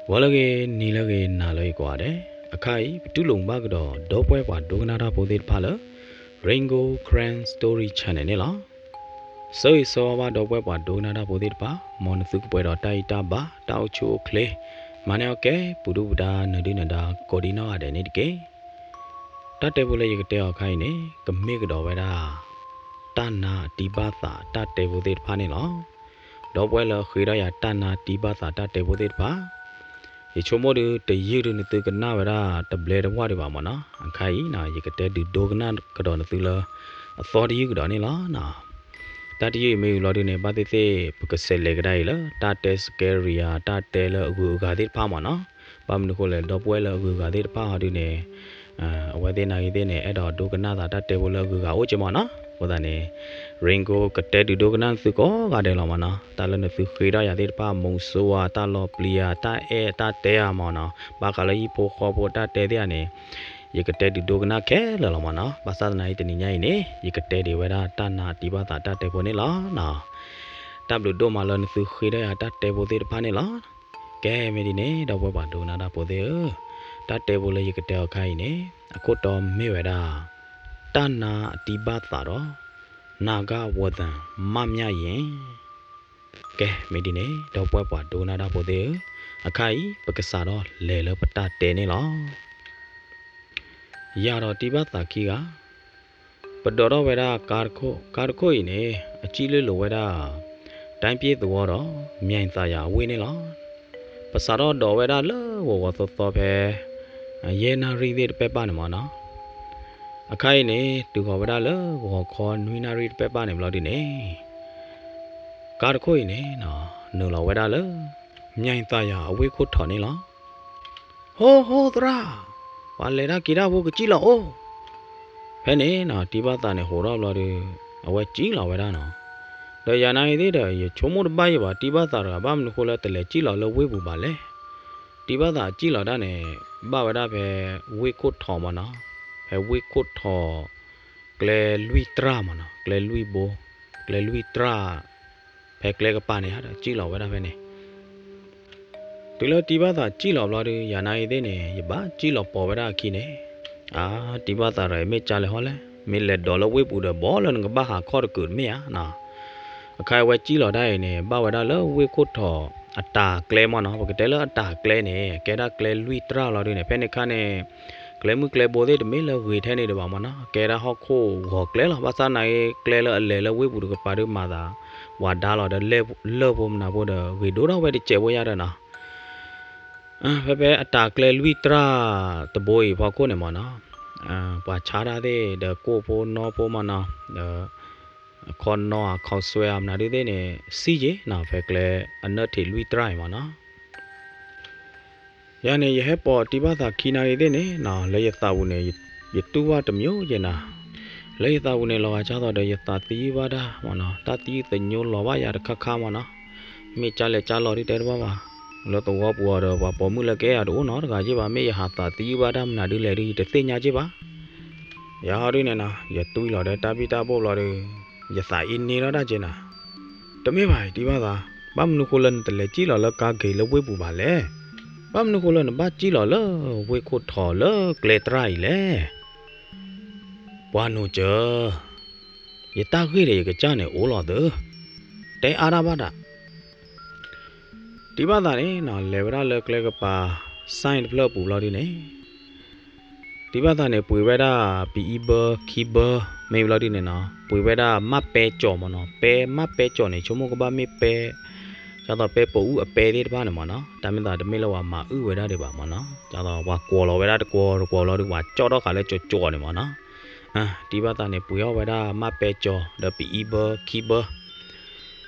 ဂီၤလၢအဂ့ၤ, နံၤလၢအဂ့ၤ, နၤလၢအဂ့ၤကိးဂၤဒဲး, အခါအံၤ ပတူၢ်လိာ်ဘၣ်ကဒီး ဒီပုၢ်ဝဲၢ်ပှၤဒိကနၣ်တၢ်ဖိသ့ၣ်တဖၣ်လၢ Rain Gold Karen Story Channel န့ၣ်လီၤ. ဆၢဂ့ၤဆၢဝါဘၣ် ဒီပုၢ်ဝဲၢ်ပှၤဒိကနၣ်တၢ်ဖိသ့ၣ်တဖၣ်, မ်နသုကပှဲၤဒီးတၢ်အံၣ်တၢ်ဘါ, တၢ်အိၣ်ဆူၣ်အိၣ်ချ့, မၤန့ၢ်အီၣ်ကဲ ပူၤဒုၣ်ပူၤဒါ နဒုၣ်နဒါ ကိးဒံနီၢ်ဂၤဒဲးန့ၣ်တက့ၢ်. တၢ်တဲဖိလၢယကတဲအီၤအခါအံၤန့ၣ် ကမ့ၢ်ကဒီးဝဲဒၣ် တၢ်နါအတံၢ်ဘၣ်သးတၢ်တဲဖိသ့ၣ်တဖၣ်န့ၣ်လီၤ. ဒီပုၢ်ဝဲၢ်လၢအဃ့ထီၣ်ယၤတၢ်နါတံၢ်ဘၣ်သးတၢ်တဲဖိသ့ၣ်တဖၣ်, ယဆိကမိၣ်ဒုး တယုၢ်ဒုးနသုကနၣ်ဝဲဒၣ်တဘျဲတဝၢ်ဒံးဘၣ်မ့ၢ်နီၤ. အခါအံၤ ယကတဲဒုးဒိကနၣ်ကဒီးနသုလၢ အသီတယုၢ်ကဒီးန့ၣ်လီၤ. တၢ်တယုၢ်အံၤမ့ၢ်ဝံၤလီၤဒုးန့ၣ် ဘၣ်သ့ၣ်သ့ၣ် ပကဆဲးလဲၤကဒါအံၤလၢ တၢ်တဲ scary ဧါ, တၢ်တဲလၢအဂုၤအဂၤသ့ၣ်တဖၣ်မ့ၢ်နီၤ. ဘၣ်မနုၤဃိလဲၣ် ဒီပုၢ်ဝဲၢ်လၢအဂုၤအဂၤသ့ၣ်တဖၣ်ဟီဒုးန့ၣ် အဝဲသ့ၣ်နာ်ဂ့ၤသ့ၣ်န့ၣ် အဲၣ်ဒိးဒိကနၣ်သးတၢ်တဲဖိလၢအဂုၤအဂၤအိၣ်က့မ့ၢ်နီၤ. အဃိသတးန့ၣ် Rain Gold ကတဲဒုးဒိကနၣ်နသုကိးဂၤဒဲးလီၤမ့ၢ်နီၤ. တၢ်လၢနသုဃ့ထီၣ်ယၤသ့ၣ်တဖၣ် မုဆိုးဧါ, တၢ်လီၤပျံၤဧါ, တၢ်အဲၣ်တၢ်တဲဧါမ့ၢ်နီၤ, ဘၣ်ဃးလၢဟံၣ်ဖိဃီဖိတၢ်တဲသ့ၣ်ဧါန့ၣ် ယကတဲဒုးဒိကနၣ်ခဲလၢာ်လီၤမ့ၢ်နီၤ. ဘၣ်ဆၣ်သနာ်က့ တနံၤညါအံၤန့ၣ် ယကတဲဒံးဝဲဒၣ်တၢ်နါတံၢ်ဘၣ်သးတၢ်တဲဖိန့ၣ်လီၤ. တၢ်ဘျုးဒိၣ်မးလၢနသုဃ့ထီၣ်ယၤတၢ်တဲဖိသ့ၣ်တဖၣ်န့ၣ်လီၤ. ကဲ မ့ၢ်ဒ်န့ၣ် ဒီပုၢ်ဝဲၢ်ပှၤဒိကနၣ်တၢ်ဖိသ့ၣ်ဧၢ, တၢ်တဲဖိလၢယကတဲအီၤအခါအံၤန့ၣ် အခိၣ်တီမ့ၢ်ဝဲဒၣ် တၢ်နါအတံၢ်ဘၣ်သးဒီး နၢ်ဂၢ်ဝီၤသၣ် မၣ်မၠၣ်ယဲၢ်. ကဲ မ့ၢ်ဒ်န့ၣ် ဒီပုၢ်ဝဲၢ်ပှၤဒိကနၣ်တၢ်ဖိသ့ၣ်ဧၢ, အခါအံၤ ပကစးထီၣ်လဲၤလၢပတၢ်တဲန့ၣ်လီၤ. ယၤဒီးတံၢ်ဘၣ်သးခံဂၤ ပဒိးထီၣ်ဝဲဒၣ်ကါတခိၣ်, ကါတခိၣ်အံၤန့ၣ် အစံၣ်လၢလိၤဝဲဒၣ် တိုင်းပြည့်သဝေါ်ဒီး မြိုင်သာယာအဝ့ၢ်န့ၣ်လီၤ. ပစးထီၣ်ဒိးဝဲဒၣ်လၢဂီၤဂီၤသီသီဖဲ ယဲၢ်နၣ်ရံၣ်သ့ၣ်တဖၣ်န့ၣ်မ့ၢ်နီၤ. အခါအံၤန့ၣ် တုၤဃီၤဝဲဒၣ်လၢဂီၤခီနွံနၣ်ရံၣ်တဖၣ်န့ၣ်ဘျီဒုန့ၣ် ကါတခိၣ်အံၤန့ၣ် နုာ်လီၤဝဲဒၣ်လၢ မြိုင်သာယာအဝ့ၢ်ခိၣ်ထံးန့ၣ်လီၤ. ဟိ ဟိ သရၣ်, ပှၤလဲၤတၢ်က့ၤတၢ်ဖိ ကစံၣ်လီၤအိၣ်. ဖဲန့ၣ်နီၤ တံၢ်ဘၣ်သးန့ၣ် ဟိးထီၣ်ဘျီဒီး အဝဲစံၣ်လီၤဝဲဒၣ်နီၤ. ဒီးယၤနာ်ဂ့ၤသ့ၣ်ဒီး ယဆိကမိၣ်တဘၣ်ယံၤဘၣ် တံၢ်ဘၣ်သးတဂၤ ဘၣ်မနုၤဃိလၢတလဲၤစံၣ်လီၤလၢဝ့ၢ်ပူၤဘၣ်လဲၣ်. တံၢ်ဘၣ်သးစံၣ်လီၤဒၣ်န့ၣ် ဘၣ်ဝဲဒၣ်ဖဲဝ့ၢ်ခိၣ်ထံးမ့ၢ်နီၤ, ဖဲဝ့ၢ်ခိၣ်ထံး ကျဲလွံၢ်တြၢ်မ့ၢ်နီၤ, ကျဲလွံၢ်ဘိ, ကျဲလွံၢ်တြၢ် ဖဲကျဲကပၤန့ၣ် စံၣ်လီၤဝဲဒၣ်ဖဲန့ၣ် တုၤလၢတံၢ်ဘၣ်သးစံၣ်လီၤဘျီဒီး ယၤနာ်ဂ့ၤသ့ၣ်န့ၣ် ယဘၣ်စံၣ်လီၤပိာ်ဝဲဒၣ်အခံန့ၣ်, အါ တံၢ်ဘၣ်သးဒီး မ့ၢ်ကၢ်လဲၤဟီလဲၣ်, မ့ၢ်လဲၤဒိးလၢဝ့ၢ်ပူၤဒီး ဘီလၢနကဘၣ်ဟးခီၣ်တကုာ်တမ့ၢ်ဧါနီၤ. အခါအဝဲစံၣ်လီၤဒၣ်အံၤန့ၣ် ဘၣ်ဝဲဒၣ်လၢဝ့ၢ်ခိၣ်ထံးအတၢ်ကျဲမ့ၢ်နီၤ, ပကတဲလၢအတၢ်ကျဲန့ၣ် ကဲဒၣ်ကျဲလွံၢ်တြၢ်လီၤဒုန့ၣ် ဖဲန့ၣ်အခါန့ၣ် ကျဲမုၢ်ကျဲဘိသ့ၣ်တမ့ၢ်လၢဂ့ၤထဲန့ၣ်ဒံးဘၣ်မ့ၢ်နီၤ, ကဲဒၣ်ဟီၣ်ခိၣ်ဂီၤကျဲလီၤ. ဘၣ်ဆၣ်နာ်ဂ့ၤ ကျဲလၢအလဲၤလၢဝ့ၢ်ပူၤတကပၤဒုးမၤသး ဝးဒါလီၤဒီး လၢၢ်ဖိမနၤဖိဒီး ဂ့ၤဒိၣ်ထီၣ်ဝဲတစဲးဖိယါဒီးနီၤ. ဖဲဖဲအတၢ်ကျဲလွံၢ်တြၢ်တဘိအံၤဖီခိၣ်န့ၣ်မ့ၢ်နီၤ, ပှၤဆါတၢ်သ့ၣ်ဒီး ကိၣ်ဖိနီဖိမ့ၢ်နီၤ, ဒီး အခီနီအခီဆွဲအမနၤဒုသ့ၣ်န့ၣ် စံၣ်က့ၤနီၤ ဖဲကျဲအနၢၣ်ထံးလွံၢ်တြၢ်အံၤမ့ၢ်နီၤ. ယၤန့ၣ် ယဟဲပိာ်တံၢ်ဘၣ်သးခံနာ်ဂ့ၤသ့ၣ်န့ၣ်နီၤ လၢယသးပူၤန့ၣ် ယတူၢ်ဘၣ်တမံၤယဲၢ်နၤ, လၢယသးပူၤန့ၣ် လီၤဂာ်ကၢ်သိးဒီး ယသးသယုၢ်ဘၣ်တၢ်မ့ၢ်နီၤ, တၢ်သယုၢ်သညိလီၤဘၣ်ယၤတခါခါမ့ၢ်နီၤ. မ့ၢ်ကၢ်လဲၤကၢ်လီၤဒုတဲတဘၣ်ဘၣ်, လၢသဝီပူၤအီၤဒီး ပှၤပိာ်မုၣ်လၢကအဲၣ်အီၤတအိၣ်နီတဂၤက့ဘၣ်, မ့ၢ်ယဟးသးသယုၢ်ဘၣ်တၢ်မနုၤဒုလဲၣ်ဒု ယတသ့ၣ်ညါက့ဘၣ်. ယၤဟီဒုန့ၣ်နီၤ ယတွံၢ်လီၤဒီးတၢ်ဘံၣ်တၢ်ဘိၣ်ဘျီဒီး ယသးအ့န့ထီၣ်တၢ်က့နီၤ. တမ့ၢ်ဘၣ်တံၢ်ဘၣ်သး, ဘၣ်မနုၤဃိလၢနတလဲၤစံၣ်လီၤလၢကါဂ့ၤလၢဝ့ၢ်ပူၤဘၣ်လဲၣ်. ဘၣ်မနုၤဃိလၢနဘၣ်စံၣ်လီၤလၢဝ့ၢ်ခိၣ်ထံးလၢကျဲတြၢ်အံၤလဲၣ်. ပှၤနိးစၢၤ, ယတၢ်ဂ့ၢ်ဒီးယကစၢ်န့ၣ်အိၣ်လီၤသၢ, တဲအါတၢ်ဘၣ်ဒၣ်. တံၢ်ဘၣ်သးန့ၣ်နီၤ လဲၤဝဲဒၣ်လၢကျဲကပၤ စဲၣ်တဖျၢၣ်အပူၤဘျီဒုန့ၣ် တံၢ်ဘၣ်သးန့ၣ် ပှ့ၤဝဲဒၣ်ပအံဘၢခံဘၢ မ့ၢ်ဘျီဒုန့ၣ်နီၤ ပှ့ၤဝဲဒၣ်မၣ်ပဲကၠီၤမ့ၢ်နီၤ, ပဲမၣ်ပဲကၠီၤန့ၣ် ဆိကမိၣ်ကဘၣ်မ့ၢ်ပဲ ဒ်သိးပဲပိာ်အူအပဲသ့ၣ်တဖၣ်န့ၣ်မ့ၢ်နီၤ, တၢ်မ့ၢ်သးတမ့ၢ်လၢပှၤမၤအုၣ်ဝဲဒၣ်ဒံးဘၣ်မ့ၢ်နီၤ, ဒ်သိးပှၤကွီၤလီၤဝဲဒၣ်တကွီၤတကွီၤလီၤဒီး ပှၤကၠီၣ်ထီၣ်ဃာ်လၢကၠီၤကၠီၤန့ၣ်မ့ၢ်နီၤ. တံၢ်ဘၣ်သးန့ၣ် ပှ့ၤအီၣ်ဝဲဒၣ်မၣ်ပဲကၠီၤ ဒီးပအံဘၢခံဘၢ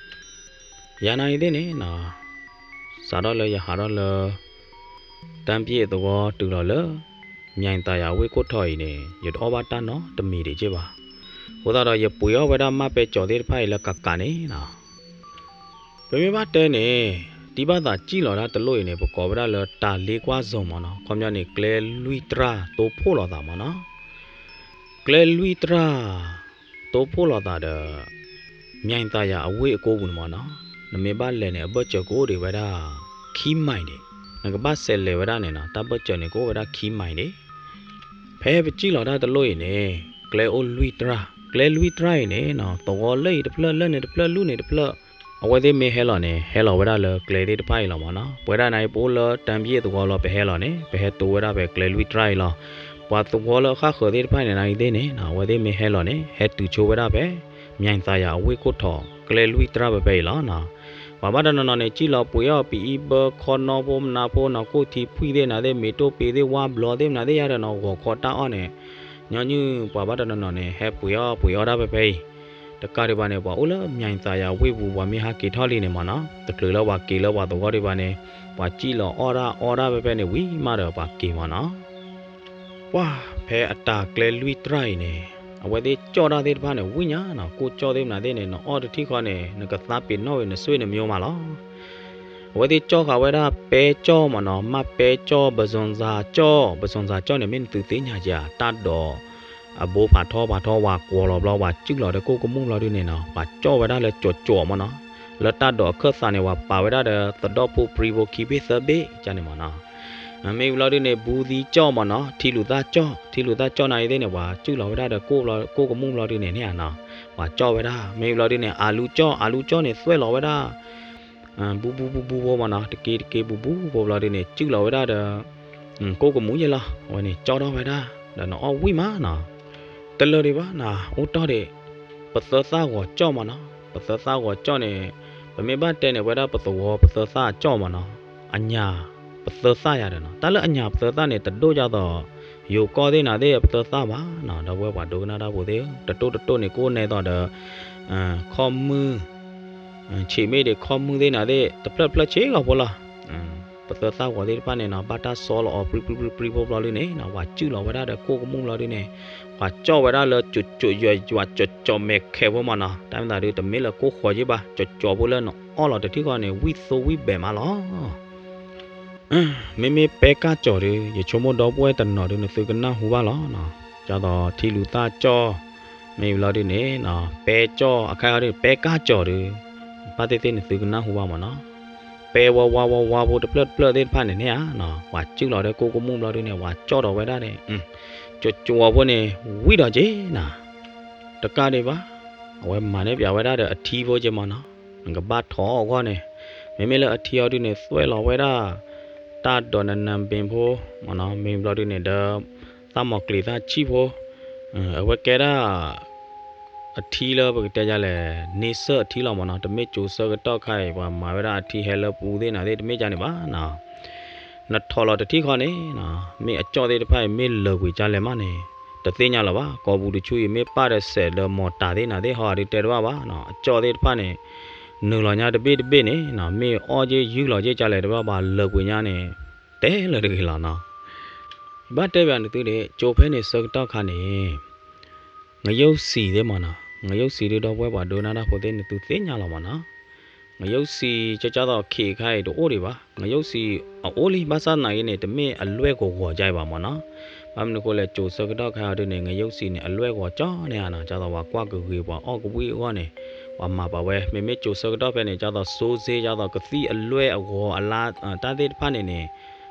ယၤနာ်ဂ့ၤသ့ၣ်န့ၣ်နီၤ စးထီၣ်လၢယဟးထီၣ်လၢ တၢ်ပျ့ၣ်သဝီတုၤလီၤလၢ မၠဲၣ်သးယၤဝ့ၢ်ခိၣ်ထံးအံၤန့ၣ် ယတအီၣ်ဘၣ်တၢ်နီတမံၤဒံးက့ဘၣ်. အဃိသတးဒီးယပှ့ၤအီၣ်ဝဲဒၣ်မၣ်ပဲကၠီၤသ့ၣ်တဖၣ်အံၤလၢကးကးန့ၣ်နီၤ ပမ့ၢ်ဘၣ်တဲန့ၣ် တံၢ်ဘၣ်သးစံၣ်လီၤဒၣ်တလိၣ်အံၤန့ၣ် ပကိးဝဲဒၣ်လၢတၢ်လ့ကွၢ်စိၤမ့ၢ်နီၤ, ခီပညီန့ၣ် ကျဲလွံၢ်တြၢ်တိဖှိၣ်လိာ်သးမ့ၢ်နီၤ. ကျဲလွံၢ်တြၢ် တိဖှိၣ်လိာ်သးဒီး မၠဲၣ်သးယၤအဝ့ၢ်အကိပူၤန့ၣ်မ့ၢ်နီၤ, နမ့ၢ်ဘၣ်လဲၤန့ၣ် အဘၢၣ်စၢၤကအိၣ်ဒံးဝဲဒၣ် ခံမိုင်န့ၣ် နကဘၣ်ဆဲးလဲၤဝဲဒၣ်န့ၣ်နီၤ တၢ်ဘၢၣ်စၢၤန့ၣ် ကအိၣ်ဝဲဒၣ်ခံမံၤန့ၣ် ဖဲပစံၣ်လီၤတၢ်တလိၣ်အံၤန့ၣ် ကျဲအိၣ်လွံၢ်တြၢ်, ကျဲလွံၢ်တြၢ်အံၤန့ၣ်နီၤ သဝီလၢအံၤတဖျၢၣ် လၢန့ၣ်တဖျၢၣ် လူၢ်န့ၣ်တဖျၢၣ်, အဝဲသ့ၣ်မ့ၢ်ဟဲလီၤန့ၣ် ဟဲလီၤဝဲဒၣ်လၢကျဲသ့ၣ်တဖၣ်အံၤလီၤမ့ၢ်နီၤ. ပဝဲဒၣ်န့ၣ် ပအိၣ်လၢတၢ်ဘံၣ်သဝီလီၤ ပဟဲလီၤန့ၣ် ပဟဲတိဝဲဒၣ်ဖဲကျဲလွံၢ်တြၢ်အံၤလီၤ. ပှၤသဝီလၢအဃၣ်ဃၢၤသ့ၣ်တဖၣ်န့ၣ် နာ်ဂ့ၤသ့ၣ်န့ၣ်နီၤ အဝဲသ့ၣ်မ့ၢ်ဟဲလီၤန့ၣ် ဟဲတုၤဆိဝဲဒၣ်ဖဲ မၠဲၣ်သးယၤအဝ့ၢ်ခိၣ်ထီၣ် ကျဲလွံၢ်တြၢ်ဖဲဖဲအံၤလီၤနီၤ. ပှၤဘၣ်တနီၤနီၤန့ၣ် စံၣ်လီၤပှ့ၤအီၣ်ပအံဘၢ ခီနီဖိမနၤဖိနီၤ ကိၣ်ထံဖှံၣ်သ့ၣ်နၤသ့ၣ် မ့ၤတိၢ်ပ့ၤသ့ၣ် ဝါဘျီသ့ၣ်မနၤသ့ၣ် ယၤဒီးနီၤ ဂီၤခီတၢ်အီၣ်န့ၣ် ညီနုၢ်ပှၤဘၣ်တနီၤနီၤန့ၣ် ဟဲပှ့ၤအီၣ်ပှ့ၤအီဒၣ်ဖဲဖဲအံၤ. တကးဒံးဘၣ်န့ၣ် ပှၤအိၣ်လၢမၠဲၣ်သးယၤဝ့ၢ်ပူၤ ပှၤမ့ၢ်ဟးက့ၤထီၣ်လံန့ၣ်မ့ၢ်နီၤ တချုးလၢပှၤက့ၤလၢပှၤသဝီဒံးဘၣ်န့ၣ် ပှၤစံၣ်လီၤအီၣ်ဒၣ်အီဒၣ်ဖဲဖဲန့ၣ် ဝံၤမးဒီးပှၤက့ၤမ့ၢ်နီၤ. ပှၤဖဲအတၢ်ကျဲလွံၢ်တြၢ်အံၤန့ၣ် အဝဲသ့ၣ်ကၠီၣ်တၢ်သ့ၣ်တဖၣ်န့ၣ် ဝံၣ်ညါနီၤ ကိၣ်ကၠီၣ်သ့ၣ်မနၤသ့ၣ်န့ၣ် နအီၣ်တထံၣ်ဃီန့ၣ် နကသးပ့ၤနီၣ်ဝံၤ နဆွေနမျိုးမးလီၤ. အဝဲသ့ၣ်ကၠီၣ်ဃာ်ဝဲဒၣ် ပဲကၠီၣ်မ့ၢ်နီၤ မၣ်ပဲကၠီၣ် ပစွန်စၤကၠီၣ် ပစွန်စၤကၠီၣ်န့ၣ် မ့ၢ်နသုသ့ၣ်ညါဧါ တၢ်ဒိး အဘိဖးထီဖးထီ ဝၤကွီၤလီၤဘျီ ဝၤစုၣ်လီၤဒီးကိၣ်ကမူၣ်ဘျီဒုန့ၣ်နီၤ ပှၤကၠီၣ်ဝဲဒၣ်လၢကၠီၤကၠီၤမ့ၢ်နီၤ လၢတၢ်ဒိးအခၢၣ်သးန့ၣ် ပှၤပာ်ဝဲဒၣ်ဒီး သဒီၣ်ဖိပြံဖိခံဘ့ၣ်သၢဘ့ၣ်ကန့ၣ်မ့ၢ်နီၤ. မ့ၢ်ဘျီဒုန့ၣ် ဘူးသံကၠီၣ်မ့ၢ်နီၤ ထံလူၤသၣ်ကၠီၣ် ထံလူၤသၣ်ကၠီၣ်နာ်ဂ့ၤသ့ၣ်န့ၣ် ပှၤစုၣ်လီၤဝဲဒၣ်ဒီးကိၣ်ကမူၣ်ဘျီဒုန့ၣ်န့ၣ်နီၤ ပှၤကၠီၣ်ဝဲဒၣ် မ့ၢ်ဘျီဒုန့ၣ် အၤလူကၠီၣ် အၤလူကၠီၣ်န့ၣ် သွဲၣ်လီၤဝဲဒၣ် ဘူးဘူးဘူးဘူးဖိမ့ၢ်နီၤ တက့တက့ဘူးဘူးဖိဘျီဒုန့ၣ် စုၣ်လီၤဝဲဒၣ်ဒီး ကိၣ်ကမူၣ်ယဲလီၤ အဝဲန့ၣ်ကၠီၣ်ထီၣ်ဝဲဒၣ် ဒီးနအီၣ်ဝံၣ်မးနီၤ. တလၢာ်ဒံးဘၣ်နီၤ အိၣ်တီၢ်ဒံး ပသၢသၣ်ဂီၤကၠီၣ်မ့ၢ်နီၤ ပသၢသၣ်ဂီၤကၠီၣ်န့ၣ် ပမ့ၢ်ဘၣ်တဲန့ၣ် ပဝဲဒၣ်ပသဝီပသၢသၣ်အကၠီၣ်မ့ၢ်နီၤ အညၣ်ပသၢသၣ်ယၤဒီးနီၤ တၢ်လၢအညၣ်ပသၢသၣ်န့ၣ် တဒိၣ်ဒ်သိး ယိၤကီၢ်သ့ၣ်နၤသ့ၣ်အပသၢသၣ်ဘၣ်နီၤ ဒီပုၢ်ဝဲၢ်ပှၤဒိကနၣ်တၢ်ဖိသ့ၣ်ဧၢ တတိၢ်တတိၢ်န့ၣ် ကအိၣ်နဲသိးဒီး ခီၣ်မုၢ် ဆံးမ့ၢ်ဒံးခီၣ်မုၢ်သ့ၣ်နၤသ့ၣ် တဖျၢၣ်ဖျၢၣ်ဆ့ကီၢ်ဖိလီၤ. ပသၢသၣ်ဂီၤသ့ၣ်တဖၣ်န့ၣ်နီၤ ဘၣ်တၢ်စီလီၤအီၤပြံပြံပြံပြံဖိဘျီဒုန့ၣ်နီၤ ပှၤစုၣ်လီၤဝဲဒၣ်ဒီးကိၣ်ကမူၣ်ဘျီဒုန့ၣ် ပှၤကၠီၣ်ဝဲဒၣ်လၢကၠိကၠိယွၤယွၤကၠိကၠိမဲာ်ခဲးဖိမ့ၢ်နီၤ တၢ်မ့ၢ်သးဒုတမ့ၢ်လၢကိၣ်ဃီၤယ့ၢ်ဘၣ် ကၠိကၠိဖိလၢနအီၣ်လီၤတထံၣ်ဃီန့ၣ် ဝံၣ်သိဝံၣ်ဘဲးမးလီၤ. မ့မ့ၢ်ပဲကၢ်ကၠီၤဒု ယဆိကမိၣ်ဒီပုၢ်ဝဲၢ်တနီၤဒု နသုကနၢ်ဟူဘၣ်လီၤနီၤ. ဒ်သိးထံလူၤသၣ်ကၠီၣ် မ့ၢ်ဘျီဒုန့ၣ်နီၤ ပဲကၠီၣ် အခါအံၤဒု ပဲကၢ်ကၠီၤဒု ဘၣ်သ့ၣ်သ့ၣ်နသုကနၢ်ဟူဘၣ်မ့ၢ်နီၤ. ပဲဝါဝါဝါဝါဖိတဖျၢၣ်တဖျၢၣ်သ့ၣ်တဖၣ်န့ၣ်န့ၣ်ဧါနီၤ ပှၤစုၣ်လီၤဒီးကိၣ်ကမူၣ်ဘျီဒုန့ၣ် ပှၤကၠီၣ်ဒီးဝဲဒၣ်န့ၣ် ကၠိကၠိဖိန့ၣ် ဝံၣ်ဒီးက့ၤနီၤ တကးဒံးဘၣ် အဝဲမၤန့ၢ်ပၠးဝဲဒၣ်ဒီးအထံဖိက့မ့ၢ်နီၤ နကဘၣ်ထိးအီၣ်အဂီၢ်န့ၣ် မ့မ့ၢ်လၢအထံအီၤဒုန့ၣ် သွဲၣ်လီၤဝဲဒၣ် တၢ်ဒိးနနၢ်ဘ့ဖိ မ့ၢ်နီၤ မ့ၢ်ဘျီဒုန့ၣ်ဒီး သၣ်မီၤကျံၤသၣ်ဆံၣ်ဖိ အဝဲကဲဒၣ် အထံလၢပကတဲယါလဲၣ် န့ဆၢၣ်အထံလီၤမ့ၢ်နီၤ တမ့ၢ်ကၠိၤဆၢကတီၢ်ခါအံၤ ပှၤမၤဝဲဒၣ်အထံဟဲလၢပူၤသ့ၣ်နၤသ့ၣ် တမ့ၢ်ကန့ၣ်ဘၣ်နီၤ နထိးလီၤတထံၣ်ဃီန့ၣ်နီၤ မ့ၢ်အကၠီၣ်သ့ၣ်တဖၣ်အံၤ မ့ၢ်လၢာ်ကွံာ်ကလဲၣ်မးန့ၣ် တသ့ၣ်ညါလၢၤဘၣ် ကိာ်ပူၤတဆူအံၤ မ့ၢ်ပၣ်ဒီးစဲးဒီးမီၢ်တၢ်သ့ၣ်နၤသ့ၣ် ဟီဒုတဲတဘၣ်ဘၣ်နီၤ အကၠီၣ်သ့ၣ်တဖၣ်န့ၣ် နုာ်လီၤညါတဘ့ၣ်တဘ့ၣ်န့ၣ်နီၤ မ့ၢ်အီၣ်က့ၤယုၢ်လီၤက့ၤကလဲၣ်တဘၣ်ဘၣ် လၢာ်ကွံာ်ညါန့ၣ် တဲလၢာ်တဂ့ၤလီၤနီၤ ဘၣ်တဲဘၣ်နသုန့ၣ် ကၠိဖဲန့ၣ်ဆၢကတီၢ်ခါန့ၣ် ငရုတ်စံသ့ၣ်မ့ၢ်နီၤ ငရုတ်စံဒု ဒီပုၢ်ဝဲၢ်ပှၤဒိကနၣ်တၢ်ဖိသ့ၣ် နသုသ့ၣ်ညါလီၤမ့ၢ်နီၤ ငရုတ်စံ ကၠီကၠီသိးခံးခါအံၤတအိၣ်ဒံးဘၣ် ငရုတ်စံအအိၣ်လံ ဘၣ်ဆၣ်သနာ်က့န့ၣ် တမ့ၢ်အလွဲၢ်ဂီၤဂီၤကါအံၤဘၣ်မ့ၢ်နီၤ ဘၣ်မနုၤအဃိလဲၣ် ကၠိၤဆၢကတီၢ်ခါအံၤဒုန့ၣ် ငရုတ်စံန့ၣ် အလွဲၢ်ဂီၤကၠီန့ၣ်ဧါနီၤ ကၠီသိးပှၤကွၢ်ကဂ့ၤပှၤအီၣ်ကဝံၣ်အဂီၢ်န့ၣ် ပှၤမၤပာ်ဝဲ မ့မ့ၢ်ကၠိၤဆၢကတီၢ်ဖဲန့ၣ် ကၠီသိးစိစ့ ကၠီသိးကသံၣ်အလွဲၢ်အဂီၤအလါ တၢ်သ့ၣ်တဖၣ်န့ၣ်န့ၣ်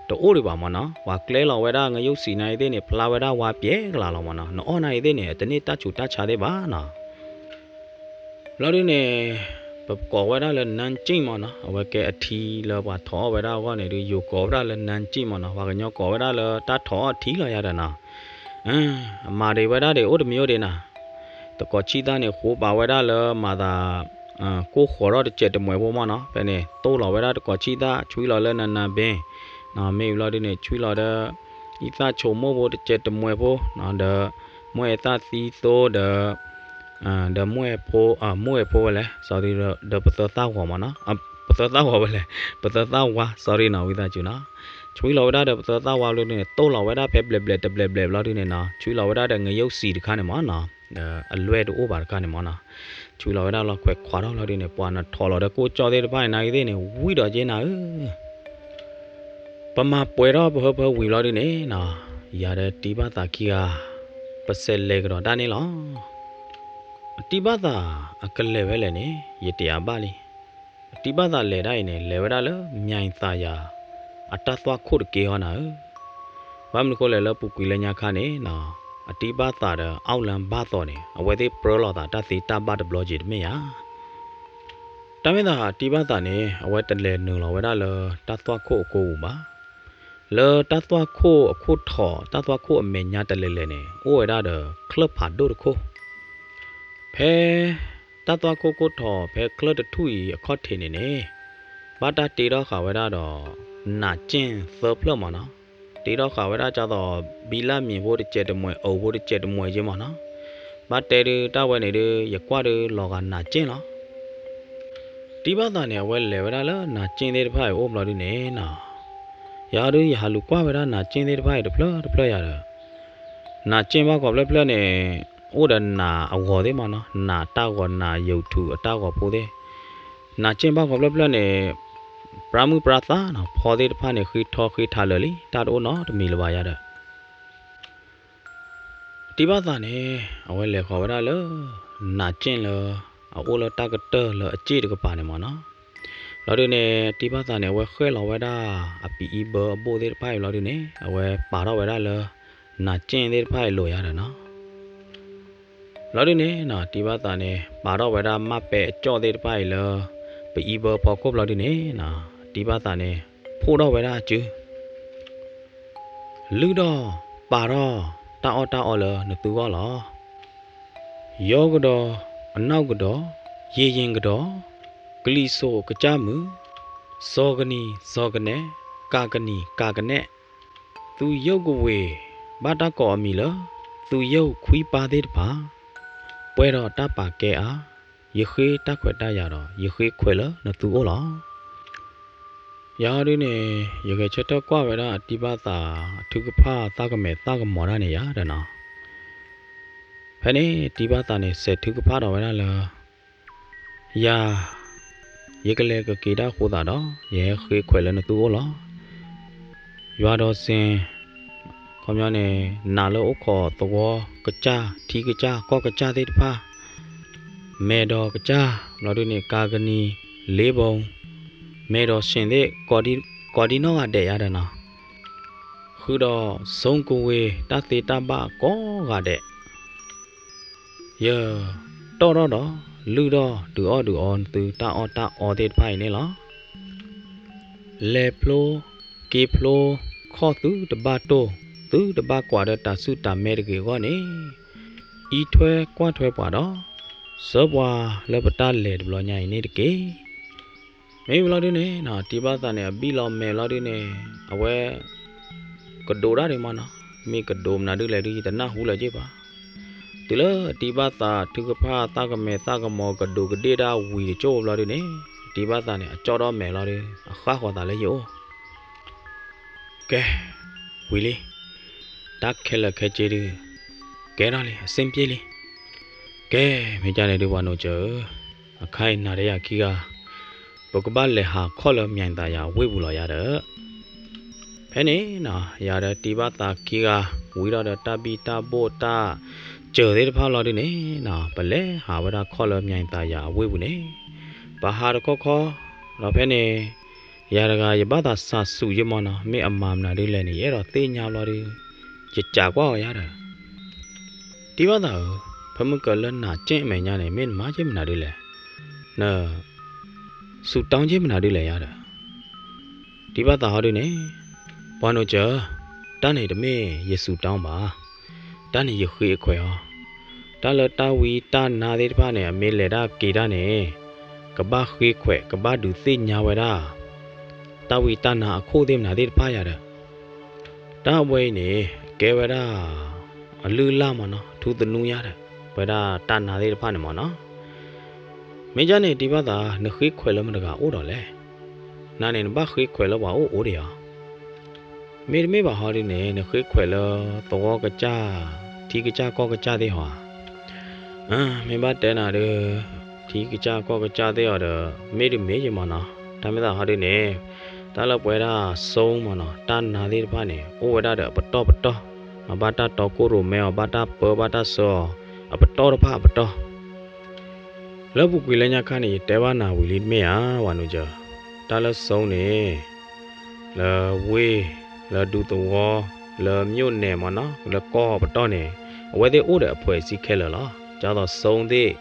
တအိၣ်ဒံးဘၣ်မ့ၢ်နီၤ ပှၤကျဲလီၤဝဲဒၣ်ငရုတ်စံနာ်သ့ၣ်န့ၣ် ဖျါဝဲဒၣ်ဝါပျဲကလးလီၤမ့ၢ်နီၤ နအီၣ်နာ်သ့ၣ်န့ၣ် တန့ၢ်တၢ်ဆူးတၢ်ဆါသ့ၣ်ဘၣ်နီၤ ဘျီဒုန့ၣ် ပကိးဝဲဒၣ်လၢ နၢ်ကံၣ် မ့ၢ်နီၤ အဝဲကဲအထံလၢပှၤထိးအီၣ်ဝဲဒၣ်အဂီၢ်န့ၣ်ဒုး ယိၤကိးဝဲဒၣ်လၢ နၢ်ကံၣ် မ့ၢ်နီၤ ပှၤကညီကိးဝဲဒၣ်လၢတၢ်ထိးအီၣ်ထံလီၤယၤဒီးနီၤ အမၤဒံးဝဲဒၣ်ဒံး အိၣ်တမံၤအိၣ်ဒံးနီၤ သကိးဆံသၣ်န့ၣ် ဃိပာ်ဝဲဒၣ်လၢမၤသး ကိၢ်ဃီၤထီၣ်တစဲးတမှဲးဖိမ့ၢ်နီၤ ဖဲန့ၣ် တိၢ်လီၤဝဲဒၣ်သကိးဆံသၣ် ဆွံလီၤလၢနနၤဘ့ မ့ၢ်ဘျီဒုန့ၣ် ဆွံလီၤဒီး အံသၣ်ဆိမိၣ်ဖိတစဲးတမှဲးဖိ ဒီး မွဲၢ်သၣ်သံသိဒီး ဒီးမွဲၢ်ဖိ မွဲၢ်ဖိဝဲလဲၣ် sorry ဒီးပသၢသၣ်ဂီၤမ့ၢ်နီၤ ပသၢသၣ်ဂီၤဝဲလဲၣ် ပသၢသၣ်ဝါ sorry နီၤ ဝံသးစူၤနီၤ ဆွံလီၤဝဲဒၣ်ဒီးပသၢသၣ်ဝါဘျီဒုန့ၣ် တိၢ်လီၤဝဲဒၣ်ဖဲဘျဲးဘျဲးတဘျဲးဘျဲးဘျီဒုန့ၣ်နီၤ ဆွံလီၤဝဲဒၣ်ဒီးငရုတ်စံတခါန့ၣ်မ့ၢ်နီၤ အလွဲၢ်တအိၣ်ဘၣ်တခါန့ၣ်မ့ၢ်နီၤ ဆွံလီၤဝဲဒၣ်လီၤခွဲးခွးထီၣ်ဘျီဒုန့ၣ် ပှၤနထိးလီၤဒီးကိၢ်ကၠီၣ်သ့ၣ်တဖၣ်န့ၣ် နာ်ဂ့ၤသ့ၣ်န့ၣ် ဝံၣ်ဒီးက့နၤဧၢ ပမၤပှဲၤထီၣ်ပဟၢဖၢဝံၤဘျီဒုန့ၣ်နီၤ ယၤဒီးတံၢ်ဘၣ်သးခံဂၤ ပစဲးလဲၤကဒီးတၢ်န့ၣ်လီၤ အတံၢ်ဘၣ်သးအကလဲၤဝဲလဲၣ်န့ၣ် ယတဲအါဘၣ်လံ အတံၢ်ဘၣ်သးလဲၤဒၣ်အံၤန့ၣ် လဲၤဝဲဒၣ်လၢ မၠဲၣ်သးယၤ အတၢ်သွၣ်ခိၣ်တက့ၢ်ဟီနၤဧၢ. ဘၣ်မနုၤဃိလဲၣ်လၢပူၤကွံာ်လၢညါခါန့ၣ်နီၤ အတံဘၣ်သးဒီးအီလၢဘၣ်သီန့ၣ် အဝဲသ့ၣ်ပြၢလိာ်သးတၢ်သ့တၢ်ဘၣ်တဘျီက့ၤတမ့ၢ်ဧါ. တၢ်မ့ၢ်သးတံဘၣ်သးန့ၣ် အဝဲတလဲၤနုာ်လီၤဝဲဒၣ်လၢတၢ်သွၣ်ခိၣ်အကိပူၤဘၣ်. လၢတၢ်သွၣ်ခိၣ်အခိၣ်ထီၣ် တၢ်သွၣ်ခိၣ်အမဲာ်ညါတလဲၤလဲၤန့ၣ် အိၣ်ဝဲဒၣ်ဒီးချၢၣ်ဖးဒိၣ်တခိၣ် ဖဲတၢ်သွၣ်ခိၣ်ခိၣ်ထီၣ်ဖဲချၢၣ်တထူၣ်အံၤအခီၣ်ထံးန့ၣ်န့ၣ် ဘၣ်တၢ်တ့ထီၣ်ဃာ်ဝဲဒၣ်ဒီး နးကၠ့ၣ်သၢဖျၢၣ်မးနီၤ. တ့ထီၣ်ဃာ်ဝဲဒၣ်ကၢ်သိး ဘံလၢ်မံၤဖိတစဲးတမှဲး အုးဖိတစဲးတမှဲးက့မးနီၤ. ဘၣ်တဲဒုးတၢ်ဝဲန့ၣ်ဒုး ယကွၢ်ဒုးလီၤဂာ်နးကၠ့ၣ်လီၤ. တံဘၣ်သးန့ၣ် အဝဲလဲၤဝဲဒၣ်လၢနးကၠ့ၣ်သ့ၣ်တဖၣ်အံၤအိၣ်ဘျီဒုန့ၣ်နီၤ ယၤဒုးယဟးလူၤကွၢ်ဝဲဒၣ်နးကၠ့ၣ်သ့ၣ်တဖၣ်အံၤတဖျၢၣ်တဖျၢၣ်ယၤဒီး နးကၠ့ၣ်ဘၣ်ဂီၤဖျၢၣ်ဖျၢၣ်န့ၣ် အိၣ်ဒီးနးအဂီၤသ့ၣ်မးနီၤ နးတၢ်ဂီၤနး YouTube အတၢ်ဂီၤဖိသ့ၣ် နးကၠ့ၣ်ဘၣ်ဂီၤဖျၢၣ်ဖျၢၣ်န့ၣ် ပြၢမုၢ်ပြၢသးနီၤ ဖီသ့ၣ်တဖၣ်န့ၣ် ဃ့ထီဃ့ထးလၢာ်လံ တၢ်တအိၣ်နီတမံၤလၢၤဘၣ်ယၤဒီး တံဘၣ်သးန့ၣ် အဝဲလဲၤဃီၤဝဲဒၣ်လၢ နးကၠ့ၣ်လၢ အအိၣ်လၢတၢ်ကတၢၢ်လၢအစ့ၣ်တကပၤန့ၣ်မးနီၤ. ဘျီဒုန့ၣ် တံဘၣ်သးန့ၣ် အဝဲဃဲၣ်လီၤဝဲဒၣ် အပံအံဘၢအဘိၣ်သ့ၣ်တဖၣ်အံၤဘျီဒုန့ၣ် အဝဲပာ်ထီၣ်ဝဲဒၣ်လၢ နးကၠ့ၣ်သ့ၣ်တဖၣ်အံၤလိၤယၤဒီးနီၤ ဘျီဒုန့ၣ်နီၤ တံဘၣ်သးန့ၣ် ပာ်ထီၣ်ဝဲဒၣ်မၢ်ပဲအကၠီၣ်သ့ၣ်တဖၣ်အံၤလၢ ပအံဘၢဖီခိၣ်ဘျီဒုန့ၣ်နီၤ တံဘၣ်သးန့ၣ် ဖှိၣ်ထီၣ်ဝဲဒၣ်အစု လုၢ်ထီၣ်ပာ်ထီၣ်တၢ်အီၣ်တၢ်အီလၢနသုဂီၢ်လီၤ. ယီကဒီး, အနီၢ်ကဒီး, ယ့ယ့ကဒီး, ကလံၤစိးကစၢ်မုၢ်, စီၤကနံၤစီၤကနဲ, ကးကနံၤကးကနဲ, သုယုၢ်ကဝ့ၤ ဘၣ်တၢ်ကိးအမံၤလၢ သုယုၢ်ခွံပၢ်သ့ၣ်တဖၣ် ပှဲၤဒီးတၢ်ပာ်ကဲအါ, ယဃ့တၢ်ခွဲးတၢ်ယာ်ဒီး ယဃ့ခွဲးလၢနသုအိၣ်လီၤ. ယၤဒုန့ၣ် ယဂဲၤဆၢထၢၣ်ကွၢ်ဝဲဒၣ်အတံဘၣ်သး အထုကဖၣ်သးကမဲာ်သးကမီၤတၢ်န့ၣ်ယၤဒီးနီၤ. ဖဲန့ၣ်တံဘၣ်သးန့ၣ် စဲးထုကဖၣ်ဒီးဝဲဒၣ်လၢ ယၤ ယကလဲၤကက့ၤတၢ်ဃိသးဒီး ယဟဲဃ့ခွဲးလၢနသုအိၣ်လီၤ. ယွၤဒီးစ့ၢ် ခီပညီန့ၣ် နးလၢအိၣ်ခိးသဝီကစၢ် ထံကစၢ်ကီၢ်ကစၢ်သ့ၣ်တဖၣ် မဲာ်ဒီးကစၢ် ဘျီဒုန့ၣ် ကးကနံၤ လ့ဘိ မဲာ်ဒီးစ့ၢ်သ့ၣ် ကိးဒံနီၢ်ဂၤဒဲးယၤဒီးနီၤ. ဃုာ်ဒီး စိကဝ့ၤ တၢ်သ့တၢ်ဘၣ်ကိးဂၤဒဲး ယတီၣ်ထီၣ်ဒီး လုၢ်ထီၣ်ဒုးအီၣ်ဒုးအီနသုတၢ်အီၣ်တၢ်အီသ့ၣ်တဖၣ်အံၤန့ၣ်လီၤ. လဲၤဖျိ က့ၤဖျိ ခီၣ်သုတဘၣ်တိၢ် သုတဘၣ်ကွၢ်ဒီးတၢ်စုၣ်တၢ်မဲတဂ့ၤအဂီၢ်န့ၣ် အံးထွဲကွၢ်ထွဲပှၤဒီး စၢပှၤလၢပတၢ်လဲၤတဘျီညါအံၤန့ၣ်တက့ၢ်. မ့ၢ်ဘျီဒုန့ၣ်နီၤ တံဘၣ်သးန့ၣ် အဘံၣ်လီၤမဲာ်လီၤဒုန့ၣ် အဝဲ ကဒိးတၢ်ဒံးမးနီၤ, မ့ၢ်ကဒိးမနုၤဒုလဲၣ်ဒု ယတနၢ်ဟူလၢၤက့ၤဘၣ်. တုၤလၢတံဘၣ်သးထုကဖၣ်သးကမဲာ်သးကမီၤ ကဒိးကဒ့ၣ်ဒၣ်ဝံၤတကၠိၢ်ဘျီဒုန့ၣ် တံဘၣ်သးန့ၣ် အကၠီဒီးမဲာ်လီၤဒု အဃၣ်ဃီၤသးလၢယအိၣ် ကဲ, ဝံၤလံ, တၢ်ခဲလၢာ်ခဲဆ့ဒု, ကဲထီၣ်လံ အဆင်ပြေလံ. ကဲ, မ့ၢ်ဒ်န့ၣ်ဒု ပှၤနိးစၢၤဧၢ, အခါအံၤနၤဒီးယၤခံဂၤ ပကဘၣ်လဲၤဟးခီၣ်လၢ မၠဲၣ်သးယၤအဝ့ၢ်ပူၤလီၤယၤဒီး ဖဲန့ၣ်နီၤ ယၤဒီးတံဘၣ်သးခံဂၤ ဝံၤဒီးဒီးတၢ်ဘံၣ်တၢ်ဘိၣ်တၢ်စၢၤသ့ၣ်တဖၣ်လီၤဒုန့ၣ်နီၤ ပလဲၤဟးဝဲဒၣ်ခီၣ်လၢမၠဲၣ်သးယၤအဝ့ၢ်ပူၤန့ၣ် ပဟးတခီခီ ဒီးဖဲန့ၣ် ယၤတဂၤယဘၣ်သးစးဆူၣ်ယမီၢ်နီၤ မ့ၢ်အမၤမနုၤဒုလဲၣ်န့ၣ် ယအဲၣ်ဒိးသ့ၣ်ညါဘျီဒု ယကးကွၢ်အီၤယၤဒီး တံဘၣ်သးဧၢ, ဖဲမုၢ်ကလၢနးကၠ့ၣ်အမဲာ်ညါန့ၣ် မ့ၢ်နမၤကၠ့ၣ်မနုၤဒုလဲၣ်, န ဆူၣ်တီကၠ့ၣ်မနုၤဒုလဲၣ်ယၤဒီး တံဘၣ်သးဟီဒုန့ၣ်, ပှၤနိးစၢၤ, တၢ်န့ၣ်တမ့ၢ်ယဆူၣ်တီဘၣ်, တၢ်န့ၣ်ယဃ့ခွဲးအီၤ, တၢ်လၢတၢ်ဝံတၢ်နါသ့ၣ်တဖၣ်န့ၣ် အမ့ၢ်လဲၤဒၣ်က့ၤတၢ်န့ၣ် ကဘၣ်ဃ့ခွဲး ကဘၣ်ဒုးသ့ၣ်ညါဝဲဒၣ် တၢ်ဝံတၢ်နါအခိၣ်သ့ၣ်မနုၤသ့ၣ်တဖၣ်ယၤဒီး တၢ်ဝဲအံၤန့ၣ် ကဲဝဲဒၣ် အလုၢ်အလၢ်မးနီၤ ထူသနူညါဒီး ပဝဲဒၣ်တၢ်နါသ့ၣ်တဖၣ်န့ၣ်မးနီၤ. မ့ၢ်ဒ်န့ၣ်တံဘၣ်သး နဃ့ခွဲးလၢမတဂၤအိၣ်ဒီးလဲၣ်. နၤန့ၣ် နဘၣ်ဃ့ခွဲးလၢပှၤအိၣ်အိၣ်ဒံးဧါ. မ့တမ့ၢ်ဘၣ်ဟီဒုန့ၣ် နဃ့ခွဲးလၢသဝီကစၢ် ထံကစၢ်ကီၢ်ကစၢ်သ့ၣ်ဧါ. မ့ၢ်ဘၣ်တဲနၤဒီး ထံကစၢ်ကီၢ်ကစၢ်သ့ၣ်အီၤဒီး မ့တမ့ၢ်ယမးနီၤ. တၢ်မ့ၢ်သးဟီဒုန့ၣ် တၢ်လၢပဝဲဒၣ်စိမးနီၤ တၢ်နါသ့ၣ်တဖၣ်န့ၣ် အိၣ်ဝဲဒၣ်ဒီးအပတီၢ်ပတီၢ်, ဘၣ်တၢ်တီကိၢ်ရိၣ်မဲအီၤ ဘၣ်တၢ်ပၢဘၣ်တၢ်စၢအီၤ အပတီၢ်တဖၣ်အပတီၢ်. လၢပူၤကွံာ်လၢညါခါန့ၣ် ယတဲဘၣ်နၤဝံၤလံတမ့ၢ်ဧါ ပှၤနိးစၢၤ, တၢ်လၢစိန့ၣ် လၢဝ့ၢ်, လၢဒူသဝီ, လၢမိၢ်နဲၣ်မ့ၢ်နီၤ, လၢကီၢ်ပတီၢ်န့ၣ် အဝဲသ့ၣ်အိၣ်ဒီးအဖှဲးစံခဲလၢာ်လီၤ. ကၢ်သိး စိသ့ၣ်,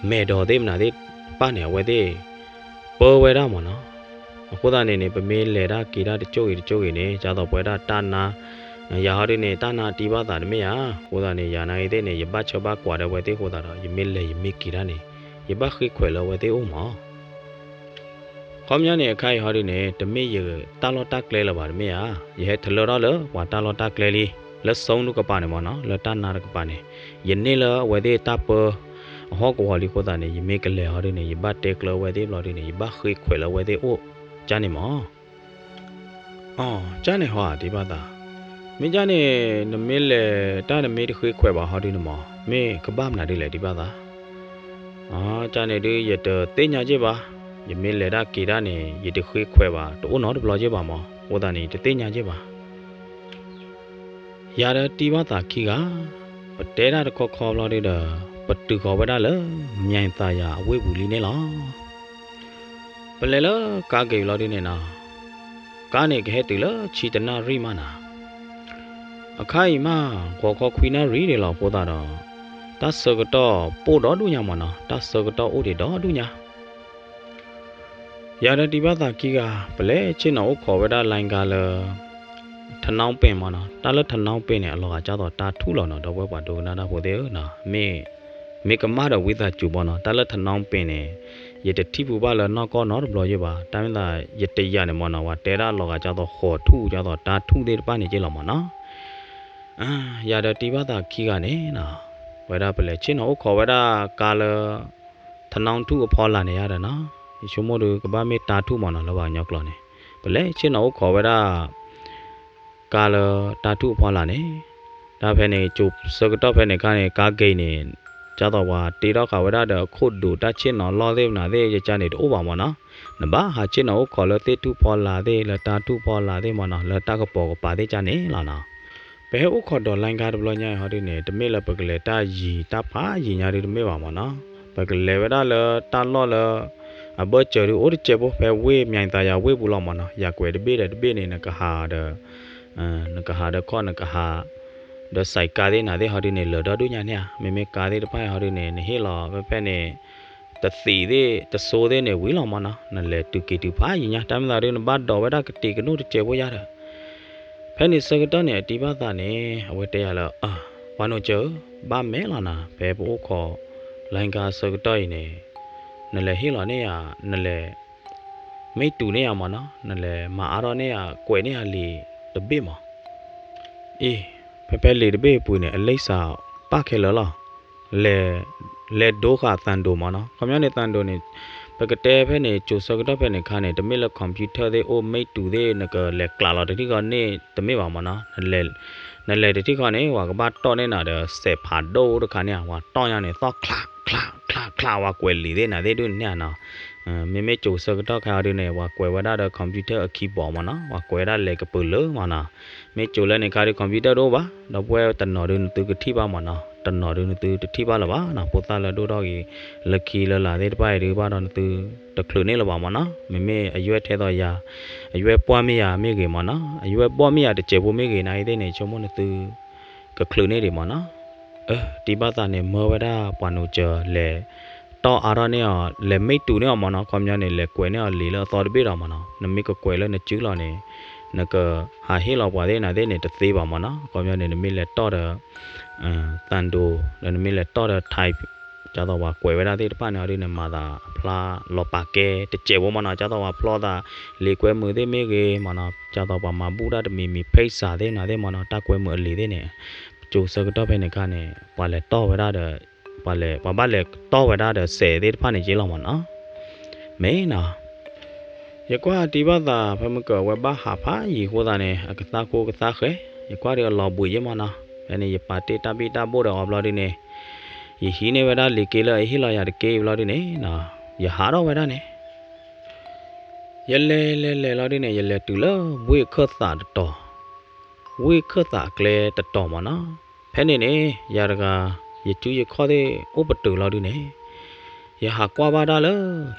မဲာ်ဒိးသ့ၣ် မနုၤသ့ၣ်တဖၣ်န့ၣ် အဝဲသ့ၣ် ပၢဝဲဒၣ်မ့ၢ်နီၤ. အဃိသတးန့ၣ်န့ၣ် ပမ့ၢ်လဲၤတၢ်က့ၤတၢ်တကၠိဂ့ၤတကၠိဂ့ၤန့ၣ် ကၢ်သိးပဝဲဒၣ်တၢ်နါ, ယၤဟီဒုန့ၣ် တၢ်နါတံၢ်ဘၣ်သးတမ့ၢ်ဧါ. အဃိသတးန့ၣ် ယၤနာ်ဂ့ၤသ့ၣ်န့ၣ် ယဘၣ်ဆၢဘၣ်ကွၢ်ဒီးအဝဲသ့ၣ်အဃိသတးဒီး ယမ့ၢ်လဲၤယမ့ၢ်က့ၤတၢ်န့ၣ် ယဘၣ်ဃ့ခွဲးလၢအဝဲသ့ၣ်အိၣ်မ့ၢ် ခီပညီန့ၣ် အခါအံၤဟီဒုန့ၣ် တမ့ၢ်ယတၢ်လီၢ်တၢ်ကျဲလၢၤဘၣ်တမ့ၢ်ဧါ. ယဟဲထလၢထီၣ်လၢပှၤတၢ်လီၢ်တၢ်ကျဲလံ, လၢစိတကပၤန့ၣ်မ့ၢ်နီၤ, လၢတၢ်နါတကပၤန့ၣ်, ယန့ၢ်လၢအဝဲသ့ၣ်တၢ်ပၢအဟီၣ်ကဝီၤလံအဃိသတးန့ၣ် ယမ့ၢ်ကလဲၤဟီဒုန့ၣ် ယဘၣ်တဲကျၢၤအဝဲသ့ၣ်ဘျီဒုန့ၣ် ယဘၣ်ဃ့ခွဲးလၢအဝဲသ့ၣ်အိၣ်, ကၢ်န့ၣ်မ့ၢ် အီၤ ကၢ်န့ၣ်ဟီဧါ တံၢ်ဘၣ်သး, မ့ၢ်ကၢ်န့ၣ် နမ့ၢ်လဲၤတၢ်နမ့ၢ်တဃ့ခွဲးဘၣ်ဟီဒုန့ၣ်မ့ၢ် မ့ၢ်ကဘၣ်မနုၤဒ်လဲၣ် တံၢ်ဘၣ်သး. အီၤ ကၢ်န့ၣ်ဒု ယတသ့ၣ်ညါက့ၢ်ဘၣ်, ယမ့ၢ်လဲၤတၢ်က့ၤတၢ်န့ၣ် ယတဃ့ခွဲးဘၣ် တအိၣ်နီတဘျီက့ၢ်ဘၣ်မ့ၢ် အဃိသတးန့ၣ် ယတသ့ၣ်ညါက့ၢ်ဘၣ်. ယၤဒီးတံၢ်ဘၣ်သးခံဂၤ, ပတဲတၢ်တခီခီဘျီဒုဒီး ပတုၤဃီၤဝဲဒၣ်လၢ မၠဲၣ်သးယၤအဝ့ၢ်ပူၤလံန့ၣ်လီၤ. ပလဲၤလၢကါဂ့ၤဘျီဒုန့ၣ်နီၤ, ကါန့ၣ်ကဟဲတုၤလၢဆံတနၣ်ရံၣ်မးနီၤ, အခါအံၤမး ဂီၤခီခွံနၣ်ရံၣ်ဒံးလီၤအဃိသတးဒီး တၢ်ဆၢကတီၢ်ပိၢ်ဒီဒူၣ်ညါမ့ၢ်နီၤ, တၢ်ဆၢကတီၢ်အိၣ်ဒံးဒီဒူၣ်ညါ ယၤဒီးတံၢ်ဘၣ်သးခံဂၤ ပလဲၤဆ့ၣ်နီၤအိၣ်ခိးဝဲဒၣ် လိုင်းကား လၢ ထနီပ့ၣ်မ့ၢ်နီၤ, တၢ်လၢထနီပ့ၣ်န့ၣ် အလီၤဂာ်ကၢ်သိးတၢ်ထူၣ်လီၤနီၤ ဒီပုၢ်ဝဲၢ်ပှၤဒိကနၣ်တၢ်ဖိသ့ၣ်ဧၢနီၤ, မ့ၢ်ကမၣ်ဒီးဝံသးစူၤဘီနီၤ, တၢ်လၢထနီပ့ၣ်န့ၣ် ယတထံၣ်ဖုးဘၣ်လၢနီၢ်ကီၢ်နီတဘျီယ့ၢ်ဘၣ်, တၢ်မ့ၢ်သးယတယာ်န့ၣ်မ့ၢ်နီၤ ပှၤတဲဒၣ်လီၤဂာ်ကၢ်သိးဃီးထူၣ် ကၢ်သိးတၢ်ထူၣ်သ့ၣ်တဖၣ်န့ၣ်က့ၢ်လီၤမ့ၢ်နီၤ. ယၤဒီးတံၢ်ဘၣ်သးခံဂၤန့ၣ်နီၤ, ဝဲဒၣ်ပလဲၤဆ့ၣ်နီၤအိၣ်ခိးဝဲဒၣ်ကါလၢ ထနီထူၣ်အဖီလာ်န့ၣ်ယါဒီးနီၤ, ယဆိကမိၣ်ဒီးကဘၣ်မ့ၢ်တၢ်ထူၣ်မ့ၢ်နီၤ လၢပှၤကညီကျိာ်န့ၣ်, ပလဲၤဆ့ၣ်နီၤအိၣ်ခိးဝဲဒၣ် ကါလၢတၢ်ထူၣ်အဖီလာ်န့ၣ်, တၢ်ဖဲန့ၣ် ကၠိဆၢကတီၢ်ဖဲန့ၣ်အခါန့ၣ် ကါဂ့ၤန့ၣ် ကၢ်သိးပှၤတ့ထီၣ်ဃာ်ဝဲဒၣ်ဒီးအခိၣ်ဒိးတၢ်ဆ့ၣ်နီၤလီၢ်သ့ၣ်မနုၤသ့ၣ် ယကါန့ၣ်တအိၣ်ဘၣ်မ့ၢ်နီၤ, နဘၣ်ဟးဆ့ၣ်နီၤအိၣ်ခိးလၢသ့ၣ်ထူၣ်ဖီလာ်သ့ၣ် လၢတၢ်ထူၣ်ဖီလာ်သ့ၣ်မ့ၢ်နီၤ လၢတၢ်ကပိာ်ကပၤသ့ၣ်ကါန့ၣ်လီၤနီၤ. ပဟဲအိၣ်ခိးဒီးလိုင်းကားတဘျီညါအံၤဟီဒုန့ၣ် တမ့ၢ်လၢပကလဲၤတၢ်ယံၤတၢ်ဖးယံၤညါဒုတမ့ၢ်ဘၣ်မ့ၢ်နီၤ, ပကလဲၤဝဲဒၣ်လၢတၢ်လီၢ်လၢ အဘၢၣ်စၢၤဒုအိၣ်တစဲးဖိ ဖဲဝ့ၢ်မၠဲၣ်သးယၤဝ့ၢ်ပူၤလီၤမ့ၢ်နီၤ, ယၤကွဲးတဘ့ၣ်ဒီးတဘ့ၣ်န့ၣ် နကဟးဒီး နကဟးဒီးခီၣ် နကဟး ဒီးစဲးကါသ့ၣ်နၤသ့ၣ်ဟီဒုန့ၣ် လၢာ်ဒီဒူၣ်ညါန့ၣ်ဧါ, မ့မ့ၢ်ကါသ့ၣ်တဖၣ်ဟီဒုန့ၣ် နဟ့ၣ်လီၤဖဲဖဲန့ၣ် တသံးသ့ၣ်တစိသ့ၣ်န့ၣ်ဝံၤလီၤမ့ၢ်နီၤ, နလဲၤတုၤက့ၤတုၤဖးယံၤညါ, တၢ်မ့ၢ်သးဒု နဘၣ်ဒိးဝဲဒၣ်ကတံၤကနိၣ်တစဲးဖိယါဒီး ဖဲန့ၣ်ဆၢကတီၢ်န့ၣ် အတံၢ်ဘၣ်သးန့ၣ် အဝဲတဲယၤလၢ ပှၤနိးစၢၤဧၢ, ဘၣ်မဲာ်လီၤနၤ, ဖဲပအိၣ်ခိး လိုင်းကားဆၢကတီၢ်အံၤန့ၣ် နလဲၤဟ့ၣ်လီၤန့ၢ်ယၤ, နလဲၤ မ့ၢ်တူၢ်န့ၢ်ယၤမ့ၢ်နီၤ, နလဲၤမၤအါထီၣ်န့ၢ်ယၤ ကွဲးန့ၢ်ယၤလံာ်တဘ့ၣ်မး. အ့ ဖဲဖဲလံာ်တဘ့ၣ်အပူၤန့ၣ် အလံာ်စးပၣ်ခဲလၢာ်လီၤ. လဲၤ လဲၤဒိဃာ်သံဒိၣ်မ့ၢ်နီၤ, ခီပညီန့ၣ်သံဒိၣ်န့ၣ် ပကတဲဖဲန့ၣ် ကၠိဆၢကတီၢ်ဖဲန့ၣ်အခါန့ၣ် တမ့ၢ်လၢ computer သ့ၣ်အိၣ် မ့ၢ်တူၢ်သ့ၣ် နကလဲၤကျးလီၤတထံၣ်ဃီန့ၣ်တမ့ၢ်ဘၣ်မ့ၢ်နီၤ, နလဲၤတထံၣ်ဃီန့ၣ် ပှၤကဘၣ်တီၢ်န့ၢ်နၤဒီး စဲးဖးဒိၣ်တခါန့ၣ် ပှၤတီၢ်ညါန့ၣ် သီၣ်ချးချးချးချး ပှၤကွဲးလံာ်သ့ၣ်နၤသ့ၣ်ဒုးန့ၣ်နီၤ. မ့မ့ၢ်ကၠိဆၢကတီၢ်ခဲအံၤဒုးန့ၣ် ပှၤကွဲးဝဲဒၣ်ဒီး computer အ keyboard မ့ၢ်နီၤ, ပှၤကွဲးဝဲဒၣ်လဲၤကပၢၤလၢာ်မ့ၢ်နီၤ. မ့ၢ်ကၠိလၢန့ၣ်ခါဒုး computer တအိၣ်ဘၣ်, ဒီပုၢ်ဝဲၢ်တနီၤဒုးနသုကထံၣ်ဘၣ်မ့ၢ်နီၤ, တနီၤဒုးနသုတထံၣ်ဘၣ်လၢၤဘၣ်နီၤ, ဖိသၣ်လၢဒိၣ်ထီၣ်ဂ့ၤ လၢခံလၢလာ်သ့ၣ်တဖၣ်အံၤဒုး ဘၣ်ဒီးနသုတချုးန့ၢ်လၢၤဘၣ်မ့ၢ်နီၤ. မ့မ့ၢ်အယွဲၢ်ထဲသိးယၤ, အယွဲၢ်ပှၢ်မ့ၢ်ယၤမ့ၢ်ဂ့ၤမ့ၢ်နီၤ, အယွဲၢ်ဘီၣ်မ့ၢ်ယၤတစဲးဖိမ့ၢ်ဂ့ၤ နၤအံၤသ့ၣ်န့ၣ် ဆိကမိၣ်နသု ကချုးန့ၢ်ဒံးမ့ၢ်နီၤ. အၢ တံၢ်ဘၣ်သးန့ၣ် မၢဝဲဒၣ်ပှၤနိးစၢၤ လဲၤတီၢ်အါထီၣ်န့ၢ်အီၤ လဲၤမ့ၢ်တူၢ်န့ၢ်အီၤမ့ၢ်နီၤ, ခီပညီန့ၣ် လဲၤကွဲးန့ၢ်အီၤလံာ်လၢအသီတဘ့ၣ်ဒီးမ့ၢ်နီၤ, နမ့ၢ်ကကွဲးလၢနစုလီၤန့ၣ် နကဟးဟ့ၣ်လီၤပှၤသ့ၣ်နၤသ့ၣ်န့ၣ် တသ့ဘၣ်မ့ၢ်နီၤ, ခီပညီန့ၣ် နမ့ၢ်လဲၤတီၢ်ဒီး သံဒိၣ် ဒီးနမ့ၢ်လဲၤတီၢ်ဒီး type ဒ်သိးပှၤကွဲးဝဲဒၣ်သ့ၣ်တဖၣ်န့ၣ် အီၤဒုးန့ၣ် မၤသးအဖျါလီၤပာ်ကဲတစဲးဖိမ့ၢ်နီၤ, ဒ်သိးပှၤဖျီသးလံာ်ကွဲမုာ်သ့ၣ်မ့ၢ်ဂ့ၤမ့ၢ်နီၤ, ဒ်သိးပှၤမၤဘူၣ်တၢ်တမံၤမံၤ ဖဲစးသ့ၣ်နၤသ့ၣ်မ့ၢ်နီၤ, တၢ်ကွဲမုာ်အလံာ်သ့ၣ်န့ၣ် ကၠိဆၢကတီၢ်ဖဲန့ၣ်အခါန့ၣ် ပှၤလဲၤတီၢ်ဝဲဒၣ်ဒီး ပှၤလဲၤ ပှၤဘၣ်လဲၤတီၢ်ဝဲဒၣ်ဒီးစဲးသ့ၣ်တဖၣ်န့ၣ်က့လီၤမ့ၢ်နီၤ. မ့ၢ်နီၤ ယကွၢ်တံၢ်ဘၣ်သး ဖဲမုၢ်ကၢၤအဝဲဘၣ်ဟးဖးယံၤအဃိသတးန့ၣ် အကသါခိကသါဃဲၤ, ယကွၢ်ဒီးအလီၤဘှံးယ့ၢ်မ့ၢ်နီၤ, ဖဲန့ၣ် ယပာ်တ့ၢ်တၢ်ဘံၣ်တၢ်ဘိၣ်ဒီးအီၤဘျီဒုန့ၣ် ယဟံးန့ၢ်ဝဲဒၣ်လံာ်က့လၢအဟ့ၣ်လီၤယၤတက့ၢ်ဘျီဒုန့ၣ် ယဟးထီၣ်ဝဲဒၣ်န့ၣ် ယလဲၤလဲၤလဲၤလီၤဒုန့ၣ် ယလဲၤတုၤလၢဝ့ၢ်ခၢၣ်သးတတီၤ, ဝ့ၢ်ခၢၣ်သးအကျဲတတီၤမ့ၢ်နီၤ. ဖဲန့ၣ်န့ၣ် ယၤတဂၤ ယစုယခီၣ်သ့ၣ်အိၣ်ပတုာ်လီၤဒုန့ၣ် ယဟးကွၢ်ဘၣ်တၢ်လၢ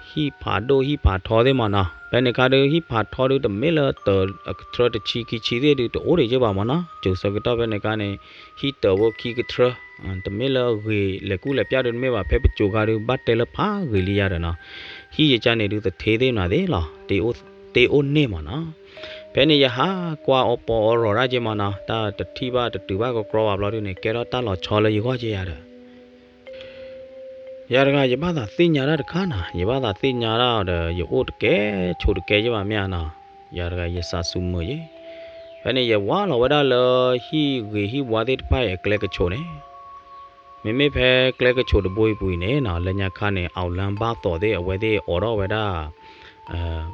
ဟံၣ်ဖးဒိၣ်ဟံၣ်ဖးထီသ့ၣ်မ့ၢ်နီၤ. ဖဲန့ၣ်ခါဒုး ဟံၣ်ဖးထီဒုး တမ့ၢ်လၢတၢ်အကထြၢတဆံခံဆံသ့ၣ်ဒုး တအိၣ်ဒံးယဲၢ်ဘၣ်မ့ၢ်နီၤ. စိၤဆၢကတီၢ်ဖဲန့ၣ်ခါန့ၣ် ဟံၣ်တၢ်ဖိခံကထြၢ တမ့ၢ်လၢဂ့ၤလဲၤကူၣ်လဲၤပျၢ်ဒုး တမ့ၢ်ဘၣ်. ဖဲပစိၤခါဒုး ဘၣ်တဲလၢဖးဂ့ၤလံယါဒီးနီၤ. ဟံၣ်ယကါန့ၣ်ဒုး သထ့သ့ၣ်မနုၤသ့ၣ်လီၤ, တ့အိၣ်န့ၢ်မ့ၢ်နီၤ. ဖဲန့ၣ် ယဟးကွၢ်အီပီအီရီၤဒၣ်က့မ့ၢ်နီၤ, တၢ်တထံၣ်ဘၣ်တတုၤဘၣ်ကကြီဘၣ်ဘျီဒုးန့ၣ် ကဲထီၣ်တၢ်လီၤဆီလၢယဂီၢ်က့ယါဒီး ယၤတဂၤ ယဘၣ်သးသ့ၣ်ညါတၢ်တခါနီၤ, ယဘၣ်သးသ့ၣ်ညါတၢ်ဒီး ယအိၣ်တကဲဆိးတကဲယဲၢ်ဘၣ်မ့ၢ်ဧါနီၤ. ယၤတဂၤ ယစးစူၤမုာ်ယဲၢ်. ဖဲန့ၣ် ယဝါလီၤဝဲဒၣ်လၢဟံၣ်ဂ့ၤဟံၣ်ဝါသ့ၣ်တဖၣ်အံၤအကျဲကဆိးန့ၣ်, မ့မ့ၢ်ဖဲကျဲကဆိးတဘိအံၤပူၤအံၤန့ၣ်နီၤ, လၢညါခါန့ၣ် အီၣ်လၢဘၣ်သိးသ့ၣ် အဝဲသ့ၣ်အိးထီၣ်ဝဲဒၣ်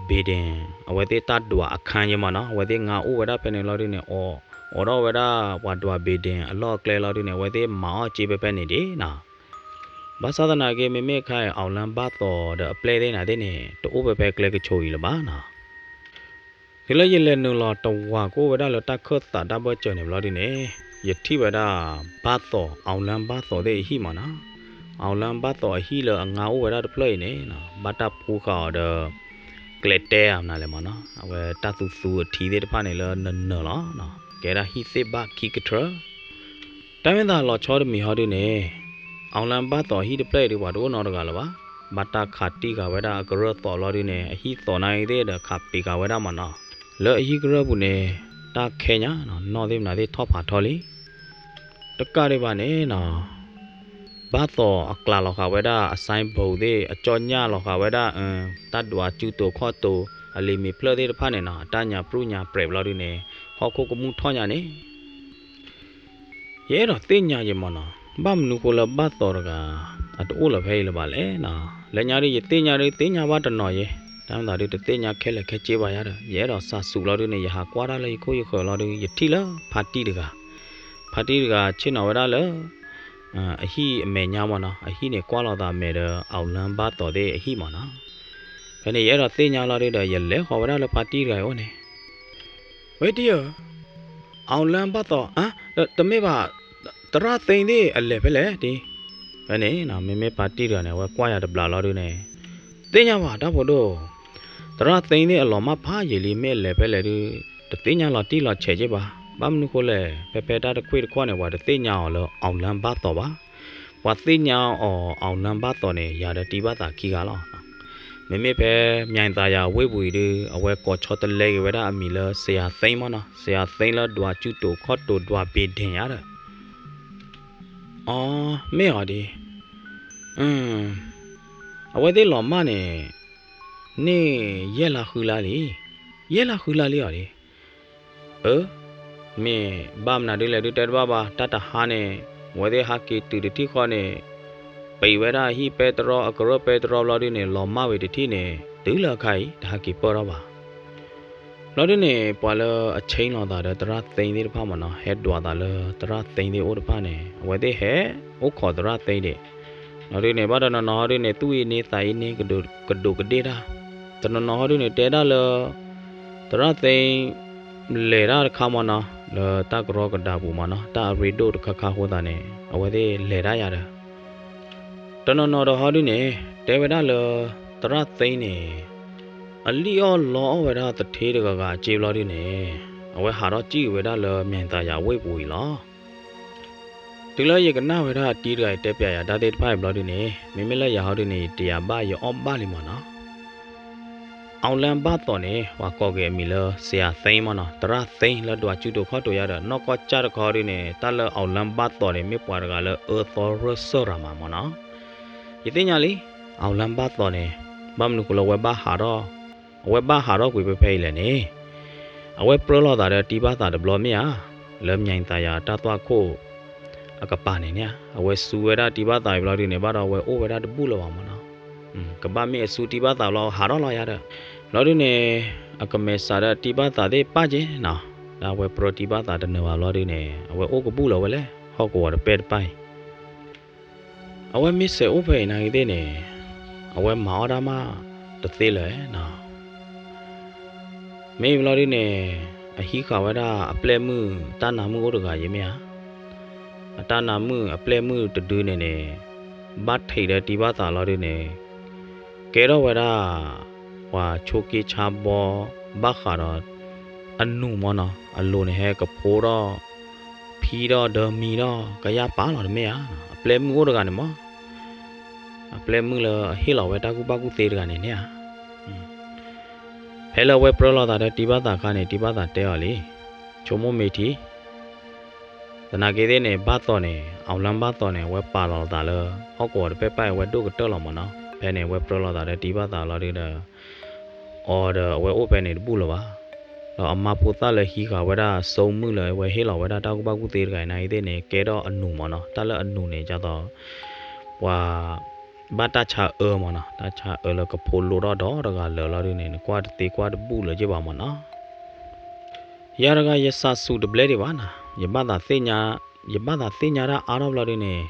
ဘ့ၣ်ဒ့ၣ် အဝဲသ့ၣ်တၢ်ဒွးအခန်းယဲၢ်မ့ၢ်နီၤ, အဝဲသ့ၣ်ငါအိၣ်ဝဲဒၣ်ဖဲန့ၣ်လီၤဒုးန့ၣ် အိးထီၣ်ဝဲဒၣ်ပှၤဒွးဘ့ၣ်ဒ့ၣ်အလီၢ်အကျဲလီၤဒုးန့ၣ် အဝဲသ့ၣ်မၤအီၣ်စ့ဖဲဖဲန့ၣ်ဒံးနီၤ. ဘၣ်ဆၣ်သနာ်က့ မ့မ့ၢ်ခါအံၤ အီၣ်လၢဘၣ်သိးဒီးအပျဲၢ်သ့ၣ်နၤသ့ၣ်န့ၣ် တအိၣ်ဖဲဖဲကျဲကဆိးအံၤလၢၤဘၣ်နီၤ. တုၤလၢယလဲၤနုာ်လီၤတဝာ်ကအိၣ်ဝဲဒၣ်လၢတၢ်ခၢၣ်သးတၢ်ဘၢၣ်စၢၤန့ၣ်ဘျီဒုးန့ၣ်, ယထံၣ်ဝဲဒၣ် ဘၣ်သိး အီၣ်လၢဘၣ်သိးသ့ၣ်အဟံၣ်မ့ၢ်နီၤ. အီၣ်လၢဘၣ်သိးအဟံၣ်လၢအငါအိၣ်ဝဲဒၣ်တဖျၢၣ်အံၤန့ၣ်နီၤ, ဘၣ်တၢ်ဖှူဃာ်အီၤဒီး ကျဲတဲအမနုၤလဲၣ်မ့ၢ်နီၤ, အဝဲတၢ်သူသူအထံသ့ၣ်တဖၣ်န့ၣ်လၢနနၢၤလီၤ. ကဲဒၣ်ဟံၣ်သ့ၣ်ဘၣ်ခံကထြၢ တၢ်မ့ၢ်သးလီၤဆီတမံၤဟီဒုးန့ၣ်, အီၣ်လၢဘၣ်သိးအဟံၣ်တဖျၢၣ်အံၤဒုး ပှၤတအိၣ်နီတဂၤလၢၤဘၣ်. ဘၣ်တၢ်ခးတံၢ်ဃာ်ဝဲဒၣ်အကရၢၢ်သိးလီၤဒုးန့ၣ် အဟံၣ်သိးနါအံၤသ့ၣ်ဒီးခးပံာ်ဃာ်ဝဲဒၣ်မ့ၢ်နီၤ. လၢအဟံၣ်ကရၢၢ်ပူၤန့ၣ် တၢ်ခဲညါနီၤ, နီၣ်သ့ၣ်မနုၤသ့ၣ်ထီၣ်ဖးထီလံ. တကးဒံးဘၣ်န့ၣ်နီၤ, ဘၣ်သိးအကျးလီၤဃာ်ဝဲဒၣ်အ signboard သ့ၣ် အကၠီၣ်ညၣ်လီၤဃာ်ဝဲဒၣ် တၢ်ဒွးစုတိာ်ခီၣ်တိာ် အလံာ်မ့ၢ်ဖျၢၣ်သ့ၣ်တဖၣ်န့ၣ်နီၤ, အတၢ်ညါပြူၣ်ညါပြဲးဘျီဒုးန့ၣ် ဟီၣ်ခိၣ်ကမူၣ်ထီၣ်ညါန့ၣ် ယအဲၣ်ဒိးသ့ၣ်ညါယဲၢ်မ့ၢ်နီၤ, ဘၣ်မနုၤဃိလၢဘၣ်သိးတဂၤ အတအိၣ်လၢၤဖဲအံၤလၢၤဘၣ်လဲၣ်နီၤ. လၢညါဒုး ယသ့ၣ်ညါဒုး သ့ၣ်ညါဘၣ်တနီၤယဲၢ်, တၢ်မ့ၢ်သးဒုး တသ့ၣ်ညါခဲလၢာ်ခဲဆ့ဘၣ်ယါဒီး ယအဲၣ်ဒိးစးစူၤလီၤဒုးန့ၣ် ယဟးကွၢ်တၢ်လၢယခိၣ်ယဃၢၤလီၤဒုး ယထံၣ်လၢဖါတံၢ်တဂၤ, ဖါတံၢ်တဂၤဆ့ၣ်နီၤဝဲဒၣ်လၢ အဟံၣ်အမဲာ်ညါမ့ၢ်နီၤ, အဟံၣ်န့ၣ်ကွၢ်လိာ်သးမဲာ်ဒီး အီၣ်လၢဘၣ်သိးသ့ၣ်အဟံၣ်မ့ၢ်နီၤ. ဖဲန့ၣ် ယအဲၣ်ဒိးသ့ၣ်ညါလီၤဒုးဒီး ယလဲၤဃီၤဝဲဒၣ်လၢဖါတံၢ်တဂၤအံၤအိၣ်န့ၣ်, ဝဲတံၢ်ဧၢ, အီၣ်လၢဘၣ်သိး, တမ့ၢ်ဘၣ်, သရၣ်သ့ၣ်သ့ၣ်အလဲၤဖဲလဲၣ်တံၢ်. ဖဲန့ၣ် မ့မ့ၢ်ဖါတံၢ်တဂၤန့ၣ် အဝဲကွၢ်ယၤတဘျီလီၤဒုးန့ၣ်, သ့ၣ်ညါဘၣ်တၢ်ဖိဒိၣ်, သရၣ်သ့ၣ်သ့ၣ်အလီၤမၢ်ဖးယံာ်လံ မ့ၢ်အလဲၤဖဲလဲၣ်ဒုး တသ့ၣ်ညါလီၤတံၢ်လီၤဆဲးက့ဘၣ်. ဘၣ်မနုၤဃိလဲၣ်, ဖဲဖဲတၢ်တခွံၣ်တခီၣ်န့ၣ် ပှၤတသ့ၣ်ညါအီၤလၢအီၣ်လၢဘၣ်သိးဘၣ်. ပှၤသ့ၣ်ညါအီၤအီၣ်လၢဘၣ်သိးန့ၣ် ယၤဒီးတံၢ်ဘၣ်သးခံဂၤလီၤ. မ့မ့ၢ်ဖဲ မၠဲၣ်သးယၤဝ့ၢ်ပူၤအံၤဒုး အဝဲကိးဆီတလဲက့ၤဝဲဒၣ်အမံၤလၢ စယၤသ့မ့ၢ်နီၤ, စယၤသ့လၢဒွးစုတိာ်ခီၣ်တိာ်ဒွးဘ့ၣ်ဒ့ၣ်ညါဒီး အီ မ့ၢ်အီၤဒံး, အဝဲသ့ၣ်လီၤမၢ်န့ၣ် န့ၢ်ယဲၢ်လါဃုလါလံ, ယဲၢ်လါဃုလါလံအီၤဒံး. အၢ, မ့ၢ်ဘၣ်မနုၤဒ်လဲၣ်ဒုးတဲတဘၣ်ဘၣ်, တၢ်တဟါန့ၣ် အဝဲသ့ၣ်ဟးက့ၤတုၤတထံၣ်ဃီန့ၣ် ပံာ်ဝဲဒၣ်အဟံၣ်ပဲတြီ အကရၢၢ်ပဲတြီဘျီဒုးန့ၣ် လီၤမၢ်ဝံၤတထံၣ်န့ၣ် တုၤလၢအခါအံၤ တဟးက့ၤပၢၢ်ထီၣ်ဘၣ်. ဘျီဒုးန့ၣ် ပှၤလၢအဆ့လီၤသးဒီးသရၣ်သ့သ့ၣ်တဖၣ်မ့ၢ်နီၤ ဟဲဒွးသးလၢသရၣ်သ့သ့ၣ်အိၣ်တဖၣ်န့ၣ် အဝဲသ့ၣ်ဟဲအိၣ်ခိးသရၣ်သ့ဒံး. ဘျီဒုးန့ၣ် ဘၣ်တနီၤနီၤဟီဒုးန့ၣ် သူၣ်အံၤန့ၢ်သးအံၤန့ၢ် ကဒိးကဒ့ၣ်တၢ်, တနီၤနီၤဟီဒုးန့ၣ် တဲဒၣ်လၢ သရၣ်သ့ လဲၤတၢ်တခါမ့ၢ်နီၤ လၢတၢ်ကရီကဒါပူၤမ့ၢ်နီၤ တၢ်အရ့ဒိၣ်တခါခါအဃိသတးန့ၣ် အဝဲသ့ၣ်လဲၤတၢ်ယၤဒီး တနီၤနီၤဒီးဟီဒုးန့ၣ် တဲဝဲဒၣ်လၢ သရၣ်သ့န့ၣ် အလံၣ်အီၣ်လီအီၣ်ဝဲဒၣ်သထ့တဂၤဂၤအစ့ဘျီဒုးန့ၣ် အဝဲဟးထီၣ်စံၣ်က့ၤဝဲဒၣ်လၢမၠဲၣ်သးယၤဝ့ၢ်ပူၤအံၤလီၤ. တုၤလၢယကနၣ်ဝဲဒၣ်တံၤတဂၤအံၤတဲပျးယၤတၢ်သ့ၣ်တဖၣ်အံၤဘျီဒုးန့ၣ် မ့မ့ၢ်လၢယၤဟီဒုးန့ၣ် ယတယာ်ဘၣ်ယအီၣ်ဘၣ်လံမ့ၢ်နီၤ အီလၢဘၣ်သိးန့ၣ် ပှၤကိးက့ၤအမံၤလၢ စယၤသ့မ့ၢ်နီၤ သရၣ်သ့လၢဒွးစုတိာ်ခီၣ်တိာ်ယၤဒီး နီၢ်ကီၢ်ကၠၢ်တခီဒုးန့ၣ် တၢ်လၢအီလၢဘၣ်သိးန့ၣ် မ့ၢ်ပှၤတဂၤလၢအၢသီရၢၢ်စၢၢ်ရၤမးမ့ၢ်နီၤ. ယသ့ၣ်ညါလံ အီလၢဘၣ်သိးန့ၣ် ဘၣ်မနုၤဃိလၢအဝဲဘၣ်ဟးထီၣ် အဝဲဘၣ်ဟးထီၣ်ကွံာ်ဖဲဖဲအံၤလဲၣ်န့ၣ် အဝဲပြၢလိာ်သးဒီးတံၤဘၣ်သးတဘျီမ့ၢ်ဧါ လၢမၠဲၣ်သးယၤတၢ်သွၣ်ခိၣ် အကပၤန့ၣ်န့ၣ် အဝဲစူးဝဲဒၣ်တံၤဘၣ်သးအံၤဘျီဒုးန့ၣ် ဘၣ်ဒီးအဝဲအိၣ်ဝဲဒၣ်တဘူၣ်လၢၤဘၣ်မ့ၢ်နီၤ. ကဘၣ်မ့ၢ်အစူးတံၤဘၣ်သးဘျီ ဟးထီၣ်လီၤယၤဒီး ဘျီဒုးန့ၣ် အကမဲာ်စးဒီးတံၤဘၣ်သးသ့ၣ်ပၣ်က့ၤနီၤ ဒီးအဝဲပြၢတံၤဘၣ်သးတနၢၤဘၣ်ဘျီဒုးန့ၣ် အဝဲအိၣ်ကဘူၣ်လၢၤဝဲလဲၣ် ဟီၣ်ကဝီၤတပဲၢ်တပၢ်အံၤ အဝဲမ့ၢ်စဲးအိၣ်ဖဲအံၤနာ်က့သ့ၣ်န့ၣ် အဝဲမၤအီၣ်တၢ်မးတသ့လၢၤနီၤ. မ့ၢ်ဘျီဒုးန့ၣ် အဟံးဃာ်ဝဲဒၣ်အပျဲၢ်မုၣ် တၢ်နါမုၣ်အိၣ်တဂၤယဲမ့ၢ်ဧါ. အတၢ်နါမုၣ်အပျဲၢ်မုၣ်တဒုန့ၣ်န့ၣ် ဘၣ်ထံးဒီးတံၤဘၣ်သးလီၤဒုးန့ၣ် ကဲထီၣ်ဝဲဒၣ် ပှၤဆိးက့ဆါဘီ ဘၣ်ဃးဒီး အနူၢ်မၢ်နီၤ, အလိၤန့ၣ်ဟဲကဖိထီၣ် ဖံထီၣ်ဒၢမံထီၣ် ကယၢ်ပာ်လီၤတမ့ၢ်ဧါ, အပျဲၢ်မုၣ်အိၣ်တဂၤန့ၣ်မၢ်, အပျဲၢ်မုၣ်လၢအဟ့ၣ်လီၤဝဲတၢ်ကူၣ်ဘၣ်ကူၣ်သ့တဂၤန့ၣ်န့ၣ်ဧါ. ဖဲလၢအဝဲပြၢလိာ်သးဒီးတံၤဘၣ်သးအခါန့ၣ် တံၤဘၣ်သးတဲအီၤလံ, ဆိကမိၣ်မ့ၢ်ထံ သနာ်က့သ့ၣ်န့ၣ် ဘၣ်သိးန့ၣ် အောင်လံဘၣ်သိးန့ၣ် အဝဲပာ်လီၤသးလၢ ဟီၣ်ကဝီၤတဖျၢၣ်အဝဲဒိၣ်ကတၢၢ်လီၤမၢ်နီၤ. ဖဲန့ၣ် အဝဲပြၢလိာ်သးဒီးတံၤဘၣ်သးလီၤဒုဒီး အီၤဒီးအဝဲအိၣ်ဖဲန့ၣ်တဘူၣ်လၢၤဘၣ်. ဒီးအမါဖိသၣ်လၢဟံးဃာ်ဝဲဒၣ် ဆိကမိၣ်လၢအဝဲဟ့ၣ်လီၤဝဲဒၣ်တၢ်ကူၣ်ဘၣ်ကူၣ်သ့တဂၤအံၤန့ၣ်သ့ၣ်န့ၣ် ကဲထီၣ်အနူၢ်မၢ်နီၤ. တၢ်လၢအနူၢ်န့ၣ် ဒ်သိး ပှၤ ဘၣ်တၢ်ဆါအၢမၢ်နီၤ, တၢ်ဆါအၢလၢကဖိလိထီၣ်ဒီတဂၤလၢာ်လီၤဒုန့ၣ် နကွၢ်တသ့ကွၢ်တဘူၣ်လၢၤက့ဘၣ်မၢ်နီၤ. ယၤတဂၤ ယစးစူၤတဘျဲဒံးဘၣ်နီၤ, ယဘၣ်သးသ့ၣ်ညါ, ယဘၣ်သးသ့ၣ်ညါတၢ်အါထီၣ်ဘျီဒုန့ၣ်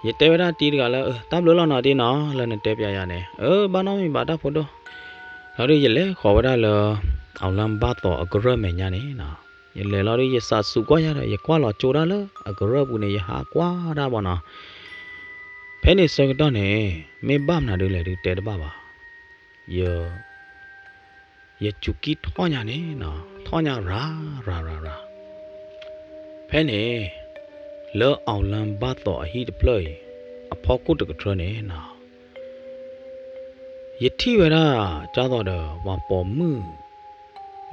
ယတဲဝဲဒၣ်တံၤတဂၤလၢ တၢ်ဘျုးလီၤနီၤတံၤနီၤ လၢနတဲပျးယၤန့ၣ်, အၢ ဘၣ်နီတမံၤဘၣ်တၢ်ဖိဒိၣ်. လီၤဒု ယလဲၤဃီၤဝဲဒၣ်လၢ အောင်လံဘၣ်သိးအကရၢၢ်မဲာ်ညါန့ၣ်နီၤ, ယလဲၤလီၤဒု ယစးစူၤကွၢ်ယၤဒီး ယကွၢ်လီၤကၠိဒၣ်လၢအကရၢၢ်ပူၤန့ၣ် ယဟးကွၢ်ဒၣ်မၢ်နီၤ. ဖဲန့ၣ်ဆၢကတီၢ်န့ၣ် မ့ၢ်ဘၣ်မနုၤဒုလဲၣ်ဒုတဲတဘၣ်ဘၣ်. ယ ယစူၤကံထီၣ်ညါန့ၣ်နီၤ, ထီၣ်ညါရၤရၤရၤရၤ. ဖဲန့ၣ် လၢအောင်လံဘၣ်သိးအဟံၣ်တဖျၢၣ်အံၤ အဖီခိၣ်တကထြၢန့ၣ်နီၤ ယထံၣ်ဝဲဒၣ် ဒ်သိးဒီး ပှၤပိာ်မုၣ်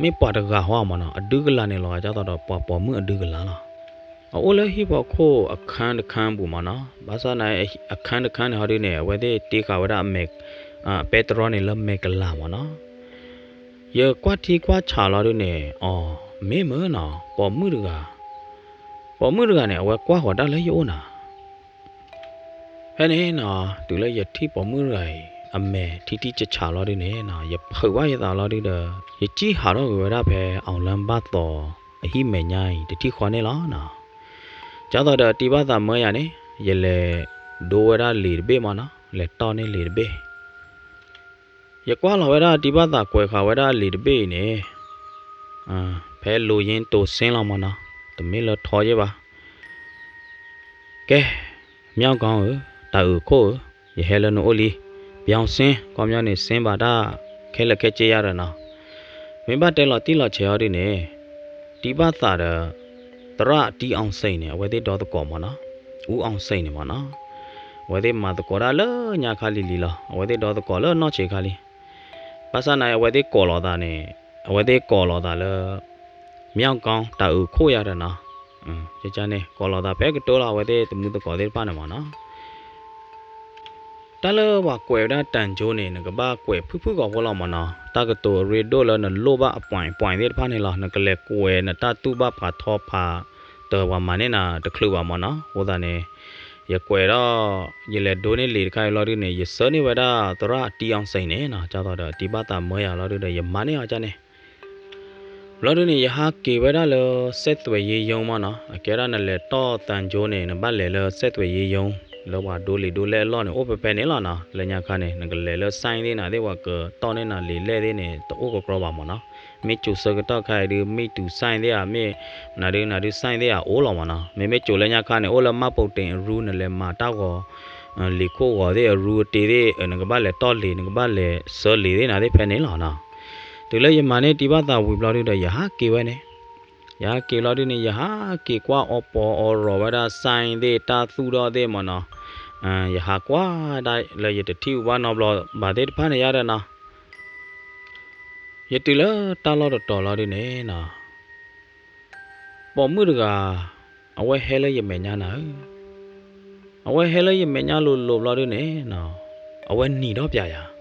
မ့ၢ်ပှၤတဂၤဟီမၢ်နီၤ, အဒုကလၤန့ၣ်လီၤ ဒ်သိးဒီးပှၤပိာ်မုၣ်အဒုကလၤလီၤ. အအိၣ်လၢဟံၣ်ဖီခိၣ်အခန်းတခန်း ပူၤမၢ်နီၤ, ဘၣ်ဆၣ်န့ၣ် အခန်းတခန်းန့ၣ်ဟီဒုန့ၣ် အဝဲသ့ၣ်တ့ဃာ်ဝဲဒၣ်အမဲာ်, ပဲတြီန့ၣ်လၢမဲာ်ကလၤမၢ်နီၤ. ယကွၢ်ထံကွၢ်ဆးလီၤဒုန့ၣ် အီၤ မ့ၢ်မၢ်နီၤ ပိာ်မုၣ်တဂၤ, ပိာ်မုၣ်တဂၤန့ၣ် အဝဲကွၢ်ဃီၤတၢ်လၢယအိၣ်နၤ ဖဲန့ၣ်နီၤ တုၤလၢယထံၣ်ပိာ်မုၣ်တဂၤအံၤ အမဲာ်ထံထံဆးဆးလီၤဒုန့ၣ်နီၤ ယဖုးဘၣ်ယသးလီၤဒုဒီး ယစံၣ်ဟးထီၣ်ကွံာ်ဝဲဒၣ်ဖဲအောင်လံဘၣ်သိးအဟံၣ်မဲာ်ညါအံၤ တထံၣ်ဃီန့ၣ်လီၤနီၤ. ဒ်သိးဒီးတံၤဘၣ်သးမၢယၤန့ၣ် ယလဲၤဒိဝဲဒၣ်လံာ်တဘ့ၣ်မၢ်နီၤ, လဲၤတီၢ်န့ၢ်လံာ်တဘ့ၣ် ယကွၢ်လီၤဝဲဒၣ်တံၤဘၣ်သးကွဲးဃာ်ဝဲဒၣ်အလံာ်တဘ့ၣ်အံၤန့ၣ်, ဖဲလိုရင်းတိုစ့လီၤမၢ်နီၤ, တမ့ၢ်လၢထီယဲၢ်ဘၣ်. ကဲ, မြောင်းကောင်းဧၢ, တၤအုးခိၣ်ဧၢ, ယဟဲလၢနအိၣ်လံ. ပြောင်းဆင်း, ခီပညီန့ၣ်ဆင်းဘၣ်တၢ်ခဲလၢာ်ခဲဆ့ယါဒီးနီၤ, မ့ၢ်ဘၣ်တဲလီၤတံၢ်လီၤဆဲးအီၤဒုန့ၣ်, တံၤဘၣ်သးဒီး သရၣ်တံၤအောင်စိန်န့ၣ် အဝဲသ့ၣ်ဒီသကိးမၢ်နီၤ, ဦးအောင်စိန်န့ၣ်မၢ်နီၤ, အဝဲသ့ၣ်မၤသကိးတၢ်လၢညါခါလံၤလံၤလီၤ. အဝဲသ့ၣ်ဒီသကိးလၢနီၢ်ဆံးခါလံ. ဘၣ်ဆၣ်န့ၣ် အဝဲသ့ၣ်ကိးလိာ်သးန့ၣ်, အဝဲသ့ၣ်ကိးလိာ်သးလၢ မြောင်းကောင်း တၤအုးခိၣ်ယါဒီးနီၤ, န့ၣ် ကိးလိာ်သးဖဲကတိၤလီၤ အဝဲသ့ၣ်သမုသကိးသ့ၣ်တဖၣ်န့ၣ်မၢ်နီၤ. တၢ်လၢပှၤကွဲးဝဲဒၣ်တၤကၠိန့ၣ် နကဘၣ်ကွဲးဖုၣ်ဖုၣ်ကိာ်ဖိလီၤမၢ်နီၤ. တၢ်ကတိၤအရ့ဒိၣ်လၢနလိၣ်ဘၣ်အပွိၣ်ပွိၣ်သ့ၣ်တဖၣ်န့ၣ်လီၤ. နကလဲၤကွဲးနတၢ်တူၢ်ဘၣ်ဖးထီဖးတၢၢ် ပှၤမၤန့ၢ်နၤတချုးဘၣ်မၢ်နီၤ. အဃိသတးန့ၣ် ယကွဲးဒီး ယလဲၤဒိန့ၢ်လံာ်တခါအံၤလီၤဒုန့ၣ် ယဆှၢန့ၢ်ဝဲဒၣ်သရၣ်တံၤအောင်စိန်န့ၣ်နီၤ. ဒ်သိးဒီးတံၤဘၣ်သးမၢယၤလီၤဒုဒီး ယမၤန့ၢ်အီၤဒ်န့ၣ် ဘျီဒုန့ၣ် ယဟးက့ၤဝဲဒၣ်လၢ ဆက်သွယ်ရေးရုံးမၢ်နီၤ. အကဲဒၣ်နလဲၤတီၢ်တၤကၠိန့ၣ် နဘၣ်လဲၤလၢ ဆက်သွယ်ရေးရုံး လၢပှၤဒိလံာ်ဒိလဲၢ်အလီၢ်န့ၣ် အိၣ်ဖဲဖဲန့ၣ်လီၤနီၤ. လၢညါခါန့ၣ် နကလဲၤလၢ ဆိုင် သ့ၣ်နၤသ့ၣ် ပှၤကတီၢ်န့ၢ်နၤလံာ်လဲၢ်သ့ၣ်န့ၣ် တအိၣ်ကကြီဘၣ်မၢ်နီၤ. မ့ၢ်စိၤဆၢကတီၢ်ခါအံၤဒု မ့ၢ်တုၤ ဆိုင် သ့ၣ်ဧါ မ့ၢ်နၤဒု နၤဒု ဆိုင် သ့ၣ်ဧါ အိၣ်လီၤမၢ်နီၤ. မ့မ့ၢ်စိၤလၢညါခါန့ၣ် အိၣ်လၢ မှတ်ပုံတင် အရူ နလဲၤမၤတၢ်ဂီၤ လံာ်ခိၣ်ဂီၤသ့ၣ် အရူအတ့သ့ၣ် နကဘၣ်လဲၤတီၢ်လံာ် နကဘၣ်လဲၤဆှၢလံာ်သ့ၣ်နၤသ့ၣ်ဖဲန့ၣ်လီၤနီၤ. တုၤလၢယမၤန့ၢ်တံၤဘၣ်သးဝံၤဘျီဒုဒီး ယဟးက့ၤဝဲန့ၣ်, ယဟးက့ၤလီၤဒုန့ၣ် ယဟးက့ၤကွၢ်အီပီအီရီၤဝဲဒၣ် ဆိုင် သ့ၣ် တၢ်သူၣ်ထီၣ်သ့ၣ်မၢ်နီၤ. ယဟးကွၢ်ဒၣ်လၢယတထံၣ်ဝဲဘၣ်နီတဘျီဘၣ်သ့ၣ်တဖၣ်န့ၣ်ယါဒီးနီၤ. ယတုၤလၢတၢ်လီၢ်တတီၤလီၤဒုန့ၣ်နီၤ ပိာ်မုၣ်တဂၤ အဝဲဟဲလၢယမဲာ်ညါနၤဧၢ, အဝဲဟဲလၢယမဲာ်ညါလိၤလိၤဘျီဒုန့ၣ်နီၤ အဝဲနံၤထီၣ်ပျးယၤ.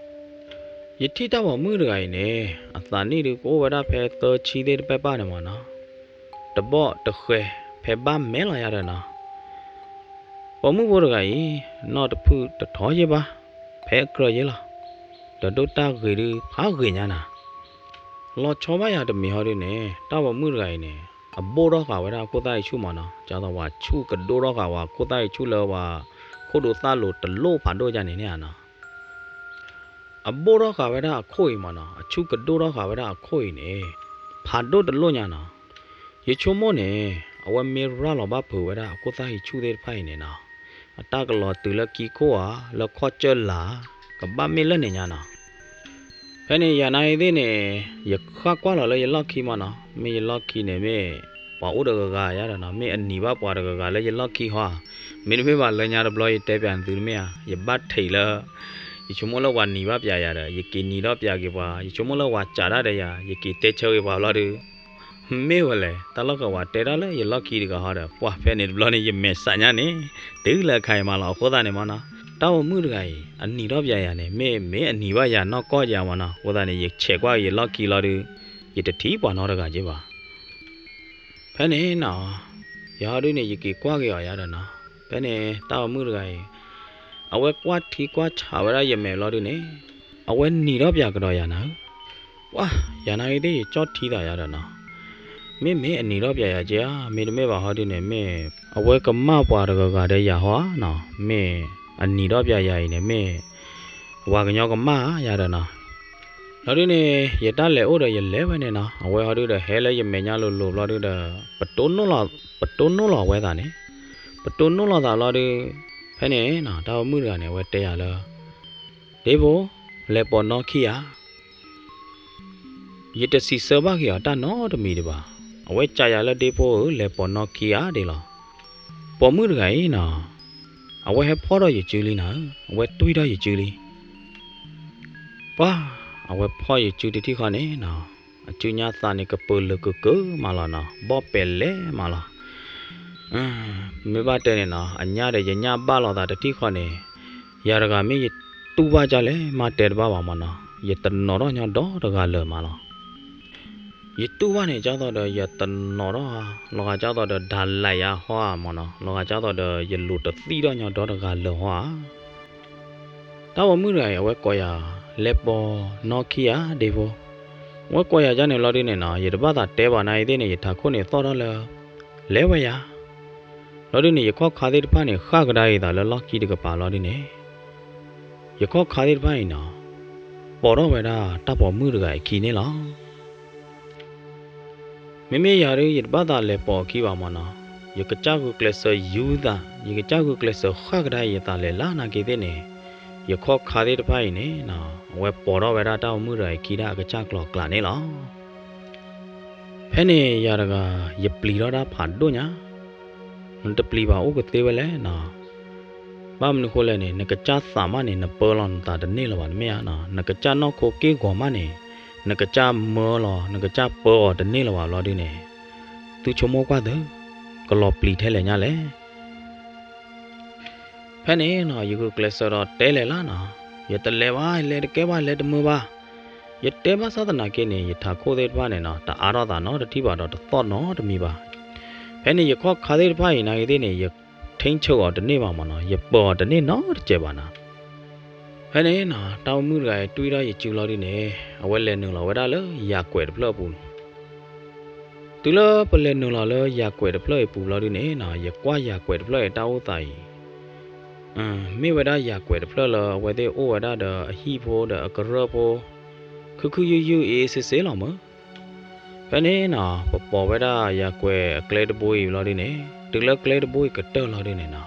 ယထံၣ်တၢ်ပိာ်မုၣ်တဂၤအံၤန့ၣ် အသးနံၣ်ဒုကအိၣ်ဝဲဒၣ်ဖဲသၢဆံသ့ၣ်တဖၣ်န့ၣ်မၢ်နီၤ. တဘီၣ်တဃဲၤ ဖဲဘၣ်မဲာ်လီၤယၤဒီးနီၤ. ပိာ်မုၣ်ဖိတဂၤအံၤ နီၢ်တဖုၣ်တထီယဲၢ်ဘၣ်, ဖဲအကြၢးယဲၢ်လီၤ. ဒီးဒိၣ်တၢ်ဂ့ၤဒုဖးဂ့ၤညါနၤ. လီၤဆီဘၣ်ယၤတမံၤဟီဒုန့ၣ် တၢ်ပိာ်မုၣ်တဂၤအံၤန့ၣ် အဘိၣ်ထီၣ်ဃာ်ဝဲဒၣ်အခိၣ်သၣ်အံၤဆူၣ်မၢ်နီၤ. ဒ်သိးပှၤဆူၣ်ကဒိၣ်ထီၣ်ဃာ်ဝဲခိၣ်သၣ်အံၤဆူၣ်လၢပှၤ ခိၣ်ဒိသၣ်လိၤတလိၣ်ဖးဒိၣ်ယါန့ၣ်န့ၣ်ဧါနီၤ. အဘိၣ်ထီၣ်ဃာ်ဝဲဒၣ်အခိၣ်အံၤမၢ်နီၤ, အဆူၣ်ကဒိၣ်ထီၣ်ဃာ်ဝဲဒၣ်အခိၣ်အံၤန့ၣ် ဖးဒိၣ်တလိၣ်ညါနီၤ. ယဆိကမိၣ်န့ၣ် အဝဲမ့ၢ်ရၤလီၤဘၣ်ဖုးဝဲဒၣ်အခိၣ်သၣ်ဟံးဆူၣ်သ့ၣ်တဖၣ်အံၤန့ၣ်နီၤ, အတၢ်ကလီၤတုၤလၢကံခိၣ်ဧါ, လၢခီၣ်စၢၢ်လၢ်ဧါ, ကဘၣ်မ့ၢ်လၢန့ၣ်ညါနီၤ. ဖဲန့ၣ်ယၤနာ်ဂ့ၤသ့ၣ်န့ၣ် ယဃၣ်ကွၢ်လီၤလၢယလီၢ်ခံမးနီၤ, မ့ၢ်ယလီၢ်ခံန့ၣ်မ့ၢ် ပှၤအိၣ်တဂၤဂၤယါဒီးနီၤ, မ့ၢ်အနံၤဘၣ်ပှၤတဂၤဂၤလၢယလီၢ်ခံဟီဧါ, မ့တမ့ၢ်ဘၣ်လၢညါတဘျီယတဲပၠးသုတမ့ၢ်ဧါ, ယဘၣ်ထံးလၢ ယဆိကမိၣ်လၢပှၤနံၤဘၣ်ပၠးယၤဒီး ယက့ၤနံၤထီၣ်ပၠးက့ၤပှၤ, ယဆိကမိၣ်လၢပှၤစးတၢ်ဒီးယၤ ယက့ၤတဲဆၢက့ၤပှၤဘျီဒီး မ့ၢ်ဝဲလဲၣ်, တၢ်လီၢ်ကဝၤတဲတၢ်လၢယလီၢ်ခံတဂၤဟီဒီး ပှၤဖဲန့ၣ်တဘျီန့ၣ် ယမဲာ်ဆှးညါန့ၣ် တုၤလၢအခါအံၤမးလီၤ. အဃိသတးန့ၣ်မးနီၤ, တၢ်ပိာ်မုၣ်တဂၤအံၤ အနံၤထီၣ်ပၠးယၤန့ၣ် မ့ၢ်မ့ၢ်အနံၤဘၣ်ယၤနီၢ်ကီၢ်ယၤမးနီၤ, အဃိသတးန့ၣ် ယဆဲးကွၢ်က့ၤယလီၢ်ခံလီၤဒီး ယတထံၣ်ပှၤနီတဂၤက့ၤဘၣ်. ဖဲန့ၣ်နီၤ, ယဟီဒုန့ၣ် ယက့ၤကွၢ်က့ၤအီၤယၤဒီးနီၤ, ဖဲန့ၣ်တၢ်ပိာ်မုၣ်တဂၤအံၤ အဝဲကွၢ်ထံကွၢ်ဆးဝဲဒၣ်ယမဲာ်ဘျီဒုန့ၣ် အဝဲနံၤထီၣ်ပၠးကဒီးယၤနၤဧၢ, ပှၤ ယၤနာ်ဂ့ၤသ့ၣ် ယကၠီၣ်ထံသးယၤဒီးနီၤ, မ့မ့ၢ်အနံၤထီၣ်ပၠးယၤက့ၤဧါ, မ့တမ့ၢ်ဘၣ်ဟီဒုန့ၣ် မ့ၢ်အဝဲကမၣ်ပှၤတဂၤဂၤဒီးယၤဟီဧါနီၤ, မ့ၢ်အနံၤထီၣ်ပၠးယၤအံၤန့ၣ် မ့ၢ်ပှၤကညီကမၣ်ဧါယၤဒီးနီၤ. ဘျီဒုန့ၣ် ယတၢ်လဲၤအိၣ်ဒီးယလဲၤဝဲန့ၣ်နီၤ, အဝဲဟီဒုဒီးဟဲလၢယမဲာ်ညါလိၤလိၤဘျီဒုဒီး ပတိၢ်နီၣ်လီၤဝဲသးန့ၣ်, ပတိၢ်နီၣ်လီၤသးဘျီဒု ဖဲန့ၣ်နီၤ တၢ်ပိာ်မုၣ်တဂၤန့ၣ် အဝဲတဲယၤလၢ ဒ့ဖိ, လဲၤပိာ်နီၣ်ခံဧါ. ယတစံးဆၢဘၣ်က့ၤအီၤတၢ်နီတမံၤဒံးဘၣ်. အဝဲစံးယၤလၢဒ့ဖိဧၢ, လဲၤပိာ်နီၣ်ခံဧါဒ်လီၤ. ပိာ်မုၣ်တဂၤအံၤနီၤ, အဝဲဟဲဖီၣ်ထီၣ်ယစုလံနၤဧၢ, အဝဲတွံၢ်ထီၣ်ယစုလံ. ပှၤ, အဝဲဖီၣ်ယစုတထံၣ်ဃီန့ၣ်နီၤ, အစုညါသးန့ၣ်ကပၢၤလၢာ်ကကၢမးလီၤနီၤ, ဘီၣ်ပဲာ်လဲၤမးလီၤ. မ့ၢ်ဘၣ်တဲန့ၣ်နီၤ, အညၣ်ဒီးယညၣ်ဘၣ်လိာ်သးတထံၣ်ဃီန့ၣ်, ယၤတဂၤမ့ၢ်ယတူၢ်ဘၣ်ဒ်လဲၣ်မးတဲတဘၣ်ဘၣ်မးနီၤ, ယတနီၤထီၣ်ညီဒီတဂၤလၢာ်မးလီၤ. ယတူၢ်ဘၣ်န့ၣ် ကၢ်သိးဒီး ယတနီၤထီၣ်ဧါ, လီၤဂာ်ကၢ်သိးဒီး ဒၣ်လဲၣ်ယၤဟီဧါမးနီၤ, လီၤဂာ်ကၢ်သိးဒီး ယလူၤတသံၣ်ထီၣ်ညီဒီတဂၤလၢာ်ဟီဧါ. တၢ်ပိာ်မုၣ်တဂၤအံၤ အဝဲကိးယၤ လဲၤပိာ်နီၣ်ခံဧါ ဒ့ဖိ. အဝဲကိးယၤဒ်န့ၣ်ဘျီဒုန့ၣ်နီၤ, ယတဘၣ်သးတဲဘၣ်နာ်ဂ့ၤသ့ၣ်န့ၣ် ယထးခိၣ်န့ၣ်သီၣ်ထီၣ်လၢ လဲၤဝဲယၤ. ဘျီဒုန့ၣ် ယခီၣ်ခါသ့ၣ်တဖၣ်န့ၣ် ဃၣ်ကဒါအသးလၢလီၢ်ခံတကပၤဘျီဒုန့ၣ်, ယခီၣ်ခါသ့ၣ်တဖၣ်အံၤနီၤ, ပိာ်ထီၣ်ဝဲဒၣ်တၢ်ပိာ်မုၣ်တဂၤအခံန့ၣ်လီၤ. မ့မ့ၢ်ယၤဒု ယတဘၣ်သးလဲၤပိာ်အခံဘၣ်မးနီၤ, ယကစၢ်ဂုာ်ကျဲးစၢးယူၤသး, ယကစၢ်ဂုာ်ကျဲးစၢးဃၣ်ကဒါယသးလဲၤလၢနာ်ဂ့ၤသ့ၣ်န့ၣ်, ယခီၣ်ခါသ့ၣ်တဖၣ်အံၤန့ၣ်နီၤ, အဝဲပိာ်ထီၣ်ဝဲဒၣ်တၢ်ပိာ်မုၣ်တဂၤအခံဒၣ်အကစၢ်ကျိၤအကျဲန့ၣ်လီၤ. ဖဲန့ၣ်ယၤတဂၤ ယပျံၤထီၣ်တၢ်ဖးဒိၣ်ညါ, နတပျံၤဘၣ်အိၣ်ကသ့ဝဲလဲၣ်နီၤ. ဘၣ်မနုၤဃိလဲၣ်န့ၣ် နကစၢ်သးမးန့ၣ် နပၢလီၤနသးတန့ၢ်လၢၤဘၣ်တမ့ၢ်ဧါနီၤ, နကစၢ်နီၢ်ခိက့ၢ်ဂီၤမးန့ၣ် နကစၢ်မၢလီၤ နကစၢ်ပၢအီၤတန့ၢ်လၢၤဘၣ်ဘျီဒုန့ၣ်, သုဆိကမိၣ်ကွၢ်သု, ကလီၤပျံၤထဲလဲၣ်ညါလဲၣ်. ဖဲန့ၣ်နီၤ ယဂုာ်ကျဲးစၢးဒီးတဲလဲၤလၢနီၤ, ယတလဲၤဘၣ် လဲၤတကဲဘၣ် လဲၤတမုာ်ဘၣ်. ယတဲဘၣ်ဆၣ်သနာ်က့န့ၣ် ယထးခိၣ်သ့ၣ်တဖၣ်န့ၣ်နီၤ တအါထီၣ်သးနီတထံၣ်ဘၣ်ဒီးတသီၣ်နီတမံၤဘၣ်. ဖဲန့ၣ်ယခီၣ်ခါသ့ၣ်တဖၣ်အံၤနာ်ဂ့ၤသ့ၣ်န့ၣ် ယထိန်းချုပ်အီၤတန့ၢ်ဘၣ်မးနီၤ, ယပၢအီၤတန့ၢ်နီတစဲးဘၣ်နီၤ. ဖဲန့ၣ်နီၤ တၢ်ပိာ်မုၣ်တဂၤအံၤတွံၢ်ထီၣ်ယစုလီၤဒုန့ၣ် အဝဲလဲၤနုာ်လီၤဝဲဒၣ်လၢယၤကွဲးတဖျၢၣ်အပူၤန့ၣ် တုၤလၢပလဲၤနုာ်လီၤလၢယၤကွဲးတဖျၢၣ်အံၤပူၤလီၤဒုန့ၣ်နီၤ ယကွၢ်ယၤကွဲးတဖျၢၣ်အံၤတၢ်အိၣ်သးအံၤ မ့ၢ်ဝဲဒၣ်ယၤကွဲးတဖျၢၣ်လၢအဝဲသ့ၣ်အိၣ်ဝဲဒၣ်ဒီးအဟံၣ်ဖိဒီးအကရၢၢ်ဖိ ခုခုယုၢ်ယုၢ်အ့ၣ်စ့စ့လီၤမး. ဖဲန့ၣ်နီၤ ပပိာ်ဝဲဒၣ်ယၤကွဲးအကျဲတဘိအံၤလီၤဒုန့ၣ် တုၤလၢကျဲတဘိအံၤကတၢၢ်လီၤဒုန့ၣ်နီၤ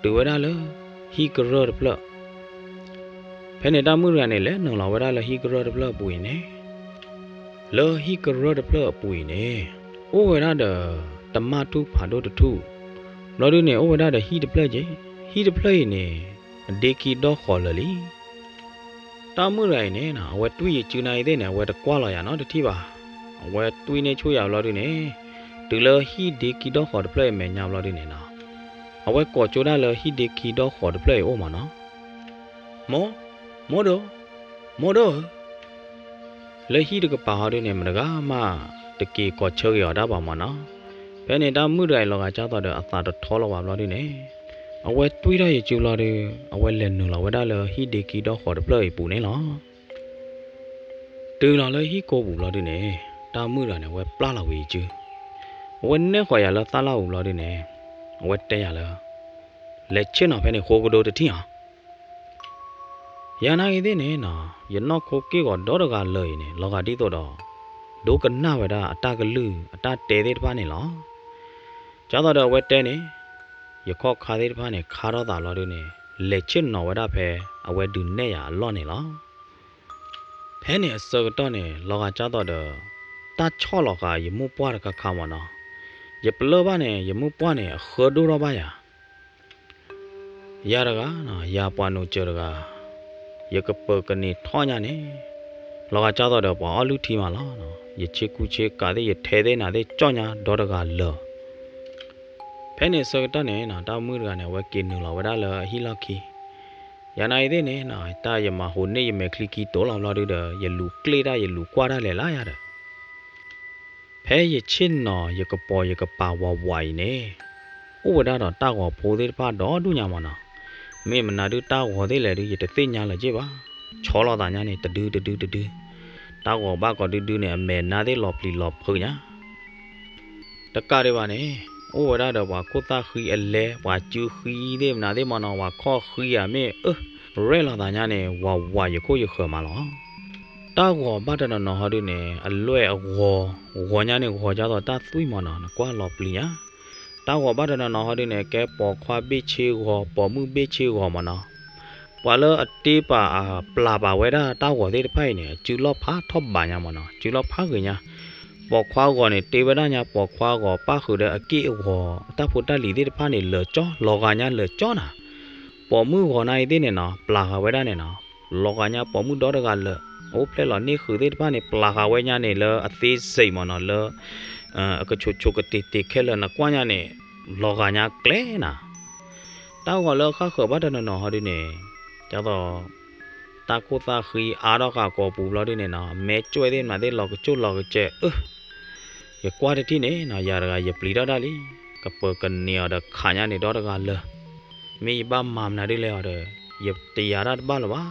တုၤဝဲဒၣ်လၢဟံၣ်ကရၢၢ်တဖျၢၣ် ဖဲန့ၣ်တၢ်မုၣ်တဂၤန့ၣ် လဲၤနုာ်လီၤဝဲဒၣ်လၢဟံၣ်ကရၢၢ်တဖျၢၣ်အပူၤအံၤန့ၣ်, လၢဟံၣ်ကရၢၢ်တဖျၢၣ်အပူၤအံၤန့ၣ် အိၣ်ဝဲဒၣ်ဒီး တမၢ်ထူၣ်ဖးဒိၣ်တထူၣ်, ဘျီဒုန့ၣ် အိၣ်ဝဲဒၣ်ဒီးဟံၣ်တဖျၢၣ်က့, ဟံၣ်တဖျၢၣ်အံၤန့ၣ် အဒ့ခံဒီဃီၤလၢာ်လံ. တၢ်မုၣ်တဂၤအံၤန့ၣ်နီၤ အဝဲတွံၢ်ယစုနာ်အံၤသ့ၣ်န့ၣ် အဝဲတကွၢ်လီၤယၤနီတထံၣ်ဘၣ်. အဝဲတွံၢ်န့ၢ်ဆူၣ်ယၤဘျီဒုန့ၣ်, တုၤလၢဟံၣ်ဒ့ခံဒီဃီၤတဖျၢၣ်အံၤမဲာ်ညါဘျီဒုန့ၣ်နီၤ, အဝဲကိးကၠိဒၣ်လၢဟံၣ်ဒ့ခံဒီဃီၤတဖျၢၣ်အံၤအိၣ်မးနီၤ. မိၢ်, မိၢ်ဒိၣ်, မိၢ်ဒိၣ်ဧၢ, လၢဟံၣ်တကပၤဟီဒုန့ၣ် မတဂၤမး တက့ၤကိးဆၢက့ၤအီၤတၢ်ဘၣ်မးနီၤ. ဖဲန့ၣ်တၢ်မုၣ်တဂၤအံၤလီၤဂာ်ကၢ်သိးဒီးအသးတထီလၢၤဘၣ်ဘျီဒုန့ၣ်, အဝဲတွံၢ်ထီၣ်ယစုဘျီဒု, အဝဲလဲၤနုာ်လီၤဝဲဒၣ်လၢဟံၣ်ဒ့ခံဒီဃီၤတဖျၢၣ်အံၤပူၤန့ၣ်လီၤ. တုၤလီၤလၢဟံၣ်ကိးပူၤဘျီဒုန့ၣ်, တၢ်မုၣ်တဂၤန့ၣ် အဝဲပျၢ်လီၤဝံၤယစု, အဝဲနဲၣ်ဃီၤယၤလၢသၣ်လၣ်ပူၤဘျီဒုန့ၣ်, အဝဲတဲယၤလၢ လဲၤဆ့ၣ်နီၤဖဲန့ၣ်ဃိကဒီးတထံၣ်ဧါ. ယၤနာ်ဂ့ၤသ့ၣ်န့ၣ်နီၤ, ယနီၢ်ခိက့ၢ်ဂီၤဒီတဂၤလၢာ်အံၤန့ၣ် လီၤဂာ်ဒ်သိးဒီး ဒိကနၣ်ဝဲဒၣ်အတၢ်ကလုၢ်အတၢ်တဲသ့ၣ်တဖၣ်န့ၣ်လီၤ. ကၢ်သိးဒီးအဝဲတဲန့ၣ်, ယခီၣ်ခါသ့ၣ်တဖၣ်န့ၣ် ခါထီၣ်သးလီၤဒုန့ၣ်, လဲၤဆ့ၣ်နီၤဝဲဒၣ်ဖဲအဝဲဒုးနဲၣ်ယၤအလီၢ်န့ၣ်လီၤ. ဖဲန့ၣ်အဆၢကတီၢ်န့ၣ် လီၤဂာ်ကၢ်သိးဒီး တၢ်ဆီၣ်လီၤဃာ်ယမုၢ်ပှၢ်တခါခါမၢ်နီၤ, ယပလၢၢ်ဘၣ်န့ၣ် ယမုၢ်ပှၢ်န့ၣ် အဃၢဒိၣ်ထီၣ်ဘၣ်ယၤ ယၤတဂၤ, ယၤပှၤနိစၢၤတဂၤ, ယကပၢၤကန့ၢ်ထီၣ်ညါန့ၣ်, လီၤဂာ်ကၢ်သိးဒီးပှၤအီၣ်လုၢ်ထံမးလီၤ. ယဆ့ကူဆ့ကၤသ့ၣ် ယထဲသ့ၣ်နၤသ့ၣ်ကၠီၣ်ညါဒီတဂၤလၢာ်. ဖဲန့ၣ်အဆၢကတီၢ်န့ၣ် တၢ်မုၣ်တဂၤန့ၣ် အဝဲက့ၤနုာ်လီၤဝဲဒၣ်လၢအဟံၣ်လီၢ်ခံ, ယၤနၤအံၤသ့ၣ်န့ၣ် တၢ်ယမၤဟူးန့ၢ်ယမဲာ်ချံခံတိၤလီၤဘျီဒုဒီး ယလူၤကျ့ၣ်တၢ် ယလူၤကွၢ်တၢ်လဲၤလၢယၤဒီး ဖဲယဆ့ၣ်နီၤ ယကပိာ်ယကပၤဝးဝးအံၤန့ၣ်, အိၣ်ဝဲဒၣ်ဒီးတၢ်ဂီၤဖိသ့ၣ်တဖၣ်ဒီဒူၣ်ညါမၢ်နီၤ. မ့ၢ်မနုၤဒုတၢ်ဂီၤသ့ၣ်လဲၣ်ဒု ယတသ့ၣ်ညါလၢၤက့ၢ်ဘၣ်. ဆီလီၤသးညါန့ၣ် တဒုတဒုတဒု, တၢ်ဂီၤဘၣ်ကီးဒုဒုန့ၣ် အမဲာ်နါသ့ၣ်လီၤပျံၤလီၤဖုးညါ တကးဒံးဘၣ်န့ၣ်, အိၣ်ဝဲဒၣ်ဒီးပှၤခိၣ်သၣ်ဃံအလဲ, ပှၤစုဃံသ့ၣ်မနုၤသ့ၣ်မၢ်နီၤ, ပှၤခီၣ်ဃံဧါ မ့ၢ်အၢ, ရဲၣ်လီၤသးညါန့ၣ် ဝးဝးယခိၣ်ယဃၢၤမးလီၤ. တၢ်ဂီၤဘၣ်တနီၤနီၤဟီဒုန့ၣ် အလွဲၢ်အဂီၤ, ဂီၤညါန့ၣ် ဂီၤကၢ်သိးတၢ်သွံၣ်မၢ်နီၤ, နကွၢ်လီၤပျံၤညါ. တၢ်ဂီၤဘၣ်တနီၤနီၤဟီဒုန့ၣ် ကဲပိာ်ခွါဘ့ၣ်ဆ့ဂီၤ, ပိာ်မုၣ်ဘ့ၣ်ဆ့ဂီၤမၢ်နီၤ. ပှၤလၢအတ့ပာ်အပျၢ်ပာ်ဝဲဒၣ်တၢ်ဂီၤသ့ၣ်တဖၣ်အံၤန့ၣ် အစုလီၢ်ဖးထီၣ်ဘးညါမၢ်နီၤ, စုလီၢ်ဖးဂ့ၤညါ. ပိာ်ခွါဂီၤန့ၣ် တ့ဝဲဒၣ်ညါ ပိာ်ခွါဂီၤပၣ်ဃုာ်ဒီးအက့ၢ်အဂီၤ အတၢ်ဖိတၢ်လံၤသ့ၣ်တဖၣ်န့ၣ် လၢာ်ကၠီ, လီၤဂာ်ညါလၢာ်ကၠီနၤ. ပိာ်မုၣ်ဂီၤနၤအံၤသ့ၣ်န့ၣ်နီၤ ပျၢ်ဃာ်ဝဲဒၣ်န့ၣ်နီၤ, လီၤဂာ်ညါပိာ်မုၣ်ဒီတဂၤလၢာ်, အအိၣ်ဖျဲၣ်လီၤန့ၢ်ဃုာ်သ့ၣ်တဖၣ်န့ၣ် ပျၢ်ဃာ်ဝဲညါန့ၣ်လၢအသ့စ့ၢ်မၢ်နီၤ, လၢ အကဆိးဆိးကတ့ၤတ့ၤခဲလၢာ် နကွၢ်ညါန့ၣ် လီၤဂာ်ညါကျဲနၤ. တၢ်ဂီၤလၢအဃၣ်ဃၢၤဘၣ်တနီၤနီၤဟီဒုန့ၣ်, ကၢ်သိး တၢ်ခိၣ်သၣ်ဃံအါထီၣ်ဃာ်ကိာ်ပူၤဘျီဒုန့ၣ်နီၤ, အမဲာ်ကွဲးသ့ၣ်မနုၤသ့ၣ်လီၤကစိၢ်လီၤကစဲးအၢ, ယကွၢ်တထံၣ်န့ၣ်နီၤ, ယၤတဂၤယပျံၤထီၣ်တၢ်လံ, ကပၢၤကန့ၢ်အီၤဒီးခးညါန့ၣ်ဒီတဂၤလၢာ်, မ့ၢ်ယဘၣ်မၤမနုၤဒ်လဲၣ်အီၤဒီး ယတယာ်တၢ်တဘၣ်လၢၤဘၣ်.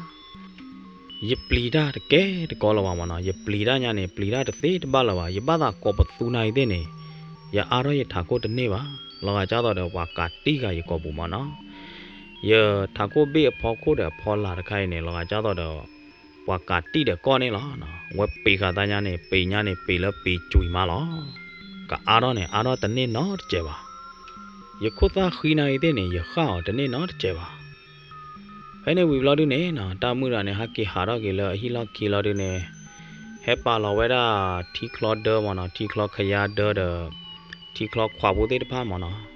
ယပျံၤတၢ်တကဲတကီလၢၤဘၣ်မၢ်နီၤ, ယပျံၤတၢ်ညါန့ၣ် ပျံၤတၢ်တသ့တဘၣ်လၢၤဘၣ်, ယဘၣ်သးကိးပသူနၤအံၤသ့ၣ်န့ၣ်, ယအါထီၣ်ယထးခိၣ်တန့ၢ်ဘၣ်, လီၤဂာ်ကၢ်သိးဒီးပှၤကးတံၢ်ဃာ်ယကိာ်ပူၤမၢ်နီၤ. ယထးခိၣ်ဘ့ၣ်အဖီခိၣ်ဒီးအဖီလာ်တခါအံၤန့ၣ် လီၤဂာ်ကၢ်သိးဒီး ပှၤကးတံၢ်ဒီးကီၢ်န့ၣ်လီၤ. အဝဲပ့ၤဃာ်သးညါန့ၣ် ပ့ၤညါန့ၣ် ပ့ၤလၢပ့ၤကွံာ်မးလီၤ. ကအါထီၣ်န့ၣ် အါထီၣ်တန့ၢ်နီတစဲးဘၣ်. ယခိၣ်သၣ်ဃံနၤအံၤသ့ၣ်န့ၣ် ယဃၣ်အီၤတန့ၢ်နီတစဲးဘၣ်. ဖဲန့ၣ်ဝံၤဘျီဒုန့ၣ်နီၤ, တၢ်မုၣ်တဂၤန့ၣ် ဟဲက့ၤဟးထီၣ်က့ၤလၢအဟံၣ်လီၢ်ခံလီၤဒုန့ၣ်, ဟဲပာ်လီၤဝဲဒၣ်ထံချီဒၢမၢ်နီၤ, ထံချီခယါဒၢဒီး ထံချီခွးဖိသ့ၣ်တဖၣ်မၢ်နီၤ.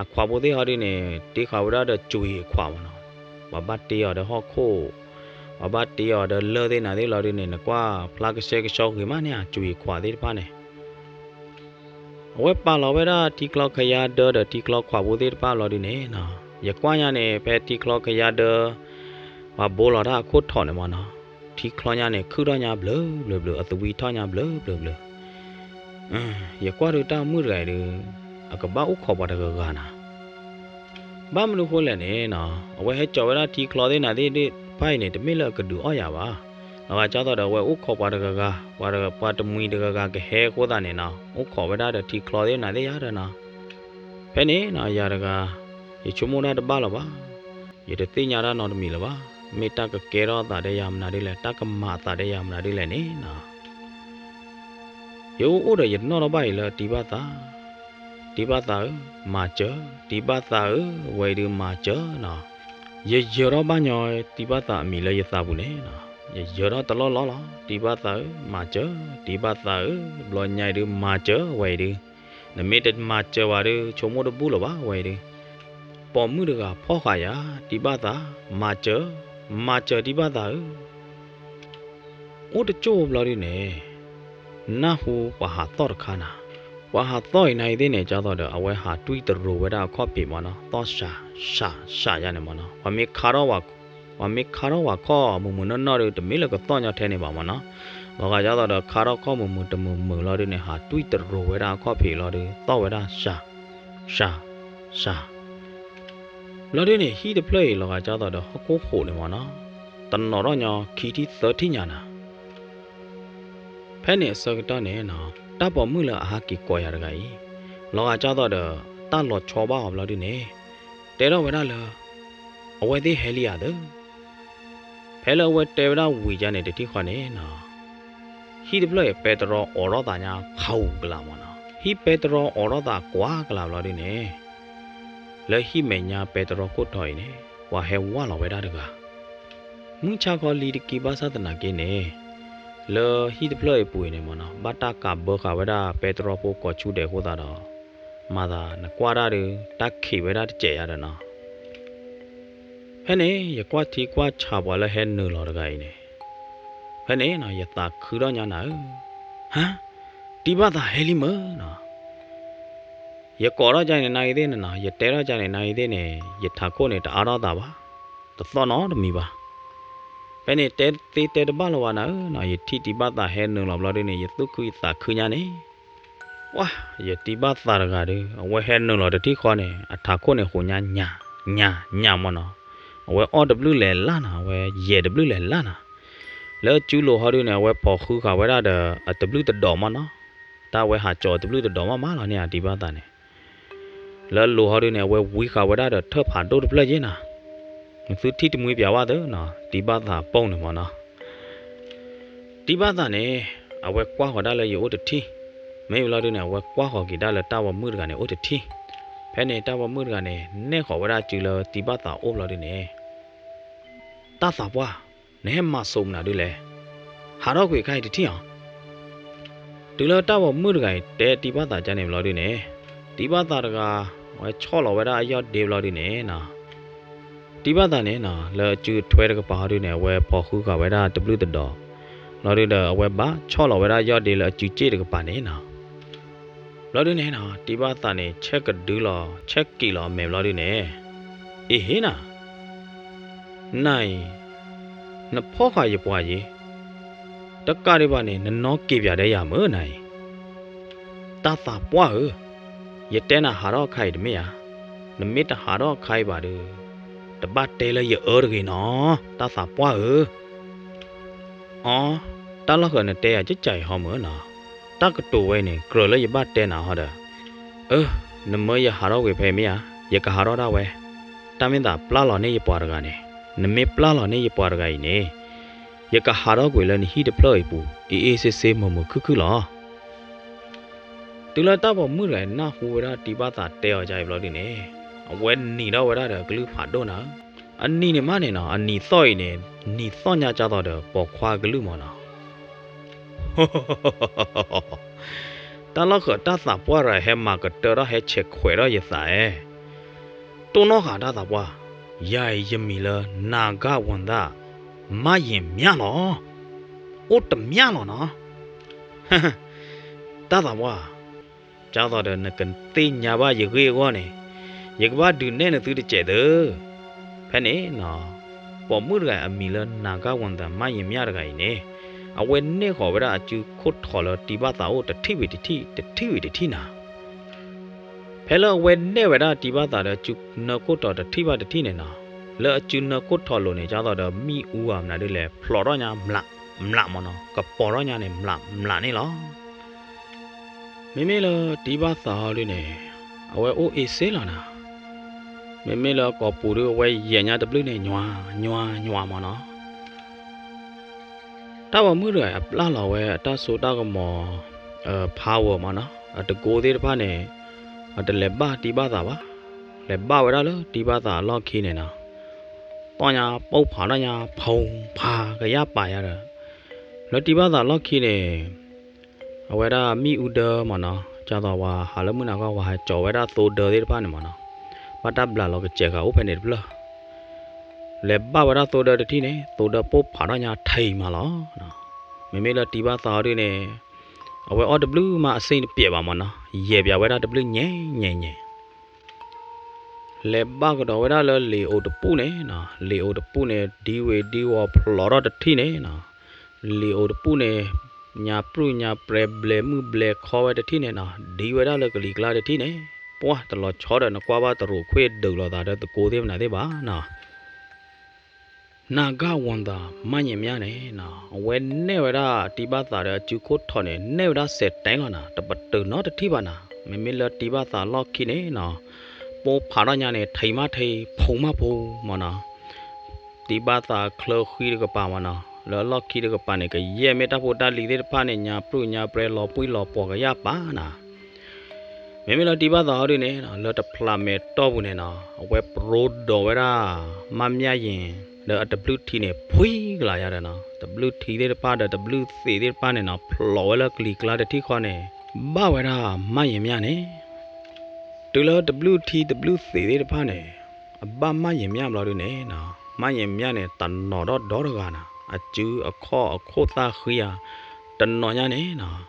အခွးဖိသ့ၣ်ဟီဒုန့ၣ် တ့ဃာ်ဝဲဒၣ်ဒီးကွံာ်ခွးမၢ်နီၤ. ပှၤဘၣ်တ့အီၤဒီးဟီၣ်ခိၣ်, ပှၤဘၣ်တ့အီၤဒီးလၢၢ်သ့ၣ်နၤသ့ၣ်လီၤဒုန့ၣ် နကွၢ်ဖျါကဆှဲကဆှီဂ့ၤမးန့ၣ် ကွံာ်ခွးသ့ၣ်တဖၣ်န့ၣ် အဝဲပာ်လီၤဝဲဒၣ်ထံချီခယါဒၢဒီးထံချီခွးဖိသ့ၣ်တဖၣ်လီၤဒုန့ၣ်နီၤ, ယကွၢ်ညါန့ၣ် ဖဲထံချီခယါဒၢ ပှၤဘိလီၤတၢ်အခိၣ်ထီၣ်န့ၣ်မၢ်နီၤ, ထံချီညါန့ၣ် ခုၣ်ထီၣ်ညါဘျုးဘျုးဘျုး, အသဝံထီၣ်ညါဘျုးဘျုးဘျုး. ယကွၢ်ဒုတၢ်မုၣ်တဂၤအံၤဒု အကဘၣ်အိၣ်ခိးပှၤတဂၤဂၤနၤ ဘၣ်မနုၤဃိလဲၣ်န့ၣ်နီၤ, အဝဲဟဲကၠီၤဝဲဒၣ်ထံချီသ့ၣ်နၤသ့ၣ်တဖၣ်အံၤန့ၣ် တမ့ၢ်လၢအကဒုးအီၣ်ယၤဘၣ်. လီၤဂာ်ကၢ်သိးဒီးအဝဲအိၣ်ခိးပှၤတဂၤဂၤ, ပှၤတဂၤ, ပှၤတမှံၤတဂၤဂၤကဟဲအဃိသတးန့ၣ်နီၤ, အိၣ်ခိးဝဲဒၣ်ဒီးထံချီသ့ၣ်နၤသ့ၣ်ယၤဒီးနီၤ. ဖဲန့ၣ်နီၤ ယၤတဂၤ ယဆိကမိၣ်တၢ်တဘၣ်လၢၤဘၣ်. ယတသ့ၣ်ညါတၢ်နီတမံၤလၢၤဘၣ်. မ့ၢ်တၢ်ကကဲထီၣ်အသးဒီးယၤမနုၤဒ်လဲၣ်, တၢ်ကမၤအသးဒီးယၤမနုၤဒ်လဲၣ်န့ၣ်နီၤ. ယအိၣ်အိၣ်ဒီးယနီၣ်ထီၣ်ဘၣ်အံၤလၢတံၤဘၣ်သး, တံၤဘၣ်သးဧၢ, မၤစၢၤ, တံၤဘၣ်သးဧၢ, ဝဲအံၤဒုမၤစၢၤနီၤ. ယယၢၤထီၣ်ဘၣ်ညီတံၤဘၣ်သးအမံၤလၢယသးပူၤန့ၣ်နီၤ. ယယၢၤထီၣ်တလီၢ်လီၢ်လီၤ, တံၤဘၣ်သးဧၢ, မၤစၢၤ, တံၤဘၣ်သးဧၢ, ဘျီညါအံၤဒုမၤစၢၤဝဲအံၤဒု, နမ့ၢ်တမၤစၢၤဝဲဒု ဆိကမိၣ်တဘူၣ်လၢၤဘၣ်ဝဲအံၤဒု. ပိာ်မုၣ်တဂၤဖီၣ်ဃာ်ယၤ, တံၤဘၣ်သး, မၤစၢၤ, မၤစၢၤတံၤဘၣ်သးဧၢ. အိၣ်တကၠိၢ်ဘျီဒုန့ၣ်, နၢ်ဟူပှၤဟးသီၣ်တခါနၤ. ပှၤဟးသီၣ်အံၤနၤအံၤသ့ၣ်န့ၣ် ကၢ်သိးဒီး အဝဲဟးတွံၢ်တရိၤဝဲဒၣ်အခီၣ်ဖံးမၢ်နီၤ, သီၣ်စှၤ, စှၤ, စှၤယၤန့ၣ်မၢ်နီၤ. ပှၤမ့ၢ်ခါထီၣ်ဝဲ, ပှၤမ့ၢ်ခါထီၣ်ဝဲခီၣ်မုာ်မုာ်နီၢ်နီၢ်ဒု တမ့ၢ်လၢကသီၣ်ညီထဲန့ၣ်ဘၣ်မၢ်နီၤ. လီၤဂာ်ကၢ်သိးဒီး ခါထီၣ်ခီၣ်မုာ်မုာ်တမုာ်မုာ်လီၤဒုန့ၣ် ဟးတွံၢ်တရိၤဝဲဒၣ်အခီၣ်ဖံးလီၤဒု သီၣ်ဝဲဒၣ်စှၤ, စှၤ, စှၤ ဘျီဒုန့ၣ် ဟံၣ်တဖျၢၣ်အံၤ လီၤဂာ်ကၢ်သိးဒီး ဟီၣ်ခိၣ်ဟိးန့ၣ်မၢ်နီၤ, တနီၤထီၣ်ညီခံထံၣ်သၢထံၣ်ညါနၤ. ဖဲန့ၣ်အဆၢကတီၢ်န့ၣ်နီၤ, တၢ်ပိာ်မုၣ်လၢအဟးက့ၤကိးယၤတဂၤအံၤ, လီၤဂာ်ကၢ်သိးဒီး တၢ်လီၤဆီဘၣ်အီၤဘျီဒုန့ၣ်, တဲထီၣ်ဝဲဒၣ်လၢ အဝဲသ့ၣ်ဟဲလံဧါသၢ ဖဲလၢအဝဲတဲဝဲဒၣ်ဝံၤယါန့ၣ် တထံၣ်ဃီန့ၣ်နီၤ, ဟံၣ်တဖျၢၣ်အံၤ ပဲတြီအိးထီၣ်သးညါ ဖးဝူကလးမၢ်နီၤ. ဟံၣ်ပဲတြီအိးထီၣ်သးကွၢ်ကလးဘျီဒုန့ၣ်, လၢဟံၣ်မဲာ်ညါပဲတြီခိၣ်ထီအံၤန့ၣ် ပှၤဟဲဝၢ်လီၤဝဲဒၣ်တဂၤ မုၢ်ဆါခီလံတက့ၢ်ဘၣ်ဆၣ်သနာ်က့န့ၣ်, လၢဟံၣ်တဖျၢၣ်အံၤပူၤအံၤန့ၣ်မ့ၢ်နီၤ ဘၣ်တၢ်ကးဘၢဃာ်ဝဲဒၣ်ပဲတြီဖိကိးဆူဒဲးအဃိသတးဒီး မၤသးနကွၢ်တၢ်ဒီး တၢ်ခံးဝဲဒၣ်တစဲးယါဒီးနီၤ. ဖဲန့ၣ် ယကွၢ်ထံကွၢ်ဆးပှၤလၢဟဲနုာ်လီၤတဂၤအံၤန့ၣ်, ဖဲန့ၣ်နီၤ ယသးခုထီၣ်ညါနၤဧၢ, ဟါ, တံၤဘၣ်သးဟဲလံမ့ၢ်နီၤ. ယကိးထီၣ်ကါန့ၣ်နၤဂ့ၤသ့ၣ်န့ၣ်နီၤ, ယတဲထီၣ်ကါန့ၣ်နၤဂ့ၤသ့ၣ်န့ၣ် ယထးခိၣ်န့ၣ်တအါထီၣ်သးဘၣ်, တသီၣ်နီတမံၤဘၣ်. ဖဲန့ၣ်တဲသ့တဲတဘၣ်လီၤဘၣ်နၤဧၢ, ယထံၣ်တံၤဘၣ်သးဟဲနုာ်လီၤဘျီဒုန့ၣ် ယသူၣ်ခုယသးခုညါန့ၣ်, ပှၤ ယတံၤဘၣ်သးတဂၤဒီး အဝဲဟဲနုာ်လီၤတထံၣ်ဃီန့ၣ် အထးခိၣ်န့ၣ်ဃိးညါညါ, ညါညါမ့ၢ်နီၤ. အဝဲအီၣ်တဘျုးလဲၤလၢ်နီၤ, အဝဲယဲၢ်တဘျုးလဲၤလၢ်နီၤ. လၢအစုလိၤဟီဒုန့ၣ် အဝဲဖိးဃုဃာ်ဝဲဒၣ်ဒီးအတဘျုးတဒီးမ့ၢ်နီၤ. တၢ်ဝဲဟးကၠီၤတဘျုးတဒီးမ့ၢ်မးလီၤန့ၣ် အတံၤဘၣ်သးန့ၣ် လၢအလိၤဟီဒုန့ၣ် အဝဲဝံဃာ်ဝဲဒၣ်ဒီးထၢၣ်ဖးဒိၣ်တဖျၢၣ်ယ့ၢ်နီၤ. နသုထံၣ်တမှံပၠးဝဲသ့နီၤ, တံၤဘၣ်သးပိၢ်န့ၣ်မ့ၢ်နီၤ. တံၤဘၣ်သးန့ၣ် အဝဲကွၢ်ဃီၤဒၣ်လၢယအိၣ်တထံၣ်, မ့ၢ်ဘျီဒုန့ၣ် အဝဲကွၢ်ဃီၤက့ၤဒၣ်လၢတၢ်ပိာ်မုၣ်တဂၤန့ၣ်အိၣ်တထံၣ်. ဖဲန့ၣ်တၢ်ပိာ်မုၣ်တဂၤန့ၣ် နဲၣ်ဃီၤဝဲဒၣ်စုလၢတံၤဘၣ်သးအိၣ်ဘျီဒုန့ၣ်, တၢ်သးပှၢ်, နဟဲမၤစိးမနုၤဒုလဲၣ်. ဟးထီၣ်ကွံာ်ခါအံၤတထံၣ်အီၤ. တုၤလၢတၢ်ပိာ်မုၣ်တဂၤအံၤတဲတံၤဘၣ်သးကန့ၣ်ဘျီဒုန့ၣ်, တံၤဘၣ်သးတဂၤ ဝဲဆီၣ်လီၤဝဲဒၣ်အယီၢ်ဒ့ဘျီဒုန့ၣ်နီၤ. တံၤဘၣ်သးန့ၣ်နီၤ လၢအစုထွဲတကပၤဟီဒုန့ၣ် အဝဲဖိးဃုဃာ်ဝဲဒၣ်တဘျုးတဒီး, ဘျီဒုဒီးအဝဲဘၣ်ဆီၣ်လီၤဝဲဒၣ်ယီၢ်ဒ့လၢအစုစ့ၣ်တကပၤန့ၣ်နီၤ. ဘျီဒုန့ၣ်နီၤ တံၤဘၣ်သးန့ၣ် ဆဲးကဒုလီၤ ဆဲးက့ၤလီၤအမဲာ်ဘျီဒုန့ၣ်, အ့ဟ့နီၤ, နၤအံၤ, နဖီၣ်ဃာ်ယပှၤယ့ၢ်, တကးဒံးဘၣ်န့ၣ် နနီၢ်က့ၤပၠးဒဲးယၤမ့ၢ်နၤအံၤ. တၢ်သးပှၢ်ဧၢ, ယတဲနၤဟးထီၣ်အခါအံၤတမ့ၢ်ဧါ, နမ့ၢ်တဟးထီၣ်အခါအံၤဘၣ်ဒီး, တဘၣ်တဲလၢယအၢတဂ့ၤနီၤ, တၢ်သးပှၢ်ဧၢ. အီ, တၢ်လီၢ်ဃၢၤနတဲယၤကကးအံၤဟီမ့ၢ်နီၤ, တၢ်ကတိၤဝဲန့ၣ် ကြၢးလၢယဘၣ်တဲနၤဟီဒီး, အၢ, နမၢယဟးထီၣ်ကွံာ်ဖဲမ့ၢ်ဧါ, ယကဟးထီၣ်ဒၣ်ဝဲ, တၢ်မ့ၢ်သးပျၢ်လီၤန့ၢ်ယပှၤတဂၤန့ၣ်, နမ့ၢ်ပျၢ်လီၤန့ၢ်ယပှၤတဂၤအံၤန့ၣ်, ယကဟးထီၣ်ကွံာ်လၢနဟံၣ်တဖျၢၣ်အံၤပူၤ အ့ၣ်အ့ၣ်စ့စ့မုာ်မုာ်ခုၣ်ခုၣ်လီၤ. တုၤလၢတၢ်ပိာ်မုၣ်တဂၤအံၤနၢ်ဟူဝဲဒၣ်တံၤဘၣ်သးတဲအီၤဒ်အံၤဘျီဒုန့ၣ်, အဝဲနံၤထီၣ်ဝဲဒၣ်ဒီးအကလုၢ်ဖးဒိၣ်နၤ, အနံၤန့ၣ်မးန့ၣ်နီၤ အနံၤသီၣ်အံၤန့ၣ် နံၤသီၣ်ညါကၢ်သိးဒီးပိာ်ခွါကလုၢ်မ့ၢ်နီၤ. တၢ်လီၢ်ဃၢၤတၢ်သးပှၢ်ရၤဟဲမၤကတၢၢ်ထီၣ်ဟဲဆဲးခွဲးထီၣ်ယသးဧၢ, တိၢ်နီၣ်ဃာ်တၢ်သးပှၢ်, ယၤအံၤယမံၤလၢ နၤဂၣ်ဝံၤသၣ် မးယံၤမျၢ်လီၤ. အိၣ်တမျၢ်လီၤနီၤ. တၢ်သးပှၢ်, ကၢ်သိးဒီးနကသ့ၣ်ညါဘၣ်ယဂ့ၢ်အဂီၢ်န့ၣ်, ယကဘၣ်ဒုးနဲၣ်နသုတစဲးသု. ဖဲန့ၣ်နီၤ, ပိာ်မုၣ်တဂၤအမံၤလၢ နၤဂၣ်ဝံၤသၣ် မးယံၤမျၢ်တဂၤအံၤန့ၣ်, အဝဲနဲၣ်ဃီၤဝဲဒၣ်အစုခိၣ်ထိးလၢတံၤဘၣ်သးအိၣ်တထံၣ်ဝံၤတထံၣ် တထံၣ်ဝံၤတထံၣ်နၤ. ဖဲလၢအဝဲနဲၣ်ဝဲဒၣ်တံၤဘၣ်သးဒီးအစုနၢခိၣ်ထိးတထံၣ်ဘၣ်တထံၣ်န့ၣ်နီၤ, လၢအစုနၢခိၣ်ထိးလိၤန့ၣ် ကၢ်သိးဒီးမ့ၣ်အူဧါမနုၤဒ်လဲၣ် ဖျိးထီၣ်ညါမျးမျးမ့ၢ်နီၤ, ကပီၤထီၣ်ညါန့ၣ် မျးမျးန့ၣ်လီၤ. မ့မ့ၢ်လၢတံၤဘၣ်သးဟီဒုန့ၣ်, အဝဲအိၣ်အ့စ့လီၤနၤ. မ့မ့ၢ်လၢကိာ်ပူၤဒု အဝဲယဲာ်ညါတဘျုးန့ၣ် ညွၤ ညွၤ ညွၤမ့ၢ်နီၤ. တၢ်ပိာ်မုၣ်တဂၤအံၤ အပျၢ်လီၤဝဲအတၢ်စိတၢ်ကမီၤ power မ့ၢ်နီၤ, အတကိသ့ၣ်တဖၣ်န့ၣ်, အတလဲၤဘၣ်တံၤဘၣ်သးဘၣ်, လဲၤဘၣ်ဝဲဒၣ်လၢတံၤဘၣ်သးအလီၢ်ခံန့ၣ်နီၤ, သီၣ်ညါပိၢ်ဖးထီၣ်ညါ ဖုံဖးကယၢ်ပာ်ယၤဒီး, လၢတံၤဘၣ်သးအလီၢ်ခံန့ၣ် အဝဲဒၣ်မ့ၣ်အူဒၢမ့ၢ်နီၤ, ကၢ်သိးဝဲဟးလၢမုၢ်နၤခီ ဝဲဟးကၠီၤဝဲဒၣ်သိဒၢသ့ၣ်တဖၣ်န့ၣ်မ့ၢ်နီၤ, ဘၣ်တၢ်ဘျးလီၤကစဲးဃာ်အိၣ်ဖဲန့ၣ်တဖျၢၣ်, လဲၤဘၣ်ဝဲဒၣ်သိဒၢတထံၣ်န့ၣ် သိဒၢပိၢ်ဖးထီၣ်ညါထံမးလီၤ. မ့မ့ၢ်လၢတံၤဘၣ်သးဟီဒုန့ၣ်, အဝဲအီၣ်တဘျုးမးအစ့တပျဲးဘၣ်မ့ၢ်နီၤ, ယဲာ်ပၠးဝဲဒၣ်တဘျုးညဲညဲညဲ လဲၤဘၣ်ကဒီးဝဲဒၣ်လၢလံာ်အိၣ်တပူၤန့ၣ်နီၤ, လံာ်အိၣ်တပူၤန့ၣ် ဒံဝ့ၤဒံဝီၤဖျိးထီၣ်တထံၣ်န့ၣ်နီၤ, လံာ်အိၣ်တပူၤန့ၣ် ညါပြုၢ်ညါပြဲဘျဲးမုၢ်ဘျဲးခီဝဲတထံၣ်န့ၣ်နီၤ, ဒံဝဲဒၣ်လၢကလံၤကျါတထံၣ်န့ၣ်, ပှၢ်တလီၤဆီဒီးနကွၢ်ဘၣ်တရူးခွ့ဒုးလိာ်သးဒီးသကိးသ့ၣ်မနုၤသ့ၣ်ဘၣ်နီၤ. နၤဂၣ်ဝံၤသၣ် မးယံၤမျၢ်န့ၣ်နီၤ, အဝဲနဲၣ်ဝဲဒၣ်တံၤဘၣ်သးဒီးအစုခိၣ်ထိးန့ၣ် နဲၣ်ဝဲဒၣ်စဲးတဲလီၤနၤ, တပတုာ်နီတထံၣ်ဘၣ်နၤ, မ့မ့ၢ်လၢတံၤဘၣ်သးလီၢ်ခံန့ၣ်နီၤ, ပိၢ်ဖးထီၣ်ညါန့ၣ် ထံမးထံ ဖုံမးဖုံမ့ၢ်နီၤ, တံၤဘၣ်သးချၢဃံတကပၤမ့ၢ်နီၤ, လၢအလီၢ်ခံတကပၤန့ၣ် ကယဲၢ်မ့ၢ်တၢ်ဖိတၢ်လံၤသ့ၣ်တဖၣ်န့ၣ် ညါပြုၢ်ညါပြဲလီၤပှံၢ်လီၤပှီၤကယၢ်ပာ်နၤ. မ့မ့ၢ်လၢတံၤဘၣ်သးဟီဒုန့ၣ်နီၤ, လၢတဖျးမဲာ်တီၢ်ပူၤန့ၣ်နီၤ, အဝဲပရိဒိးဝဲဒၣ် မးမျၢ်ယံၤ ဒီးအတဘျုးထံန့ၣ် ဖှံကလၤယါဒီးနီၤ, တဘျုးထံသ့ၣ်တဖၣ်ဒီးတဘျုးသ့ၣ်သ့ၣ်တဖၣ်န့ၣ်နီၤ ဖျိးဝဲလၢကလံၤကျါတထံၣ်ဃီန့ၣ် ဘၣ်ဝဲဒၣ်မၣ်ယံၤမျၢ်န့ၣ် တုၤလၢတဘျုးထံတဘျုးသ့ၣ်သ့ၣ်တဖၣ်န့ၣ် အဘၣ်မၣ်ယံၤမျၢ်ဘျီဒုန့ၣ်နီၤ, မၣ်ယံၤမျၢ်န့ၣ် တနီၤဒီးဒီတဂၤနီၤ, အစုအခီၣ်အခိၣ်သၣ်ဃံဧါ, တနီၤညါန့ၣ်နီၤ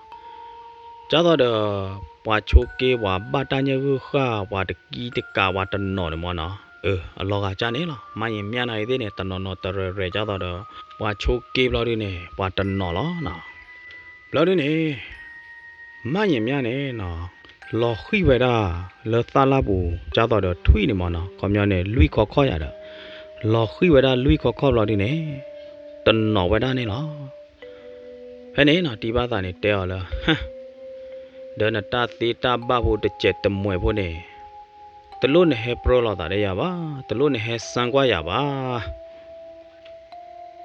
ကၢ်သိးဒီး ပှၤဆိးက့ ပှၤဘၣ်တၢ်ညၣ်ဂုၢ်ဃၢ် ပှၤတကံတကး ပှၤတနီၤန့ၣ်မ့ၢ်နီၤ, အၢ အလီၤဂာ်ကၢ်န့ၣ်လီၤ. မၣ်ယံၤမျၢ်နာ်ဂ့ၤသ့ၣ်န့ၣ် တနီၤနီၤတရဲၣ်ရဲၣ် ကၢ်သိးဒီး ပှၤဆိးက့ဘျီဒုန့ၣ် ပှၤတနီၤလီၤနီၤ. ဘျီဒုန့ၣ် မၣ်ယံၤမျၢ်န့ၣ်နီၤ လီၤဃံၣ်ဝဲဒၣ် လၢသၣ်လၢ်ပူၤ ကၢ်သိးဒီးထွံၣ်န့ၣ်မ့ၢ်နီၤ, ခီပညီန့ၣ် လွံၢ်ခီခီၣ်ယၤဒီး လီၤဃံၣ်ဝဲဒၣ်လွံၢ်ခီခီၣ်ဘျီဒုန့ၣ် တနီၤဝဲဒၣ်န့ၣ်လီၤ. ဖဲန့ၣ်နီၤ တံၢ်ဘၣ်သးန့ၣ်တဲအီၤလၢ ဟၢ ဒီးနတၢ်သ့တၢ်ဘၣ်ဖိတစဲးတမှဲးဖိန့ၣ် တလိၣ်နဟဲပြၢလီၤသးဒီးယၤဘၣ်, တလိၣ်နဟဲစၢကွၢ်ယၤဘၣ်.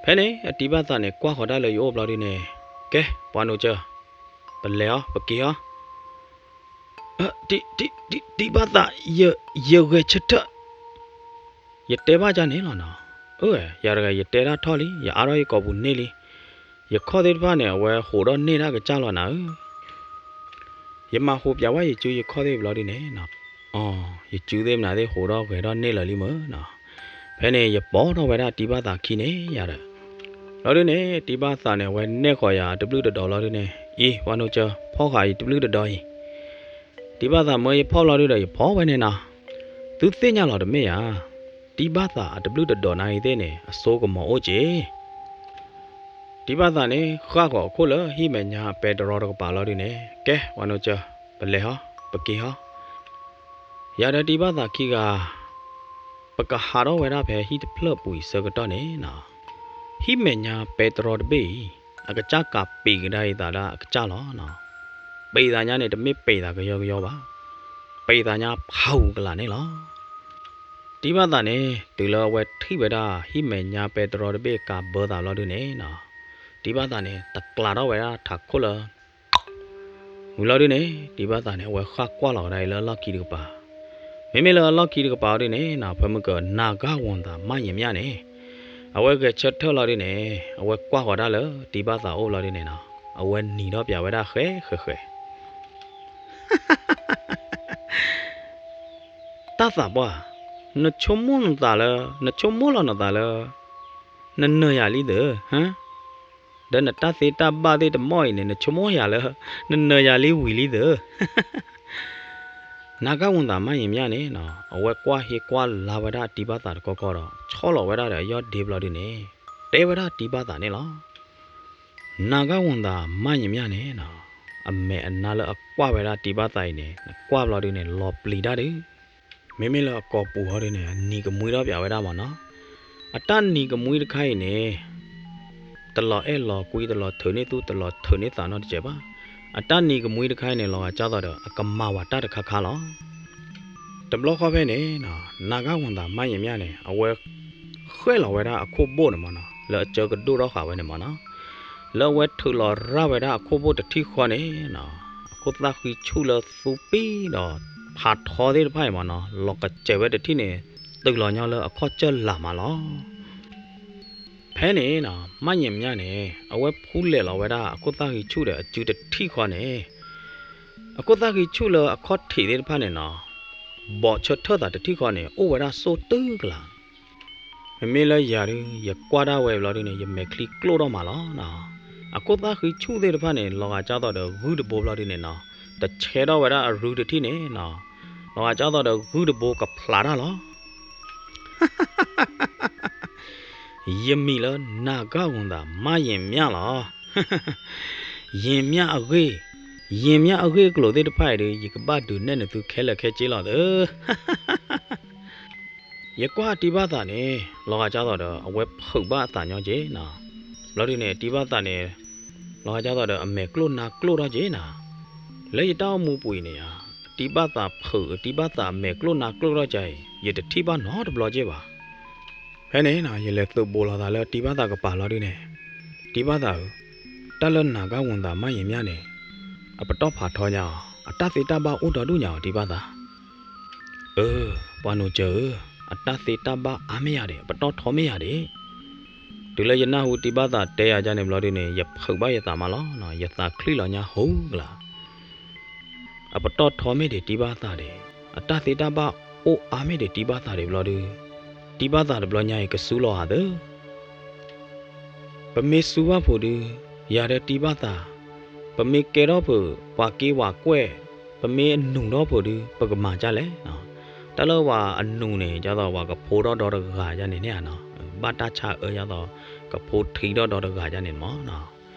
ဖဲန့ၣ် အတံၢ်ဘၣ်သးန့ၣ် ကွၢ်ဃီၤတၢ်လၢယအိၣ်ဘျီဒုန့ၣ်, ကဲ ပှၤနိကၢၤ, ပလဲၤအီၤ ပက့ၤအီၤ. တံၢ်ဘၣ်သး, ယဂဲၤဆၢထၢၣ်, ယတဲဘၣ်ကၢ်န့ၣ်လီၤနီၤ. အၢ ယၤတဂၤ ယတဲတၢ်ထီၣ်လံ, ယအါထီၣ်ယကိာ်ပူၤန့ၢ်လံ. ယခီၣ်သ့ၣ်တဖၣ်န့ၣ် အဝဲဟိးထီၣ်န့ၢ်တၢ်ကစၢ်လီၤနၤဧၢ. ယမၤဟူးပၠးဝဲယစုယခီၣ်သ့ၣ်ဘျီဒုန့ၣ်နီၤ, အီ ယစုသ့ၣ်မနုၤသ့ၣ်ဟိးထီၣ်ဂဲၤထီၣ်န့ၢ်လၢာ်လံမ့ၢ်နီၤ. ဖဲန့ၣ် ယပိာ်ထီၣ်ဝဲဒၣ်တံၢ်ဘၣ်သးခံန့ၣ်ယၤဒီး ဘျီဒုန့ၣ် တံၢ်ဘၣ်သးန့ၣ် အဝဲနဲၣ်ဃီၤယၤတဘျုးတဒီးဘျီဒုန့ၣ်, အံၤ ပှၤနိကၢၤ, ဖီၣ်ဃာ်အံၤတဘျုးတဒီးအံၤ. တံၢ်ဘၣ်သးမၢယဖီၣ်ဘျီဒုဒီး ယဖီၣ်ဝဲန့ၣ်နီၤ. သုသ့ၣ်ညါလီၤတမ့ၢ်ဧါ, တံၢ်ဘၣ်သးအတဘျုးတဒီးနာ်ဂ့ၤသ့ၣ်န့ၣ် အစိကမီၤအိၣ်က့ၤ. တံၢ်ဘၣ်သးန့ၣ် ဃၣ်ဃီၤအခိၣ်လၢဟံၣ်မဲာ်ညါပဲတြီတကပၤလီၤဒုန့ၣ်, ကဲ ပှၤနိကၢၤ, ပလဲၤဟီ, ပက့ၤဟီ. ယၤဒီးတံၢ်ဘၣ်သးခံဂၤ ပကဟးထီၣ်ဝဲဒၣ်ဖဲဟံၣ်တဖျၢၣ်ပူၤအံၤဆၢကတီၢ်န့ၣ်နီၤ, ဟံၣ်မဲာ်ညါပဲတြီတဘ့ၣ်အံၤ အကစၢ်ကးပံာ်ကဒါအံၤသးဒၣ်အကစၢ်လီၤ. ပံာ်သးညါန့ၣ် တမ့ၢ်ပံာ်သးကယီကယီဘၣ်, ပံာ်သးညါဖးဝူၤကလာ်န့ၣ်လီၤ. တံၢ်ဘၣ်သးန့ၣ် တုၤလၢအဝဲထံၣ်ဝဲဒၣ် ဟံၣ်မဲာ်ညါပဲတြီတဘ့ၣ်ကးဘၢသးဘျီဒုန့ၣ်နီၤ, တံၢ်ဘၣ်သးန့ၣ် တကျးထီၣ်ဝဲဒၣ်ထးခိၣ်လၢ ဝံၤလီၤဒုန့ၣ် တံၢ်ဘၣ်သးန့ၣ် အဝဲဃၣ်ကွၢ်လီၤဝဲဒၣ်အံၤလၢအလီၢ်ခံတကပၤ. မ့မ့ၢ်လၢအလီၢ်ခံတကပၤအီၤဒုန့ၣ်နီၤ ဖဲမုၢ်က နၤဂၤဝူၤသးမၣ်ယံၤမျၢ်န့ၣ် အဝဲဂဲၤဆၢထၢၣ်လီၤဒုန့ၣ် အဝဲကွၢ်ဃီၤဒၣ်လၢတံၢ်ဘၣ်သးအိၣ်ဘျီဒုန့ၣ်နီၤ အဝဲနံၤထီၣ်ပၠးဝဲဒၣ်ဃဲဃဲဃဲ တၢ်သးပှၢ်, နဆိကမိၣ်နသးလၢ, နဆိကမိၣ်လီၤနသးလၢ နနၢၤယၤလံသၢ, ဟါ, ဒီးနတၢ်သ့တၢ်ဘၣ်သ့ၣ်တမီၢ်အံၤန့ၣ် နဆိကမိၣ်ယၤလၢ နနၢၤယၤလံဝံၤလံသၢ. နၤဂၤဝူၤသးမၣ်ယံၤမျၢ်န့ၣ်နီၤ အဝဲကွၢ်ဟ့ကွၢ်လါဝဲဒၣ်တံၢ်ဘၣ်သးတကီကီဒီး ဆီၣ်လီၤဝဲဒၣ်ဒီးအယီၢ်ဒ့ဘျီဒုန့ၣ် တဲဝဲဒၣ်တံၢ်ဘၣ်သးန့ၣ်လီၤ. နၤဂၤဝူၤသးမၣ်ယံၤမျၢ်န့ၣ်နီၤ အမဲာ်အနါလၢအကွၢ်ဝဲဒၣ်တံၢ်ဘၣ်သးအံၤန့ၣ် နကွၢ်ဘျီဒုန့ၣ် လီၤပျံၤတၢ်ဒု မ့မ့ၢ်လၢအကိာ်ပူၤဟီဒုန့ၣ် အနံၤကမှံထီၣ်ပၠးဝဲဒၣ်မ့ၢ်နီၤ. အတၢ်နံၤကမှံတခါအံၤန့ၣ် တလီၤအဲၣ်လီၤကွံ တလီၤထုးန့ၢ်သူ တလီၤထုးန့ၢ်သးနီတစဲးဘၣ်. အတၢ်နံၤကမှံတခါအံၤန့ၣ် လီၤဂာ်ကၢ်သိးဒီး အကမၤဝဲတၢ်တခါခါလီၤ. တဘျီဃီဖဲန့ၣ်နီၤ နၤဂၤဝူၤသးမၣ်ယံၤမျၢ်န့ၣ် အဝဲ ဃဲၣ်လီၤဝဲဒၣ်အခိၣ်ဘိၣ်န့ၣ်မ့ၢ်နီၤ လၢအစၢကဒိၣ်ထီၣ်ဃာ်ဝဲန့ၣ်မ့ၢ်နီၤ. လၢအဝဲထုးလီၤရၣ်ဝဲဒၣ်အခိၣ်ဘိၣ်တထံၣ်ဃီန့ၣ်နီၤ အခိၣ်သၣ်ဃံဆူၣ်လၢသူပံၢ်ဒီး ဖးထီသ့ၣ်တဖၣ်အံၤမ့ၢ်နီၤ လီၤကစဲးဝဲတထံၣ်န့ၣ် တုၤလီၤညီလၢအခီၣ်စၢၢ်လၢ်မးလီၤ. ဖဲန့ၣ်နီၤ မၣ်ယံၤမျၢ်န့ၣ် အဝဲဖူလဲၣ်လီၤဝဲဒၣ်အခိၣ်သၣ်ဃံဆူၣ်ဒီးအစုတထံၣ်ဃီန့ၣ် အခိၣ်သၣ်ဃံဆူၣ်လၢအခီၣ်ထံးသ့ၣ်တဖၣ်န့ၣ်နီၤ ဘီးဆၢထၢၣ်သးတထံၣ်ဃီန့ၣ် အိၣ်ဝဲဒၣ်စိၢ်တုၤကလာ်. မ့မ့ၢ်လၢယၤဒု ယကွၢ်ဒၣ်ဝဲဘျီဒုန့ၣ် ယမဲာ်ချံကျိၣ်ထီၣ်မးလီၤနီၤ. အခိၣ်သၣ်ဃံဆူၣ်သ့ၣ်တဖၣ်န့ၣ် လီၤဂာ်ကၢ်သိးဒီးဂုၢ်တဘိဘျီဒုန့ၣ်နီၤ တဆဲထီၣ်ဝဲဒၣ်အရုတထံၣ်န့ၣ်နီၤ လီၤဂာ်ကၢ်သိးဒီးဂုၢ်တဘိကဖျးတၢ်လီၤ. ယမံၤလၢနၤဂၤဝူၤသးမၣ်ယံၤမျၢ်လီၤ. ယံၤမျၢ်အဂ့ၢ်, ယံၤမျၢ်အဂ့ၢ်အကျိၤသ့ၣ်တဖၣ်အံၤဒီး ယကဘၣ်ဒုးနဲၣ်နသုခဲလၢာ်ခဲဆ့လီၤသၢ. ယကွၢ်တံၢ်ဘၣ်သးန့ၣ် လီၤဂာ်ကၢ်သိးဒီး အဝဲဖုးဘၣ်အသးညီက့ၤနီၤ. ဘျီဒုန့ၣ် တံၢ်ဘၣ်သးန့ၣ် လီၤဂာ်ကၢ်သိးဒီး အမဲာ်ကျိၣ်နါကျိၣ်ထီၣ်က့ၤနီၤ. လၢယတၢ်အိၣ်မူပူၤအံၤန့ၣ် တံၢ်ဘၣ်သးဖုး တံၢ်ဘၣ်သးအမဲာ်ကျိၣ်နါကျိၣ်ထီၣ်က့ၤအံၤ ယတထံၣ်ဘၣ်နီတဘျီက့ၤဘၣ်. ဖဲန့ၣ်နီၤ ယလဲၤသုးဘူးလီၤသးလၢတံၢ်ဘၣ်သးကပၤလီၤဒုန့ၣ်, တံၢ်ဘၣ်သးဧၢ, တၢ်လၢနၤဂၤဝူၤသးမၣ်ယံၤမျၢ်န့ၣ် အပတီၢ်ဖးထီညါအီၤ, အတၢ်သ့တၢ်ဘၣ်အိၣ်ဒီဒူၣ်ညါအီၤ တံၢ်ဘၣ်သး. အၢ, ပှၤနိကၢၤဧၢ, အတၢ်သ့တၢ်ဘၣ်အါမ့ၢ်ယၤဒံး, အပတီၢ်ထီမ့ၢ်ယၤဒံး. တုၤလၢယနၢ်ဟူတံၢ်ဘၣ်သးတဲယၤဒ်န့ၣ်ဘျီဒုန့ၣ် ယဖုးဘၣ်ယသးမးလီၤ. ယသးချံၣ်လီၤညါဟူကလး အပတီၢ်ထီမ့ၢ်ဒံးတံၢ်ဘၣ်သးဒံး, အတၢ်သ့တၢ်ဘၣ်အိၣ်အါမ့ၢ်ဒံးတံၢ်ဘၣ်သးဒံးဘျီဒု, တံၢ်ဘၣ်သးတဘျီညါအံၤကစူလီၤဧါသၢ, ပမ့ၢ်စူဘၣ်ဖုးဒု, ယၤဒီးတံၢ်ဘၣ်သး, ပမ့ၢ်ကဲထီၣ်ဖုး ပှၤက့ဝၤကွဲၢ်, ပမ့ၢ်အနူၤထီၣ်ဖုးဒု ပကမၤဒ်လဲၣ်. တၢ်လၢပှၤအနူၤန့ၣ် ဒ်သိးပှၤကဖိထီၣ်ဒီတဂၤဒ်န့ၣ်န့ၣ်ဧါနီၤ, ဘၣ်တၢ်ဆါအၢဒ်သိး ကဖိထံထီၣ်ဒီတဂၤဒ်န့ၣ်မးနီၤ.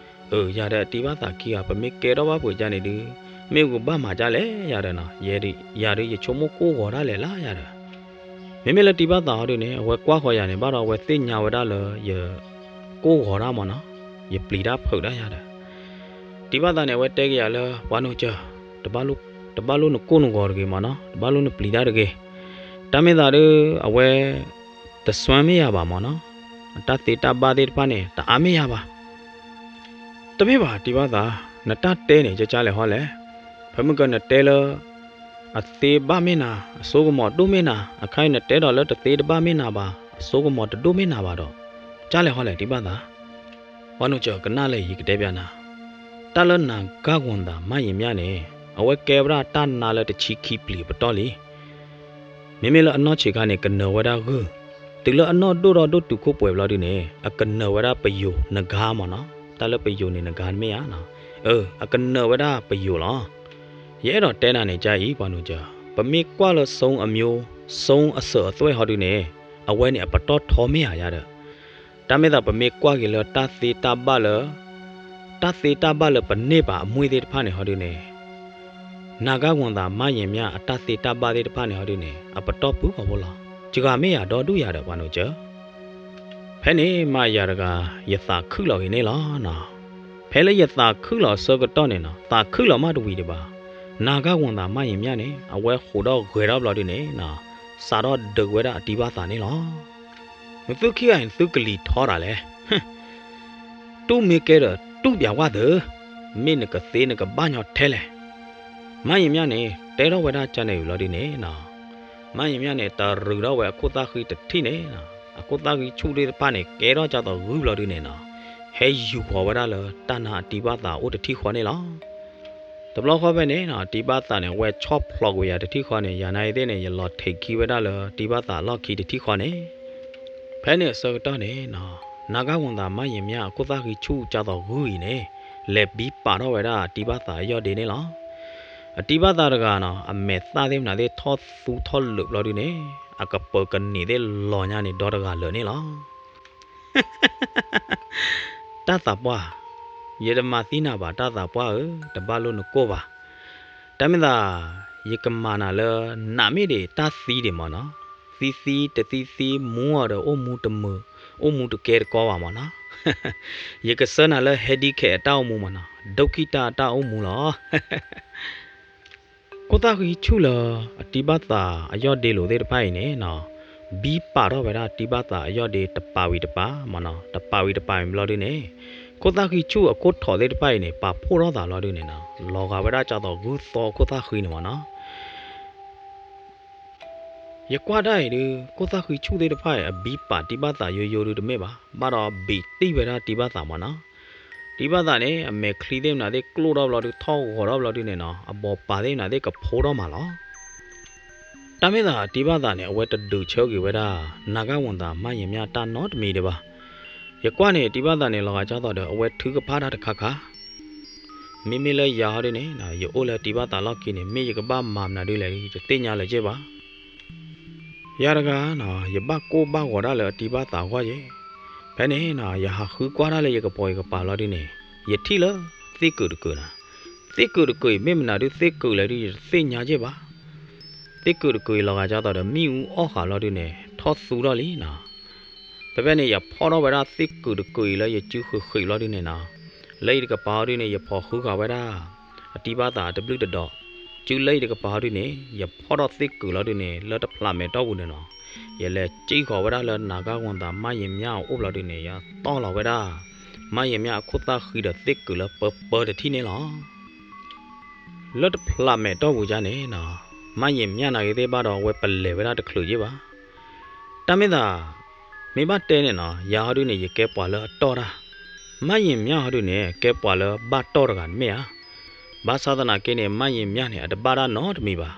အၢ ယၤဒီးတံၢ်ဘၣ်သးခံဂၤ ပမ့ၢ်ကဲထီၣ်ဘၣ်ဖုးဒ်န့ၣ်ဒု, မ့ၢ်ပကဘၣ်မၤဒ်လဲၣ်ယၤဒီးနီၤ, ယၤဒီးယဆိကမိၣ်ကိၢ်ဂီၤဒၣ်လဲာ်လၢယၤဒီး, မ့မ့ၢ်လၢတံၢ်ဘၣ်သးဟီဒုန့ၣ် အဝဲကွၢ်ဃီၤယၤန့ၣ် ဘၣ်ဒီးအဝဲသ့ၣ်ညါဝဲဒၣ်လၢယ ကိၢ်ဂီၤတၢ်မးနီၤ, ယပျံၤတၢ်ဖုးတၢ်ယၤဒီး, တံၢ်ဘၣ်သးန့ၣ် အဝဲတဲက့ၤယၤလၢ ပှၤနိစၢၤ, တဘၣ်လိၣ်နကိၢ်နဂီၤတဂ့ၤမးနီၤ, တဘၣ်လိၣ်နပျံၤတၢ်တဂ့ၤ. တၢ်မ့ၢ်သးဒု အဝဲ တစွမ်းမ့ၢ်ယၤဘၣ်မးနီၤ, အတၢ်သ့တၢ်ဘၣ်သ့ၣ်တဖၣ်န့ၣ် တအါမ့ၢ်ယၤဘၣ်. တမ့ၢ်ဘၣ်တံၢ်ဘၣ်သး, နတၢ်တဲန့ၣ် ကကၢလဲၣ်ဟီလဲၣ်, ဖဲမုၢ်ကနတဲလၢ အသ့ဘၣ်မ့ၢ်နၤ, အစိကမီၤဒိၣ်မ့ၢ်နၤ, အခါအံၤနတဲဒီးလၢတသ့တဘၣ်မ့ၢ်နၤဘၣ်, အစိကမီၤတဒိၣ်မ့ၢ်နၤဘၣ်ဒီး, ကၢလဲၣ်ဟီလဲၣ်တံၢ်ဘၣ်သး. ပှၤနိစၢၤကနၣ်လၢယကတဲပျးနၤ, တၢ်လၢနၤဂၤဝီၤသးမါယံၤမျၢ်န့ၣ် အဝဲကဲဝဲဒၣ်တၢ်နါလၢတဆံခံပျံၤပတီၢ်လံ. မ့မ့ၢ်လၢအနီၢ်ဆံးခါန့ၣ် ကနၢၤဝဲဒၣ်ဂုၢ်, တုၤလၢအနီၢ်ဒိၣ်ဒီးဒိၣ်တုၤခိၣ်ပှဲၤဘျီဒုန့ၣ် အကနၢၤဝဲဒၣ်ပယိၤနဂါမးနီၤ, တၢ်လၢပယိၤန့ၣ်နဂါမ့ၢ်ဧါ, အကနၢၤဝဲဒၣ်ပယိၤလီၤ. ယအဲၣ်ဒိးတဲနၤန့ၣ် ကၢအံၤ ပှၤနိစၢၤ, ပမ့ၢ်ကွၢ်လၢ ဆုံးအမျိုး, ဆုံးအစၢၤအသွဲၣ်ဟီဒုန့ၣ်, အဝဲန့ၣ်အပတီၢ်ထီမ့ၢ်ဧါယၤဒီး တၢ်မ့ၢ်သးပမ့ၢ်ကွၢ်က့ၤလၢတၢ်သ့တၢ်ဘၣ်လၢ, တၢ်သ့တၢ်ဘၣ်လၢပန့ၢ်ပာ်အမွှ့ၢ်သ့ၣ်တဖၣ်န့ၣ်ဟီဒုန့ၣ်, နၤဂၤဝီၤသးမါယံၤမျၢ်အတၢ်သ့တၢ်ဘၣ်သ့ၣ်တဖၣ်န့ၣ်ဟီဒုန့ၣ် အပတီၢ်ဖုၣ်ကိာ်ဖိလီၤ. စှၤမ့ၢ်ယၤဒီဒူၣ်ယၤဒီး ပှၤနိစၢၤ. ဖဲန့ၣ်မးယၤတဂၤ ယသးခုၣ်လီၤဂ့ၤန့ၣ်လီၤ. ဖဲလၢယသးခုၣ်လီၤအဆၢကတီၢ်န့ၣ်နီၤ သးခုၣ်လီၤမးတဝံၤဒံးဘၣ်. နၤဂၤဝီၤသးမါယံၤမျၢ်န့ၣ် အဝဲဃိးဒီးဂဲၤထီၣ်ဘျီဒုန့ၣ်နီၤ, စးထီၣ်ဒုးဝဲဒၣ်အတံၢ်ဘၣ်သးန့ၣ်လီၤ. နသုခံဂၤန့ၣ် သုကလံၤထီတၢ်လဲၣ်. တူၢ်မ့ၢ်ကဲဒီးတူၢ်ပၠးဝဲသၢ, မ့ၢ်နကသ့နကဘၣ်ညီထဲလဲၣ်. မါယံၤမျၢ်န့ၣ် တဲထီၣ်ဝဲဒၣ်ကၢန့ၣ်ဝံၤလီၤဒုန့ၣ်နီၤ, မါယံၤမျၢ်န့ၣ် တရူးထီၣ်ဝဲအခိၣ်သၣ်ဃံတထံၣ်န့ၣ်, အခိၣ်သၣ်ဃံဆူၣ်သ့ၣ်တဖၣ်န့ၣ် ကဲထီၣ်ကၢ်သိးဂုၢ်ဘျီဒုန့ၣ်နီၤ, ဟဲယူၤဃီၤဝဲဒၣ်လၢတၢ်နါအတံၢ်ဘၣ်သးအိၣ်တထံၣ်ဃီန့ၣ်လီၤ. တဘျီဃီဖဲန့ၣ်နီၤ တံၢ်ဘၣ်သးန့ၣ် အဝဲဆီၣ်ဖျိးကွံာ်ယၤတထံၣ်ဃီန့ၣ် ယၤနာ်အံၤသ့ၣ်န့ၣ် ယလီၤထံးခံဝဲဒၣ်လၢတံၢ်ဘၣ်သးအလီၢ်ခံတထံၣ်ဃီန့ၣ်, ဖဲန့ၣ်အဆၢကတီၢ်န့ၣ်နီၤ, နၤဂၤဝီၤသးမါယံၤမျၢ်အခိၣ်သၣ်ဃံဆူၣ်ကၢ်သိးဂုၢ်အံၤန့ၣ် လဲၤဘံပာ်ထီၣ်ဝဲဒၣ်အတံၢ်ဘၣ်သးအယီၢ်ဒ့န့ၣ်လီၤ. အတံၢ်ဘၣ်သးတဂၤနီၤ အမဲာ်သၣ်သ့ၣ်မနုၤသ့ၣ်ထီၣ်သူထီၣ်လၢာ်ဘျီဒုန့ၣ် အကပၢၤကန့ၢ်သ့ၣ်လီၤညါန့ၣ်ဒီတဂၤလၢာ်န့ၣ်လီၤ. တၢ်သးပှၢ်, ယတမၤသံနၤဘၣ် တၢ်သးပှၢ်ဧၢ, တဘၣ်လိၣ်နကိၢ်ဘၣ်. တၢ်မ့ၢ်သး ယကမၤနၤလၢ နးမ့ၢ်ဒံးတၢ်သံဒံးမးနီၤ, သံသံတသံသံ မူအီၤဒီးအိၣ်မူတမုာ်, အိၣ်မူတကဲတကီဘၣ်မးနီၤ. ယကဆှၢနၤလၢ handicap အတၢ်အိၣ်မူမးနီၤ, ဒုက္ခိတၢ်အတၢ်အိၣ်မူလီၤ. ခိၣ်သၣ်ဃံဆူၣ်လၢအတံၢ်ဘၣ်သးအယီၢ်ဒ့လိာ်သ့ၣ်တဖၣ်အံၤန့ၣ်နီၤ, ဘံပာ်ထီၣ်ဝဲဒၣ်တံၢ်ဘၣ်သးအယီၢ်ဒ့တပာ်ဝံၤတပာ်မးနီၤ, တပာ်ဝံၤတပာ်ဝံၤဘျီဒုန့ၣ်, ခိၣ်သၣ်ဃံဆူၣ်အခိၣ်ထိးသ့ၣ်တဖၣ်အံၤန့ၣ် ပာ်ဖှိၣ်ထီၣ်သးဘျီဒုန့ၣ်နီၤ, လီၤဂာ်ဝဲဒၣ်ကၢ်သိးဂုၢ်သီခိၣ်သၣ်ဃံန့ၣ်မးနီၤ. ယကွၢ်တၢ်အံၤဒုး ခိၣ်သၣ်ဃံဆူၣ်သ့ၣ်တဖၣ်အံၤ အဘံပာ်တံၢ်ဘၣ်သးယိယိဒုးတမ့ၢ်ဘၣ်, ဘၣ်ဒီးဘံတံၢ်ဝဲဒၣ်တံၢ်ဘၣ်သးမးနီၤ. တံၢ်ဘၣ်သးန့ၣ် အမဲာ်ချံသ့ၣ်မနုၤသ့ၣ် ကျိၣ်ထီၣ်ဘျီဒုး ထီၣ်ဂီၤထီၣ်ဘျီဒုန့ၣ်နီၤ, အဘီပာ်သ့ၣ်မနုၤသ့ၣ် ကဖိထီၣ်မးလီၤ. တၢ်မ့ၢ်သးတံၢ်ဘၣ်သးန့ၣ် အဝဲတဒုးဆၢက့ၤဝဲဒၣ် နၤဂၤဝီၤသးမါယံၤမျၢ်တၢ်နီတမံၤဒံးဘၣ်. ယကွၢ်န့ၣ် တံၢ်ဘၣ်သးန့ၣ် လီၤဂာ်ကၢ်သိးဒီး အဝဲထုကဖၣ်တၢ်တခါခါ မ့မ့ၢ်လၢယၤဟီဒုန့ၣ် ယအိၣ်လၢတံၢ်ဘၣ်သးလီၢ်ခံန့ၣ် မ့ၢ်ယကဘၣ်မၤမနုၤဒုလဲၣ် ယတသ့ၣ်ညါလၢၤက့ဘၣ်. ယၤတဂၤနီၤ ယဘၣ်ကိၢ်ဘၣ်ဂီၤဒၣ်လၢအတံၢ်ဘၣ်သးအဂီၢ်ယဲ. ဖဲန့ၣ်နီၤ ယဟးဃုကွၢ်ဒၣ်လၢယကပိာ်ယကပၤလီၤဒုန့ၣ် ယထံၣ်လၢသ့ၣ်ကုာ်တကုာ်နီၤ. သ့ၣ်ကုာ်တကုာ်အံၤ မ့ၢ်မနုၤဒုသ့ၣ်ကုာ်လဲၣ်ဒု ယတသ့ၣ်ညါက့ဘၣ်. သ့ၣ်ကုာ်တကုာ်အံၤ လီၤဂာ်ကၢ်သိးဒီး မ့ၣ်အူအီၣ်ဃာ်လီၤဒုန့ၣ် ထီၣ်သူထီၣ်လံနီၤ. ဖဲဖဲန့ၣ် ယဖီၣ်ထီၣ်ဝဲဒၣ်သ့ၣ်ကုာ်တကုာ်အံၤလၢယစုဃံးဃံးလီၤဒုန့ၣ်နီၤ. လၢယတကပၤဟီဒုန့ၣ် ယဖီၣ်ဃုဃာ်ဝဲဒၣ် အတံၢ်ဘၣ်သးအတဘျုးတဒီး, စုလၢယတကပၤဟီဒုန့ၣ် ယဖီၣ်ထီၣ်သ့ၣ်ကုာ်လီၤဒုန့ၣ် လၢတဖျးမဲာ်တီၢ်ပူၤန့ၣ်နီၤ. ယလဲၤစံၣ်ဃီၤဝဲဒၣ်လၢနၤဂၤဝီၤသးမါယံၤမျၢ်အအိၣ်ဘျီဒုန့ၣ် ယတီၢ်လီၤဝဲဒၣ် မါယံၤမျၢ်အခိၣ်သၣ်ဃံဒီးသ့ၣ်ကုာ်လၢပၢပၢတထံၣ်န့ၣ်လီၤ. လၢတဖျးမဲာ်တီၢ်ပူၤကၢ်န့ၣ်နီၤ မါယံၤမျၢ်နာ်ဂ့ၤသ့ၣ်ဘၣ်ဒီး အဝဲပလဲၤဝဲဒၣ်တချုးယ့ၢ်ဘၣ်. တၢ်မ့ၢ်သး မ့ၢ်ဘၣ်တဲန့ၣ်နီၤ ယၤဟီဒုန့ၣ် ယကဲပှၤလၢအတီၢ်တၢ်, မၣ်ယံၤမျၢ်ဟီဒုန့ၣ် ကဲပှၤလၢဘၣ်တီၢ်တဂၤတမ့ၢ်ဧါ. ဘၣ်ဆၣ်သနာ်က့န့ၣ် မၣ်ယံၤမျၢ်န့ၣ် အတဘၣ်တၢ်နီတမံၤဘၣ်.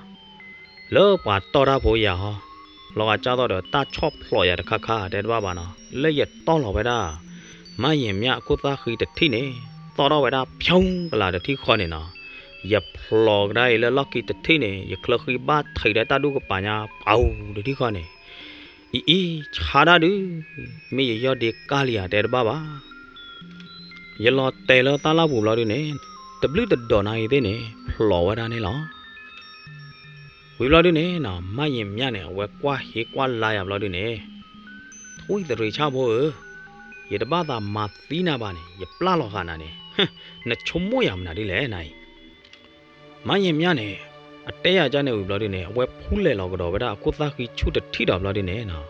လၢပှၤတီၢ်တၢ်ဖိယၤဟီ, လီၤဂာ်ကၢ်သိးဒီးတၢ်ဆီၣ်ဖျိးယၤတခါခါတဲတဘၣ်ဘၣ်နီၤ, လၢယတီၢ်လီၤဝဲဒၣ် မၣ်ယံၤမျၢ်အခိၣ်သၣ်ဃံတထံၣ်န့ၣ်, သီၣ်ထီၣ်ဝဲဒၣ်ဖၠူကလၤတထံၣ်ဃီန့ၣ်နီၤ, ယဖျိးကဒါအံၤလၢလီၢ်ခံတထံၣ်န့ၣ် ယချၢဃံဘၣ်ထံးဒီးတၢ်ဒူၣ်ကပၤညါပူၤတထံၣ်ဃီန့ၣ်, အံၤအံၤ ဆါဒၣ်ဒုး, မ့ၢ်ယယီၢ်ဒ့ကၢ်လံဧါတဲတဘၣ်ဘၣ်. ယလီၤတဲာ်လၢသၣ်လၣ်ပူၤဘျီဒုန့ၣ်, တဘျုးတဒိးနၤအံၤသ့ၣ်န့ၣ် ဖျိးဝဲဒၣ်န့ၣ်လီၤ. ဝံၤဘျီဒုန့ၣ်နီၤ မၣ်ယံၤမျၢ်န့ၣ် အဝဲကွၢ်ဟ့ကွၢ်လါယၤဘျီဒုန့ၣ်, ထွံၣ်သရံးဆၣ်ဖိဧၢ, ယတဘၣ်သးမၤသံနၤဘၣ်န့ၣ် ယပျၢ်လီၤဃာ်နၤန့ၣ်, နဆိကမိၣ်ယၤမနုၤဒ်လဲၣ်နၤအံၤ. မၣ်ယံၤမျၢ်န့ၣ် အတဲယၤကန့ၣ်ဝံၤဘျီဒုန့ၣ် အဝဲဖူလဲၣ်လီၤကဒီးဝဲဒၣ်အခိၣ်သၣ်ဃံဆူၣ်တထံၣ်ဒီးဘျီဒုန့ၣ်နီၤ,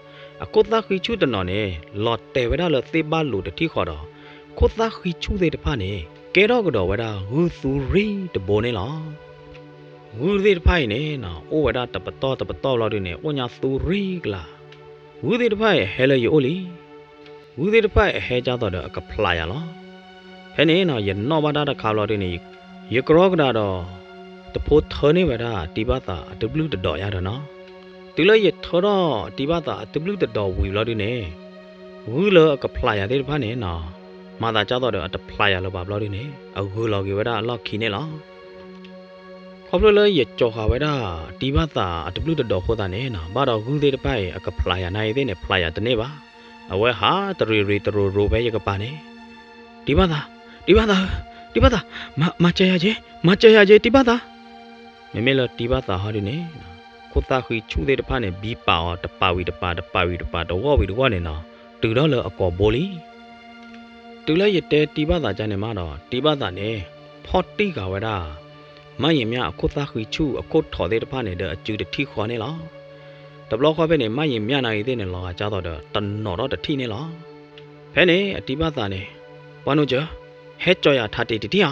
အခိၣ်သၣ်ဃံဆူၣ်တနီၤန့ၣ် လီၤတဲာ်ဝဲဒၣ်လၢသ့ၣ်ဘၣ်လိၤတထံၣ်ဃီဒီး ခိၣ်သၣ်ဃံဆူၣ်သ့ၣ်တဖၣ်န့ၣ် ကဲထီၣ်ကဒီးဝဲဒၣ်ဂုၢ်သူရံတဘိန့ၣ်လီၤ. ဂုၢ်သ့ၣ်တဖၣ်အံၤန့ၣ်နီၤ အိၣ်ဝဲဒၣ်တပတီၢ်တပတီၢ်ဘျီဒုန့ၣ် အိၣ်ညါသူရံကလၤ, ဂုၢ်သ့ၣ်တဖၣ်အံၤအဟဲလၢယအိၣ်လံ. ဂုၢ်သ့ၣ်တဖၣ်အံၤအဟဲကၢ်သိးဒီးအကဖျးယၤလီၤ. ဖဲန့ၣ်နီၤ ယနီၣ်ဘၣ်တၢ်တခါဘျီဒုန့ၣ် ယကရီကဒါဒီး တဖိထၢန့ၢ်ဝဲဒၣ်တံၤဘၣ်သးအတဘျုးတဒီးယၤဒီးနီၤ, တုၤလၢယထၢထီၣ်တံၤဘၣ်သးအတဘျုးတဒီးဝံၤဘျီဒုန့ၣ် ဂုၢ်လၢအကဖျးယၤသ့ၣ်တဖၣ်န့ၣ်နီၤ မၤသးကၢ်သိးဒီးအတဖျးယၤလၢၤဘၣ်ဘျီဒုန့ၣ် အဂုၤလီၤက့ၤဝဲဒၣ်အလီၢ်ခံန့ၣ်လီၤ. ခီဖျိလၢယကၠီၤဃာ်ဝဲဒၣ်တံၤဘၣ်သးအတဘျုးတဒီးအဃိသတးန့ၣ်နီၤ ဘၣ်ဒီးဂုၢ်သ့ၣ်တဖၣ်အံၤအကဖျးယၤနၤအံၤသ့ၣ်န့ၣ် ဖျးယၤတန့ၢ်ဘၣ်. အဝဲဟးတရံးရံးတရိၤရိၤဖဲယကပၤန့ၣ်, တံၤဘၣ်သး, တံၤဘၣ်သးဧၢ, တံၤဘၣ်သး, မၤစၢၤယၤက့ၤ, မၤစၢၤယၤက့ၤ တံၤဘၣ်သး. မ့မ့ၢ်လၢတံၤဘၣ်သးဟီဒုန့ၣ် ခိၣ်သၣ်ဃံဆူၣ်သ့ၣ်တဖၣ်န့ၣ် ဘံပာ်အီၤတပာ်ဝံၤတပာ် တပာ်ဝံၤတပာ် တဂီၢ်ဝံၤတဂီၢ်န့ၣ်နီၤ တုၤထီၣ်လၢအကိာ်ဘိလံ. တုၤလၢယတဲတံၤဘၣ်သးကန့ၣ်မးဒီး တံၤဘၣ်သးန့ၣ် ဖီၣ်တံၢ်ဃာ်ဝဲဒၣ် မၣ်ယံၤမျၢ်အခိၣ်သၣ်ဃံဆူၣ်အခိၣ်ထိးသ့ၣ်တဖၣ်န့ၣ် ဒီးအစုတထံၣ်ဃီန့ၣ်လီၤ. တဘျီဃီဖဲန့ၣ် မၣ်ယံၤမျၢ်နၤအံၤသ့ၣ်န့ၣ် လီၤဂာ်ကၢ်သိးဒီးတနီၤထီၣ်တထံၣ်န့ၣ်လီၤ. ဖဲန့ၣ်အတံၤဘၣ်သးန့ၣ်, ပှၤနိကၢၤ, ဟဲကၠီၤယၤထးတံၤတထံၣ်ဧါ.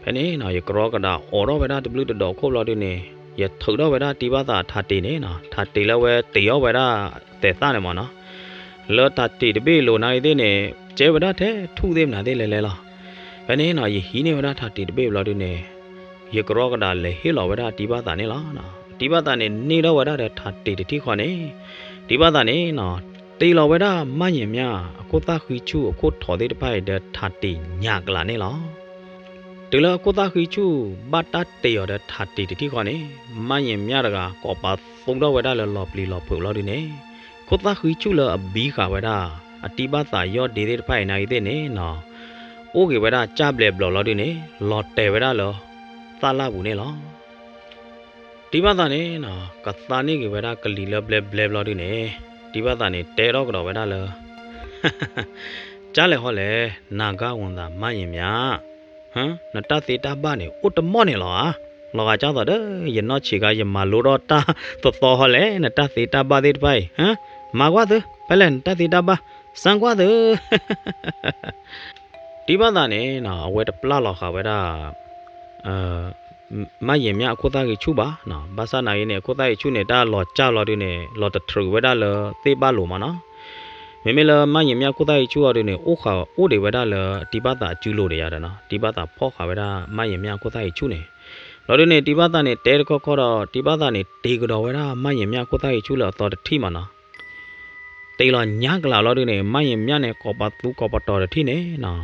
ဖဲန့ၣ်နီၤ ယကရီကဒါအိးထီၣ်ဝဲဒၣ်တဘျုးတဒီးခိၣ်ဘျီဒုန့ၣ် ယထုးထီၣ်ဝဲဒၣ်တံၤဘၣ်သးထးတံၤန့ၣ်နီၤ ထးတံၤလၢအဝဲတ့ၤအီၣ်ဝဲဒၣ်သဲးသၣ်န့ၣ်မးနီၤ လၢထးတံၤတဘ့ၣ်အလိၤနၤအံၤသ့ၣ်န့ၣ် ကဲဝဲဒၣ်ထဲထူၣ်သ့ၣ်မနုၤသ့ၣ်လဲၤလဲၤလီၤ. ဖဲန့ၣ်နီၤ ယဟံးန့ၢ်ဝဲဒၣ်ထးတံၤတဘ့ၣ်ဘျီဒုန့ၣ် ယကရီကဒါလဲၤဟ့ၣ်လီၤဝဲဒၣ်တံၤဘၣ်သးန့ၣ်လီၤ. တံၤဘၣ်သးန့ၣ် န့ၢ်ထီၣ်ဝဲဒၣ်ဒီးထးတံၤတထံၣ်ဃီန့ၣ် တံၤဘၣ်သးန့ၣ်နီၤ တ့လီၤဝဲဒၣ်မၣ်ယံၤမျၢ်အခိၣ်သၣ်ဃံဆူၣ်အခိၣ်ထိးသ့ၣ်တဖၣ်အံၤ ဒီးထးတံၤညၣ်ကလးန့ၣ်လီၤ. တုၤလၢအခိၣ်သၣ်ဃံဆူၣ်ဘၣ်တၢ်တ့အီၤဒီးထးတံၤတထံၣ်ဃီန့ၣ် မၣ်ယံၤမျၢ်တဂၤကိးပသူထီၣ်ဝဲဒၣ်လၢလီၤပျံၤလီၤဖုးဘျီဒုန့ၣ် ခိၣ်သၣ်ဃံဆူၣ်လၢအဘံဃာ်ဝဲဒၣ် အတံၤဘၣ်သးယီၢ်ဒ့သ့ၣ်တဖၣ်အံၤနၤအံၤသ့ၣ်န့ၣ်နီၤ အိၣ်က့ၤဝဲဒၣ်ကၢ်ဘျဲးဘျီဘျီဒုန့ၣ် လီၤတဲာ်ဝဲဒၣ်လၢ သၣ်လၣ်ပူၤန့ၣ်လီၤ. တံၤဘၣ်သးန့ၣ်နီၤ ကသါန့ၢ်က့ၤဝဲဒၣ်ကလံၤလၢဘျဲဘျဲဘျီဒုန့ၣ် တံၤဘၣ်သးန့ၣ် တဲထီၣ်ကဒီးဝဲဒၣ်လၢ ကၢ်လဲၣ်ဟီလဲၣ် နၤဂၤဝံၤသးမၣ်ယံၤမျၢ်, နတၢ်သ့တၢ်ဘၣ်န့ၣ် အိၣ်တမီၢ်န့ၣ်လီၤဧါ. လီၤဂာ်ကၢ်သိးဒီး ယနီၢ်ဆံးခါ ယမၤလိထီၣ်တၢ်သီသီဟီလဲၣ် နတၢ်သ့တၢ်ဘၣ်သ့ၣ်တဖၣ်အံၤ, မၤကွၢ်သု ဖဲလဲၣ် နတၢ်သ့တၢ်ဘၣ်, စမ်းကွၢ်သု တံၤဘၣ်သးန့ၣ်နီၤ အဝဲတပျၢ်လီၤဃာ်ဝဲဒၣ် မၣ်ယံၤမျၢ်အခိၣ်သၣ်ဃံဆူၣ်ဘၣ်နီၤ. ဘၣ်ဆၣ်နာ်က့န့ၣ် အခိၣ်သၣ်ဃံဆူၣ်န့ၣ် တၢ်လီၤကၢ်လီၤဒုန့ၣ် လီၤတထြုးဝဲဒၣ်လၢသ့ၣ်ဘၣ်လိၤမးနီၤ. မ့မ့ၢ်လၢမၣ်ယံၤမျၢ်အခိၣ်သၣ်ဃံဆူၣ်အီၤဒုန့ၣ် အိၣ်ဃာ်အိၣ်ဒံးဝဲဒၣ်လၢတံၤဘၣ်သးအစုလိၤဒံးယၤဒီးနီၤ. တံၤဘၣ်သးဖီၣ်ဃာ်ဝဲဒၣ်မၣ်ယံၤမျၢ်အခိၣ်သၣ်ဃံဆူၣ်န့ၣ် ဘျီဒုန့ၣ် တံၤဘၣ်သးန့ၣ် တဲတခီခီဒီး တံၤဘၣ်သးန့ၣ် တ့ကဒီးဝဲဒၣ်မၣ်ယံၤမျၢ်အခိၣ်သၣ်ဃံဆူၣ်လၢအသီတထံၣ်မးနီၤ. တ့လီၤညါကလးလီၤဒုန့ၣ် မၣ်ယံၤမျၢ်န့ၣ် ကိးပသူကိးပတီၤတထံၣ်န့ၣ်နီၤ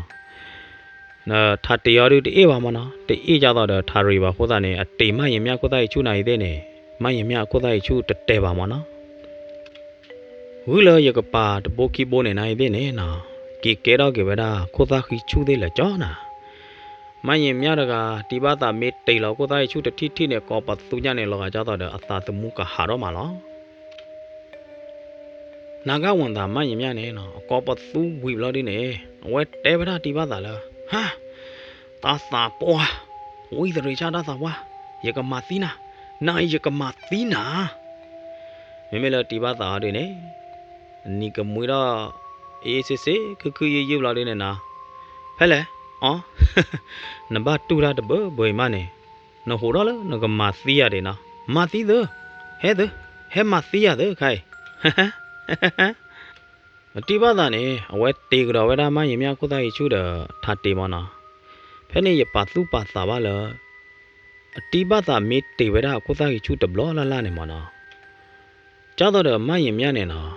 ထးတ့အီၤဒုတအ့ၣ်ဘၣ်မးနီၤ, တအ့ၣ်ကၢ်သိးဒီးထးရံးဘၣ်အဃိသတးန့ၣ် အတ့မၣ်ယံၤမျၢ်ခိၣ်သၣ်ဃံဆူၣ်နၤအံၤသ့ၣ်န့ၣ် မၣ်ယံၤမျၢ်အခိၣ်သၣ်ဃံဆူၣ်တတဲာ်ဘၣ်မးနီၤ. ဂုၢ်လၢယကပၤတဘိခံဘိန့ၣ်နၤအံၤသ့ၣ်န့ၣ်နီၤ က့ၤကဲထီၣ်က့ၤဝဲဒၣ် ခိၣ်သၣ်ဃံဆူၣ်သ့ၣ်လၢာ်ကၠီနၤ. မၣ်ယံၤမျၢ်တဂၤ တံၤဘၣ်သးမ့ၢ်တ့လီၤခိၣ်သၣ်ဃံဆူၣ်တထံၣ်ထံၣ်န့ၣ် ကိးပသူညါန့ၣ် လီၤဂာ်ကၢ်သိးဒီးအသးသမူကဟးထီၣ်မးလီၤ. နၤဂၤဝံၤသးမၣ်ယံၤမျၢ်န့ၣ်နီၤ အကိးပသူဝံၤဘျီဒုန့ၣ် အဝဲတဲဝဲဒၣ်တံၤဘၣ်သးလၢ ဟါ, တၢ်သးပှၢ်, ဝံသရ့ၤဆၣ်တၢ်သးပှၢ်, ယကမၤသံနၤ, နၤအံၤယကမၤသံနၤ. မ့မ့ၢ်လၢတံၤဘၣ်သးအီၤဒုန့ၣ် နံၤကမှံထီၣ် အ့စ့စ့ ခုၣ်ခုၣ်ယုၢ်ယုၢ်ဘျီဒုန့ၣ်နီၤ, ဖဲလဲၣ်, အီ, နဘၣ်တူၢ်တၢ်တဘၢဘၢအံၤမးန့ၣ်, နဟူးထီၣ်လၢနကမၤသံယၤဒံးနီၤ, မၤသံသု, ဟဲသု, ဟဲမၤသံယၤသုခါအံၤ. အတံၤဘၣ်သးန့ၣ် အဝဲတ့ကဒီးဝဲဒၣ်မါယံၤမျၢ်အခိၣ်သၣ်ဃံဆူၣ်ဒီးထးတ့မၢ်နီၤ. ဖဲန့ၣ်ယပာ်သူၣ်ပာ်သးဘၣ်လၢ အတံၤဘၣ်သးမ့ၢ်တ့ဝဲဒၣ်အခိၣ်သၣ်ဃံဆူၣ်တဘျီလၢ်လၢ်န့ၣ်မၢ်နီၤ. ကၢ်သိးဒီးမါယံၤမျၢ်န့ၣ်နီၤ,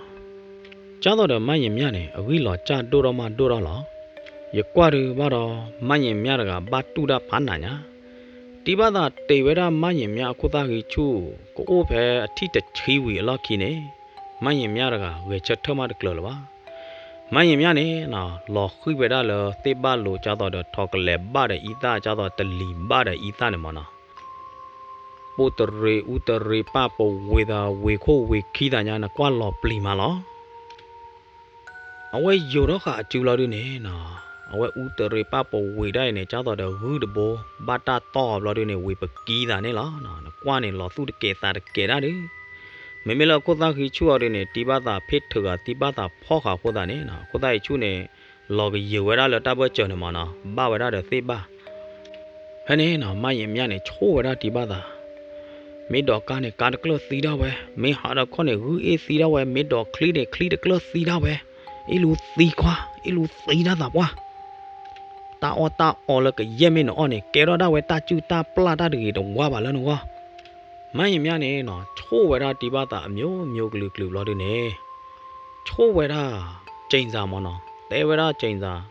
ကၢ်သိးဒီးမါယံၤမျၢ်န့ၣ် အဂံၢ်လီၤစၢ်ဒိၣ်ထီၣ်မးဒိၣ်ထီၣ်လီၤ. ယကွၢ်ဒုးဘၣ်ဒီး မါယံၤမျၢ်တဂၤဘၣ်တူၢ်ဒၣ်ဖးနးညါ တံၤဘၣ်သးတ့ဝဲဒၣ်မါယံၤမျၢ်အခိၣ်သၣ်ဃံဆူၣ် ကအိၣ်ဖဲအထံၣ်တဆံဝံၤအလီၢ်ခံန့ၣ်, မါယံၤမျၢ်တဂၤဂဲၤဆၢထၢၣ်မးတကျၢၤလၢၤဘၣ်. မါယံၤမျၢ်န့ၣ်နီၤ လီၤဃံၤဝဲဒၣ်လၢသ့ၣ်ဘၣ်လိၤ ကၢ်သိးဒီးထီၣ်ကလဲၤဘၣ်ဒီးအံသၣ် ကၢ်သိးတလံၤဘၣ်ဒီးအံသၣ်န့ၣ်မၢ်နီၤ. ပူတရံးအူတရံးပၢ်ပဝ့ၤသးဝ့ၤခိၣ်ဝ့ၤခံသးညါ နကွၢ်လီၤပျံၤမးလီၤ. အဝဲယိာ်ထီၣ်ဃာ်အစုလီၤဒုန့ၣ်နီၤ, အဝဲအူတရံးပၢ်ပဝ့ၤဒၣ်အံၤန့ၣ် ကၢ်သိးဒီးဂုၢ်တဘိ ဘၣ်တၢ်တီၢ်အီၤဘျီဒုန့ၣ် ဝ့ၤပကံသးန့ၣ်လီၤ. နကွၢ်န့ၣ် လီၤသူၣ်တကဲးသးတကဲးဒၣ်ဒုး. မ့မ့ၢ်လၢအခိၣ်သၣ်ဃံဆူၣ်အီၤဒုန့ၣ် တံၤဘၣ်သးဖ့ၣ်ထုးဃာ်တံၤဘၣ်သးဖီၣ်ဃာ်အဃိသတးန့ၣ်နီၤ, အခိၣ်သၣ်ဃံဆူၣ်န့ၣ် လီၤကယၢၤဝဲဒၣ်လၢတၢ်ဘၢၣ်စၢၤန့ၣ်မၢ်နီၤ, ဘၣ်ဝဲဒၣ်ဒီးသ့ၣ်ဘၣ် ဖဲန့ၣ်နီၤ မါယံၤမျၢ်န့ၣ် ဆိၣ်ဝဲဒၣ်တံၤဘၣ်သး, မ့ၢ်ဒိးကါန့ၣ် ကါတကျၢၢ်သံဒၣ်ဝဲ, မ့ၢ်ဟးဒီးခီၣ်န့ၣ် ဂုၢ်အ့ၣ်သံဒၣ်ဝဲ, မ့ၢ်ဒိးချံန့ၣ် ချံတကျၢၢ်သံဒၣ်ဝဲ, အ့ၣ်လူသံခွါ, အ့ၣ်လူသံဒၣ်သးပှၢ်, တၢ်အီၣ်တၢ်အီလၢကယဲၢ်မ့ၢ်နအီၣ်န့ၣ် ကဲထီၣ်ဒၣ်ဝဲတၢ်စုၣ်တၢ်ပျၢ်တၢ်တဂ့ၤတဝါဘၣ်လၢနဂီၢ်. မါယံၤမျၢ်န့ၣ်နီၤ ဆိၣ်ဝဲဒၣ်တံၤဘၣ်သးအမျိုးမျိုးကလုာ်ကလုာ်ဘျီဒုန့ၣ် ဆိၣ်ဝဲဒၣ် ကၠ့ၣ်စၢ်မၢ်နီၤ, တဲဝဲဒၣ် ကၠ့ၣ်စၢ်, ဒ်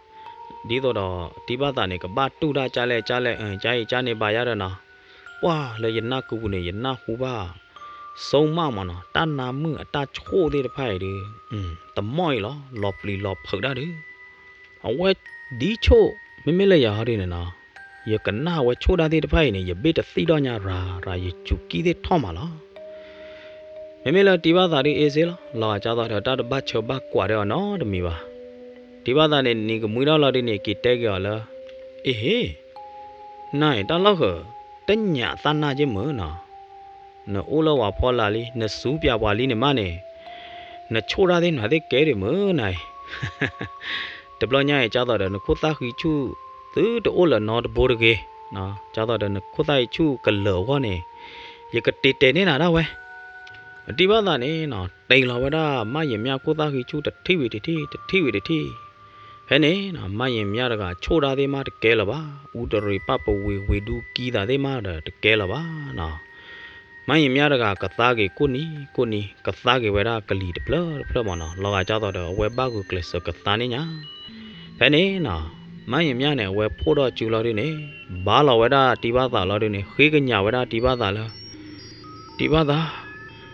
သိးဒီး တံၤဘၣ်သးန့ၣ် ကဘၣ်တူၢ်ဒၣ်ကၢ်လဲၣ်ကၢ်လဲၣ် အကၢ်အံၤကၢ်န့ၣ်ဘၣ်ယါဒီးနီၤ, ပှၢ်လၢယနၢ်ကပူၤန့ၣ် ယနၢ်ဟူဘၣ် ဆိမၣ်မၢ်နီၤ, တၢ်နါမုၣ်အတၢ်ဆိၣ်သ့ၣ်တဖၣ်အံၤဒုး တမီၢ်အံၤလီၤ, လီၤပျံၤလီၤဖုးဒၣ်ဒုး အဝဲဒ်ဆိၣ်, မ့မ့ၢ်လၢယၤဟီဒုန့ၣ်နီၤ, ယကနၣ်ဝဲဆိၣ်တၢ်သ့ၣ်တဖၣ်အံၤန့ၣ် ယဘ့ၣ်တသံၣ်ဒီးညါရၤရၤ ယစူၤကံၣ်သ့ၣ်ထီၣ်မးလီၤ. မ့မ့ၢ်လၢတံၤဘၣ်သးဒုးအ့စ့လီၤ, လီၤဂာ်ကၢ်သိးဒီးတၢ်တဘၣ်ဆၢဘၣ်ကွၢ်ဒီးအီၤနီတမံၤဘၣ်. တံၤဘၣ်သးန့ၣ် နံၤကမှံထီၣ်လီၤဒုန့ၣ် က့ၤတဲက့ၤအီၤလၢ အ့ဟ့, နၤအံၤတၢ်လီၢ်ဃၢၤ တညးသးနၢ်က့မုၢ်နီၤ နအိၣ်လၢပှၤဖီလာ်လံ နစူၤပၠးပှၤလံန့ၣ်မးန့ၣ်, နဆိၣ်တၢ်သ့ၣ်နၤသ့ၣ်ကဲဒံးမုၢ်နၤအံၤ, တဘျီညါအံၤ ကၢ်သိးဒီးနခိၣ်သၣ်ဃံဆူၣ် သုတအိၣ်လၢၤနီတဘိတဂ့ၤ, ကၢ်သိးဒီးနခိၣ်သၣ်ဃံဆူၣ်ကလၢာ်အဂီၢ်န့ၣ်, ယကတ့တဲာ်န့ၢ်နၤဒၣ်ဝဲ. တံၤဘၣ်သးန့ၣ်နီၤ တ့လီၤဝဲဒၣ်မါယံၤမျၢ်ခိၣ်သၣ်ဃံဆူၣ်တထံၣ်ဝံၤတထံၣ် တထံၣ်ဝံၤတထံၣ်, ဖဲန့ၣ်နီၤ မါယံၤမျၢ်တဂၤဆိၣ်တၢ်သ့ၣ်မးတကဲလၢၤဘၣ်, အူတရံးပၢ်ပဝ့ၤဝ့ၤဒူကံသးသ့ၣ်မးဒီးတကဲလၢၤဘၣ်နီၤ. မါယံၤမျၢ်တဂၤကသါက့ၤကိၣ်နံၤကိၣ်နံၤ ကသါက့ၤဝဲဒၣ်ကလံၤတဖျၢၣ်တဖျၢၣ်မၢ်နီၤ, လီၤဂာ်ကၢ်သိးဒီးအဝဲဘၣ်ဂုာ်ကျဲးစၢးကသါန့ၢ်ညါ. ဖဲန့ၣ်နီၤ မါယံၤမျၢ်န့ၣ် အဝဲဖှိၣ်ထီၣ်စုလီၤဒုန့ၣ်, ဘါလီၤဝဲဒၣ်တံၤဘၣ်သးလီၤဒုန့ၣ် ဃ့ကညးဝဲဒၣ်တံၤဘၣ်သးလၢ တံၤဘၣ်သး,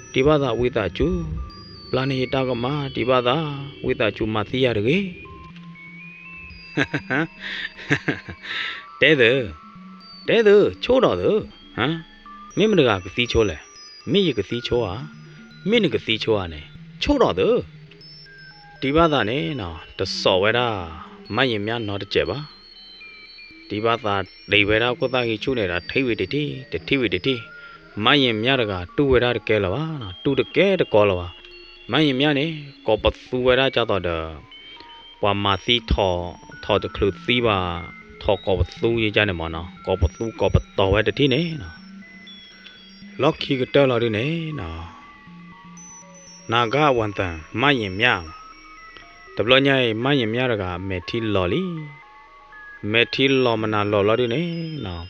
တံၤဘၣ်သးဝံသးစူၤ, ပျၢ်န့ၢ်ယတၢ်ကမၣ် တံၤဘၣ်သး, ဝံသးစူၤမၤသံယၤတဂ့ၤ. တဲသု, တဲသု, ဆိၣ်ဒီးသု, မ့ၢ်မတဂၤကသံဆိလဲၣ်, မ့ၢ်ယကသံဆိဧါ, မ့ၢ်နကသံဆိဧါန့ၣ်, ဆိၣ်ဒီးသု. တံၤဘၣ်သးန့ၣ်နီၤ တစိာ်ဝဲဒၣ် မါယံၤမျၢ်နီတစဲးဘၣ်. တံၤဘၣ်သးတ့ဝဲဒၣ်ခိၣ်သၣ်ဃံဆူၣ်န့ၣ်ဒီး ထံၣ်ဝံၤတထံၣ် တထံၣ်ဝံၤတထံၣ်, မါယံၤမျၢ်တဂၤတူၢ်ဝဲဒၣ်တကဲလၢၤဘၣ်, တူၢ်တကဲတကီလၢၤဘၣ်. မါယံၤမျၢ်န့ၣ် ကိးပသူဝဲဒၣ်ကၢ်သိးဒီး ပှၤမၤသံထိး, ထိးတချုးသံဘၣ်, ထိးကိးပသူယကန့ၣ်မၢ်နီၤ, ကိးပသူကိးပတီၤဝဲတထံၣ်န့ၣ်နီၤ. လီၢ်ခံကတၢၢ်လီၤဒုန့ၣ်နီၤ နၤဂၤဝၣ်သၢၣ် မါယံၤမျၢ်, တဘျီညါအံၤ မါယံၤမျၢ်တဂၤ မဲာ်ထံလီၤလံ. မဲာ်ထံလီၤမနုၤလီၤလီၤဒုန့ၣ်နီၤ,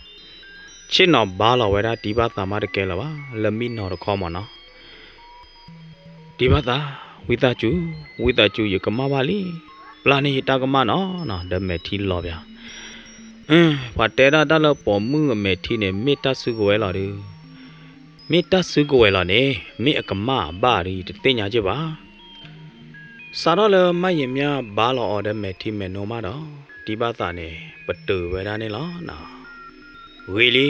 ဆ့ၣ်နီၤဘါလီၤဝဲဒၣ်တံၤဘၣ်သးမးတကဲလၢၤဘၣ်, လၢမံနီၤတခီမၢ်နီၤ. တံၤဘၣ်သး, ဝံသးစူၤ, ဝံသးစူၤ ယကမၣ်ဘၣ်လံ, ပျၢ်န့ၢ်ယတၢ်ကမၣ်နီၤနီၤ, ဒီးမဲာ်ထံလီၤပၠး. ပှၤတဲဒၣ်တၢ်လၢပိာ်မုၣ်အမဲာ်ထံန့ၣ် မ့ၢ်တၢ်စုကဝဲၤလီၤဒု, မ့ၢ်တၢ်စုကဝဲၤလီၤန့ၣ် မ့ၢ်အကမၣ်အဘၣ်ဒီး ယတသ့ၣ်ညါက့ၢ်ဘၣ်. စးထီၣ်လၢမါယံၤမျၢ်ဘါလီၤအီၤဒီးမဲာ်ထံမဲာ်နိမးဒီး တံၤဘၣ်သးန့ၣ် ပတုာ်ဝဲဒၣ်န့ၣ်လီၤနီၤ. ဂ့ၤလံ,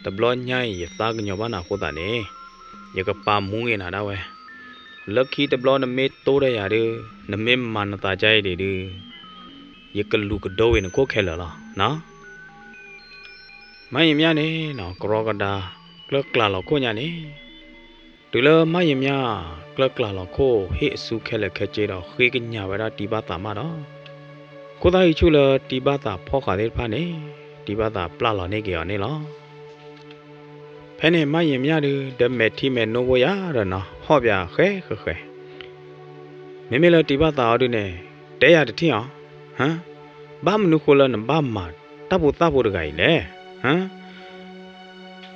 တဘျီညါအံၤ ယသးကညီၤဘၣ်နၤအဃိသတးန့ၣ် ယကပာ်မူက့ၤနၤဒၣ်ဝဲ, လၢခံတဘျီနမ့ၢ်တိၢ်ဒီးယၤဒီး နမ့ၢ်မၤနသးဒ်အံၤဒံးဒုး ယကလူၤကဒိဝံၤနခိၣ်ခဲလၢာ်လီၤနီၤ. မါယံၤမျၢ်န့ၣ်နီၤ ကရီကဒါ ကျၢၢ်ကျါလီၤခိၣ်ညါန့ၣ်, တုၤလၢမါယံၤမျၢ် ကျၢၢ်ကျါလီၤခိၣ် ဟ့ၣ်အစုခဲလၢာ်ခဲဆ့ဒီး ဃ့ကညးဝဲဒၣ်တံၤဘၣ်သးမးဒီး ခိၣ်သၣ်ဃံဆူၣ်လၢတံၤဘၣ်သးဖီၣ်ဃာ်သ့ၣ်တဖၣ်န့ၣ် တံၤဘၣ်သးပျၢ်လီၤန့ၢ်က့ၤအီၤန့ၣ်လီၤ. ဖဲန့ၣ်မါယံၤမျၢ်ဒုး ဒီးမဲာ်ထံမဲာ်နိဖိယၤဒီးနီၤ ဟီၣ်ပၠးဃဲဃဲဃဲ, မ့မ့ၢ်လၢတံၤဘၣ်သးအီၤဒုန့ၣ်, တဲယၤတထံၣ်အီၤ, ဟၢ, ဘၣ်မနုၤဃိလၢနဘၣ်မၤတၢ်ဖိသၣ်ဖိတဂၤအံၤလဲၣ်, ဟၢ,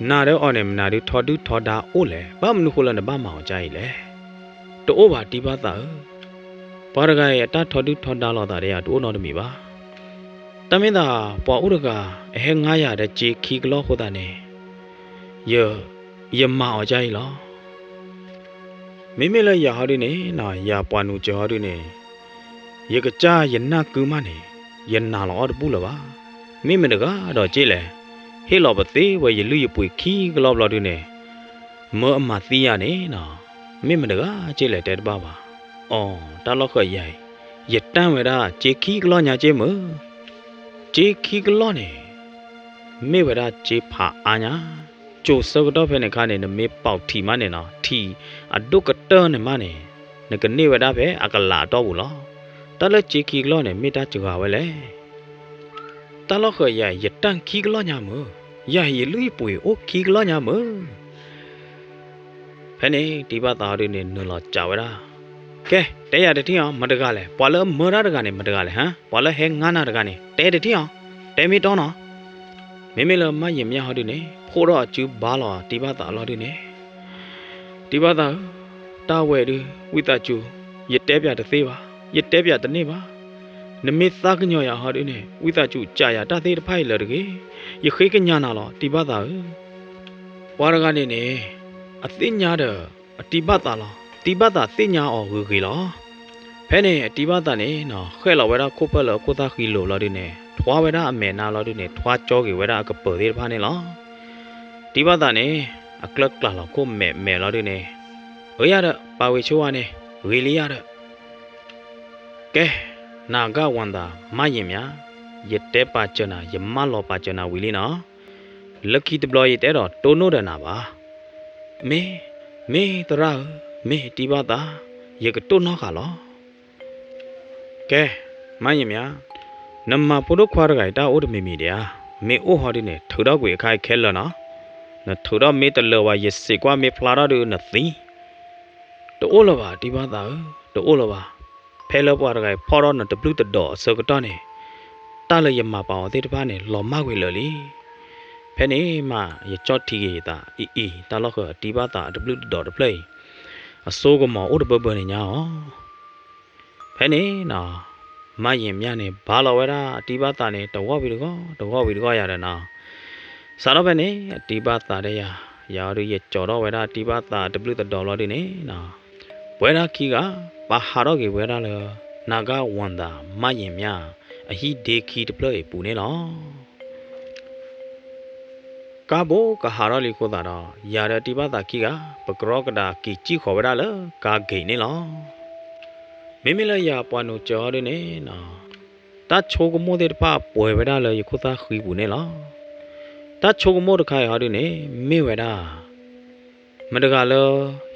နၤဒီးအီၤန့ၣ် မနုၤဒုထီဒုၣ်ထီဒါအိၣ်လဲၣ်, ဘၣ်မနုၤဃိလၢနဘၣ်မၤအီၤဒ်အံၤလဲၣ်. တအိၣ်ဘၣ်တံၤဘၣ်သးဧၢ, ပှၤတဂၤအံၤအတၢ်ထီဒုၣ်ထီဒါလိာ်သးဒီးယၤတအိၣ်နီတမံၤဘၣ်. တၢ်မ့ၢ်သးပှၤအိၣ်တဂၤ အဟဲငါယၤဒီးစ့ခံကလီၢ်အဃိသတးန့ၣ်, ယ, ယမၤအီၤဒ်အံၤလီၤ. မ့မ့ၢ်လၢယၤဟီဒုန့ၣ်, ယၤပှၤနူၤစၢၤဟီဒုန့ၣ်, ယကစၢ်ယနၢ်ကုမးန့ၣ်, ယနာ်လီၤအီၣ်တဘူၣ်လၢၤဘၣ်. မ့ၢ်မတဂၤဒီးက့လဲၣ်, ဟ့ၣ်လီၤပသ့ဝဲယလုၢ်ယပှ့ၤခံကလီၢ်ဘျီဒုန့ၣ်, မၢအမၤသံယၤန့ၣ်, မ့ၢ်မတဂၤက့လဲၣ်တဲတဘၣ်ဘၣ်. အိ, တၢ်လီၢ်ဃၢၤယၤအံၤ, ယတၢၢ်ဝဲဒၣ်စ့ခံကလီၢ်ညါက့မုၢ်, စ့ခံကလီၢ်န့ၣ် မ့ၢ်ဝဲဒၣ်စ့ဖးအါညါ, စိၤဆၢကတီၢ်ဖဲန့ၣ်အခါန့ၣ် နမ့ၢ်ပီးထံးမးန့ၣ်နီၤ, ထံးအဒိၣ်ကတၢၢ်န့ၣ်မးန့ၣ်, နကန့ၢ်ဝဲဒၣ်ဖဲအကလးအတီၢ်ပူၤလီၤ. တၢ်လၢစ့ခံကလီၢ်န့ၣ် မ့ၢ်တၢ်စှၤဝဲလဲၣ်. တၢ်လီၢ်ဃၢၤယၤအံၤ ယတၢၢ်ခံကလီၢ်ညါမုၢ်, ယၤအံၤယလုၢ်ယပှ့ၤအိၣ်ခံကလီၢ်ညါမုၢ်. ဖဲန့ၣ်တံၤဘၣ်သးဟီဒုန့ၣ် နုာ်လီၤစံးဝဲဒၣ်, ကဲ, တဲယၤတထံၣ်အီၤ, မတဂၤလဲၣ်, ပှၤလၢအမၢတၢ်တဂၤန့ၣ် မတဂၤလဲၣ်, ဟၢ, ပှၤလၢဟဲငါနၤတဂၤန့ၣ် တဲတထံၣ်အီၤ, တဲမ့ၢ်တီနီၤ. မ့မ့ၢ်လၢမါယံာ်မၠၣ်ဟီဒုန့ၣ် ဖှိၣ်ထီၣ်အစုဘါလီၤတံၤဘၣ်သးအလီၢ်ဒုန့ၣ်, တံၤဘၣ်သးဧၢ, တၢ်ဝဲဒု, ဝံသးစူၤ, ယတဲပၠးတသ့ဘၣ်, ယတဲပၠးတန့ၢ်ဘၣ်. နမ့ၢ်သးကညီၤယၤဟီဒုန့ၣ် ဝံသးစူၤစံးယၤတၢ်သ့ၣ်တဖၣ်အံၤလၢာ်တဂ့ၤ, ယဃ့ကညးနၤလီၤတံၤဘၣ်သးဧၢ. ပှၤတဂၤန့ၣ်န့ၣ်, အသ့ၣ်ညါဒီးအတံၤဘၣ်သးလီၤ, တံၤဘၣ်သးသ့ၣ်ညါအီၤဂ့ၤဂ့ၤလီၤ. ဖဲန့ၣ်အတံၤဘၣ်သးန့ၣ်နီၤ ဃဲၣ်လီၤဝဲဒၣ်ခိၣ်ဖၢၣ်လၢအခိၣ်သၣ်ဃံလိာ်ဘျီဒုန့ၣ် ထွါဝဲဒၣ်အမဲာ်နါဘျီဒုန့ၣ် ထွါကၠီက့ၤဝဲဒၣ်အကပၢၤသ့ၣ်တဖၣ်န့ၣ်လီၤ. တံၤဘၣ်သးန့ၣ် အကျၢၢ်ကျးလီၤခိၣ်မဲာ်မဲာ်ဘျီဒုန့ၣ်, အၢယၤဒီး ပာ်ဝံၤဆိဝဲန့ၣ်, ဂ့ၤလံယၤဒီး ကဲ, နၤဂၤဝၤသး မါယံာ်မၠၣ်, ယတဲပာ်စၢၤနၤ ယမၢလီၤပာ်စၢၤနၤဝံၤလံနီၤ. လၢခံတဘျီယတအဲၣ်ဒိးတိၢ်နီၣ်ဒီးနၤဘၣ်. မ့ၢ်, မ့ၢ်သရၣ်ဧၢ, မ့ၢ်တံၤဘၣ်သး, ယကတိၢ်နီၣ်ဃာ်လီၤ. ကဲ, မါယံာ်မၠၣ်, နမၤဖိဒိၣ်ခွါတဂၤအံၤတၢ်အိၣ်တမံၤမံၤဒံးဧါ. မ့ၢ်အိၣ်ဟီဒုန့ၣ် ထုးထီၣ်ကွံာ်အခါအံၤခဲလၢာ်နီၤ. နထုးထီၣ်မ့ၢ်တလၢာ်ဘၣ် ယစံးကွၢ်မ့ၢ်ဖျါထီၣ်ဒုးနသံ တအိၣ်လၢၤဘၣ် တံၤဘၣ်သးဧၢ, တအိၣ်လၢၤဘၣ်. ဖဲလၢပှၤတဂၤအံၤဖီၣ်ထီၣ်နတဘျုးတဒီးအဆၢကတီၢ်န့ၣ်, တၢ်လၢယမၤပာ်အီၤသ့ၣ်တဖၣ်န့ၣ် လီၤမၢ်ကွံာ်လၢာ်လံ. ဖဲန့ၣ်မး ယကၠီၣ်ထံက့ၤယသးအံၤအံၤ တၢ်လီၢ်ဃၢၤအတံၤဘၣ်သးအတဘျုးတဒီးတဖျၢၣ်အံၤ, အစိကမီၤအိၣ်တဘၢဘၢန့ၣ်ညါအီၤ. ဖဲန့ၣ်နီၤ, မါယံာ်မၠၣ်န့ၣ် ဘါလီၤဝဲဒၣ်အတံၤဘၣ်သးန့ၣ် တဂီၢ်ဝံၤတဂီၢ် တဂီၢ်ဝံၤတဂီၢ်ယၤဒီးနီၤ, စးထီၣ်ဖဲန့ၣ် အတံၤဘၣ်သးဒီးယၤ, ယၤအီၤဒုး ယကၠီၤထီၣ်ဝဲဒၣ်အတံၤဘၣ်သးအတဘျုးတဒီးလီၤဒုးန့ၣ်နီၤ, ပဝဲဒၣ်ခံဂၤ ပဟးထီၣ်က့ၤဝဲဒၣ်လၢ နၤဂၤဝၤသး မါယံာ်မၠၣ် အဟံၣ်ဒ့ခံတဖျၢၣ်အံၤပူၤန့ၣ်လီၤ. ကါဘိကဟးထီၣ်လံအဃိသတးဒီး ယၤဒီးတံၤဘၣ်သးခံဂၤ ပကရီကဒါက့ၤစံၣ်ဃီၤဝဲဒၣ်လၢကါဂ့ၤန့ၣ်လီၤ. မ့မ့ၢ်လၢယၤပှၤနိးစၢၤအီၤဒုးန့ၣ်နီၤ, တၢ်ဆိကမိၣ်သ့ၣ်တဖၣ်ပှဲၤဝဲဒၣ်လၢယခိၣ်သၣ်ဃံပူၤန့ၣ်လီၤ. တၢ်ဆိကမိၣ်တခါအံၤဟီဒုးန့ၣ် မ့ၢ်ဝဲဒၣ် မတဂၤလၢ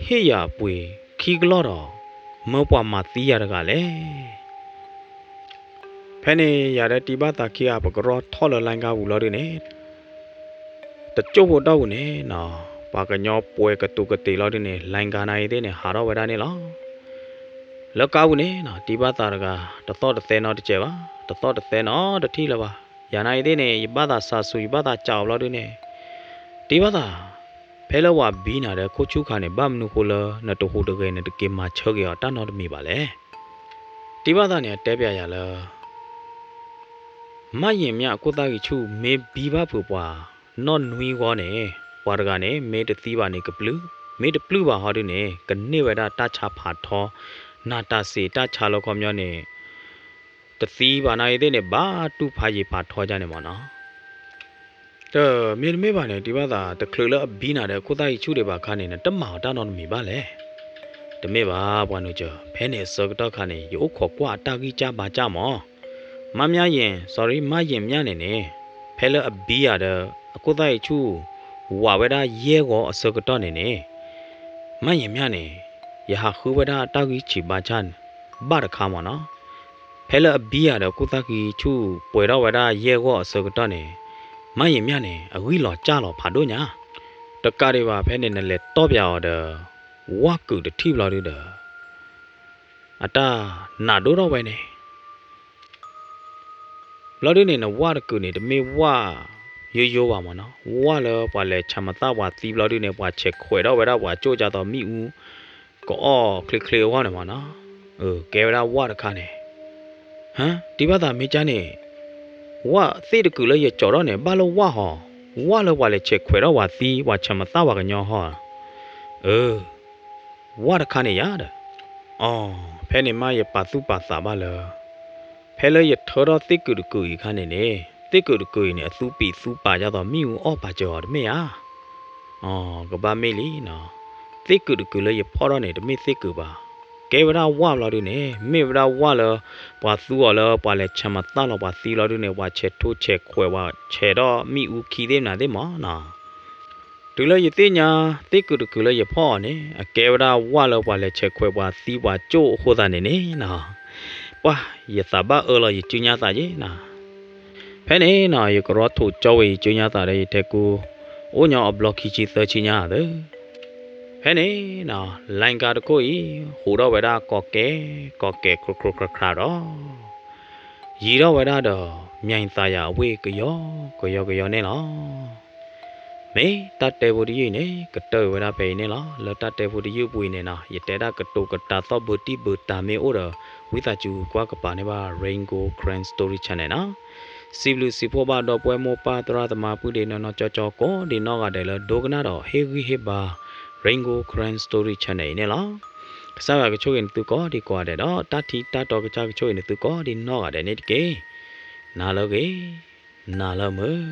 ဟ့ၣ်ယၤအပှ့ၤခံကလီၢ်ဒီး မၢပှၤမၤသံယၤတဂၤလဲၣ်. ဖဲန့ၣ်ယၤဒီးတံၤဘၣ်သးခံဂၤ ပကရီထီၣ်လၢလါကါပူၤလီၤဒုးန့ၣ်, တကၠိၢ်ဖိတီၢ်ပူၤန့ၣ်နီၤ, ပှၤကညီပှဲၤကတိၤကတ့ၤလီၤဒုးန့ၣ် လါကါနၤအံၤသ့ၣ်န့ၣ် ဟးထီၣ်ဝဲဒၣ်န့ၣ်လီၤ. လၢကါပူၤန့ၣ်နီၤ တံၤဘၣ်သးတဂၤ တသီၣ်တသဲနီတစဲးဘၣ်, တသီၣ်တသဲနီတထံၣ်လၢၤဘၣ်. ယၤနၤအံၤသ့ၣ်န့ၣ် ယဘၣ်သးစၢ်ဆူ ယဘၣ်သးစၢ်အီၤဘျီဒုးန့ၣ်, တံၤဘၣ်သး ဖဲလၢပှၤဘံနၤဒီးခိၣ်ဆူၣ်ခါန့ၣ် ဘၣ်မနုၤဃိလၢ နတဟူးတဂဲၤ နတက့ၤမၤဆၢက့ၤအီၤတၢ်နီတမံၤဘၣ်လဲၣ်. တံၤဘၣ်သးန့ၣ် အတဲပျးယၤလၢ မါယံာ်မၠၣ်အခိၣ်သၣ်ဂံၢ်ဆူၣ် မ့ၢ်ဘံဘၣ်ဖုးပှၤနီၢ်နွံဂီၢ်န့ၣ်, ပှၤတဂၤန့ၣ် မ့ၢ်တသံဘၣ်န့ၣ်ကပျုၢ်, မ့ၢ်တပျုၢ်ဘၣ်ဟီဒုးန့ၣ် ကန့ၢ်ဝဲဒၣ်တၢ်ဆါဖးထီ, နၤတၢ်စ့းတၢ်ဆါလၢခီပညီန့ၣ် တသံဘၣ်နၤအံၤသ့ၣ်န့ၣ် ဘၣ်တူၢ်ဖးယံၤဖးထီဒ်န့ၣ်မ့ၢ်နီၤ. တမ့ၢ်တမ့ၢ်ဘၣ်န့ၣ် တံၤဘၣ်သး တချုးလၢအဘံနၤဒီးခိၣ်သၣ်ဂံၢ်ဆူၣ်ဒံးဘၣ်အခါန့ၣ် နတမၤအီၤတၢ်နီတမံၤဘၣ်လဲၣ်. တမ့ၢ်ဘၣ် ပှၤနုာ်စၢၤ, ဖဲန့ၣ်အဆၢကတီၢ်ခါန့ၣ် ယအိၣ်ခိးကွၢ်အတၢ်ဂံၢ်စၢ်ဘါစၢ်မး. မါမၠၣ်ယံာ်, sorry, မါယံာ်မၠၣ်န့ၣ်န့ၣ် ဖဲလၢအဘံယၤဒီး အခိၣ်သၣ်ဂံၢ်ဆူၣ် ဝးဝဲဒၣ်ယဲၢ်ဂီၤအဆၢကတီၢ်န့ၣ်န့ၣ်, မါယံာ်မၠၣ်န့ၣ် ယဟးဃုဝဲဒၣ်အတၢ်ဂံၢ်ဆံးဘါစၢ်န့ၣ် ဘၣ်တခါမ့ၢ်နီၤ. ဖဲလၢအဘံယၤဒီးခိၣ်သၣ်ဂံၢ်ဆူၣ် ပှဲၤထီၣ်ဝဲဒၣ်ယဲၢ်ဂီၤအဆၢကတီၢ်န့ၣ်, မါယံာ်မၠၣ်န့ၣ် အဂံၢ်လီၤစၢ်လီၤဖးဒိၣ်ညါ. တကးဒံးဘၣ် ဖဲန့ၣ်နလဲၤတီၢ်ပၠးအီၤဒီး ဝၣ်ကုာ်တထံၣ်ဘျီဒုဒီး အတၢ်နးဒိၣ်ထီၣ်ဝဲန့ၣ် ဘျီဒုန့ၣ် နဝၣ်တကုာ်န့ၣ် တမ့ၢ်ဝၣ်ယိယိဘၣ်မၢ်နီၤ. ဝၣ်လၢပှၤလဲၤဆၣ်မသၣ်ပှၤသံဘျီဒုန့ၣ် ပှၤဆဲးခွဲးထီၣ်ဝဲဒၣ်ပှၤကၠိၣ်ကၢ်သိးမ့ၣ်အူ ကအီၣ်ချ့ချ့အဂီၢ်န့ၣ်မၢ်နီၤ. ကဲဝဲဒၣ်ဝၣ်တခါန့ၣ် ဟါ, တံၤဘၣ်သးမ့ၢ်ကၢ်န့ၣ် ဝၣ်သ့ၣ်တကုာ်လၢယကၠီၤထီၣ်န့ၣ် ဘၣ်လၢဝၣ်ဟီ, ဝၣ်လၢပှၤလဲၤဆဲးခွဲးထီၣ်ပှၤသံ ပှၤဆၣ်မသၣ်ပှၤကညီဟီဧါ. အၢ ဝၣ်တခါန့ၣ်ယါဒီး, အီၤ ဖဲန့ၣ်မးယပာ်သူၣ်ပာ်သးဘၣ်လၢ ဖဲလၢယထၢထီၣ်သ့ၣ်ကုာ်တကုာ်အံၤအခါန့ၣ်န့ၣ် သ့ၣ်ကုာ်တကုာ်အံၤန့ၣ် အသူပံးသူပာ်ဒ်သိးမ့ၣ်အူအီၣ်ပာ်စၢၤအီၤတမ့ၢ်ဧါ. အီၤ ကဘၣ်မ့ၢ်လံနီၤ. သ့ၣ်ကုာ်တကုာ်လၢယဖီၣ်ထီၣ်န့ၣ် တမ့ၢ်သ့ၣ်ကုာ်ဘၣ်. ကဲဝဲဒၣ်ဝၣ်ဘျီဒုန့ၣ် မ့ၢ်ဝဲဒၣ်ဝၣ်လၢ ပှၤသူအီၤလၢပှၤလဲၤဆၣ်မသၣ်လီၤပှၤသံဘျီဒုန့ၣ် ပှၤဆဲးထိဆဲးခွဲးပှၤဆဲးထီၣ်မ့ၣ်အူခံသ့ၣ်မနၤသ့ၣ်မၢ်နီၤ. တုၤလၢယသ့ၣ်ညါ သ့ၣ်ကုာ်တကုာ်လၢယဖီၣ်အီၤန့ၣ် အကဲဝဲဒၣ်ဝၣ်လၢပှၤလဲၤဆဲးခွဲးပှၤသံပှၤကၠိၣ်အဃိသတးန့ၣ်န့ၣ်နီၤ, ပှၢ် ယသးဘၣ်အၢလီၤယစုညါသးယ့နီၤ. ဖဲန့ၣ်နီၤ ယကရီထိးကၠီဝဲယစုညါသးဒီးယထဲကူ အိၣ်ညီအဘျီခံဆံသၢဆံညါသၢ ဖဲန့ၣ်နီၤ လိုင်းကားတခိၣ်အံၤ ဟူးထီၣ်ဝဲဒၣ်ကီးကဲ ကီးကဲ ခရူးခရူးခရးခရးဒီး ယံၤထီၣ်ဝဲဒၣ်ဒီး မၠဲၣ်သးယၤအဝ့ၢ်ကယီကယီကယီန့ၣ်လီၤ. မ့ၢ်တၢ်တဲဖိတယုၢ်အံၤန့ၣ် ကတၢၢ်ဝဲဒၣ်ဖဲအံၤန့ၣ်လီၤ. လၢတၢ်တဲဖိတယုၢ်ပူၤအံၤန့ၣ်နီၤ ယတဲဒၣ်ကတိၤကတာ်သီၣ်ဘုတံၢ်ဘုတၢ်မ့ၢ်အိၣ်ဒီး ဝံသးစူၤကွၢ်ကပၤန့ၢ်ဘၣ် Rain Gold Karen Story Channel နီၤ. စံးဘျုးစံးဖှိၣ်ဘၣ်ဒီပုၢ်ဝဲၢ်မိၢ်ပၢ်သရၣ်သမါပုၢ်ဒ့နီၢ်နီၢ်ကၠီကၠီကိးဒံးနီၢ်ဂၤဒဲးလၢ ဒိကနၣ်ဒီးဟ့ၣ်ဂံၢ်ဟ့ၣ်ဘါ Rain Gold Karen Story Channel အံၤန့ၣ်လီၤ. ကစၢ်ယွၤကဆိၣ်ဂ့ၤနသုကိးဒံးကိးဂၤဒဲးဒီး တၢ်ထံတၢ်တီကစၢ်ကဆိၣ်ဂ့ၤနသုကိးဒံးနီၢ်ဂၤဒဲးန့ၣ်တက့ၢ်. နၤလၢအဂ့ၤ, နၤလၢအမုာ်.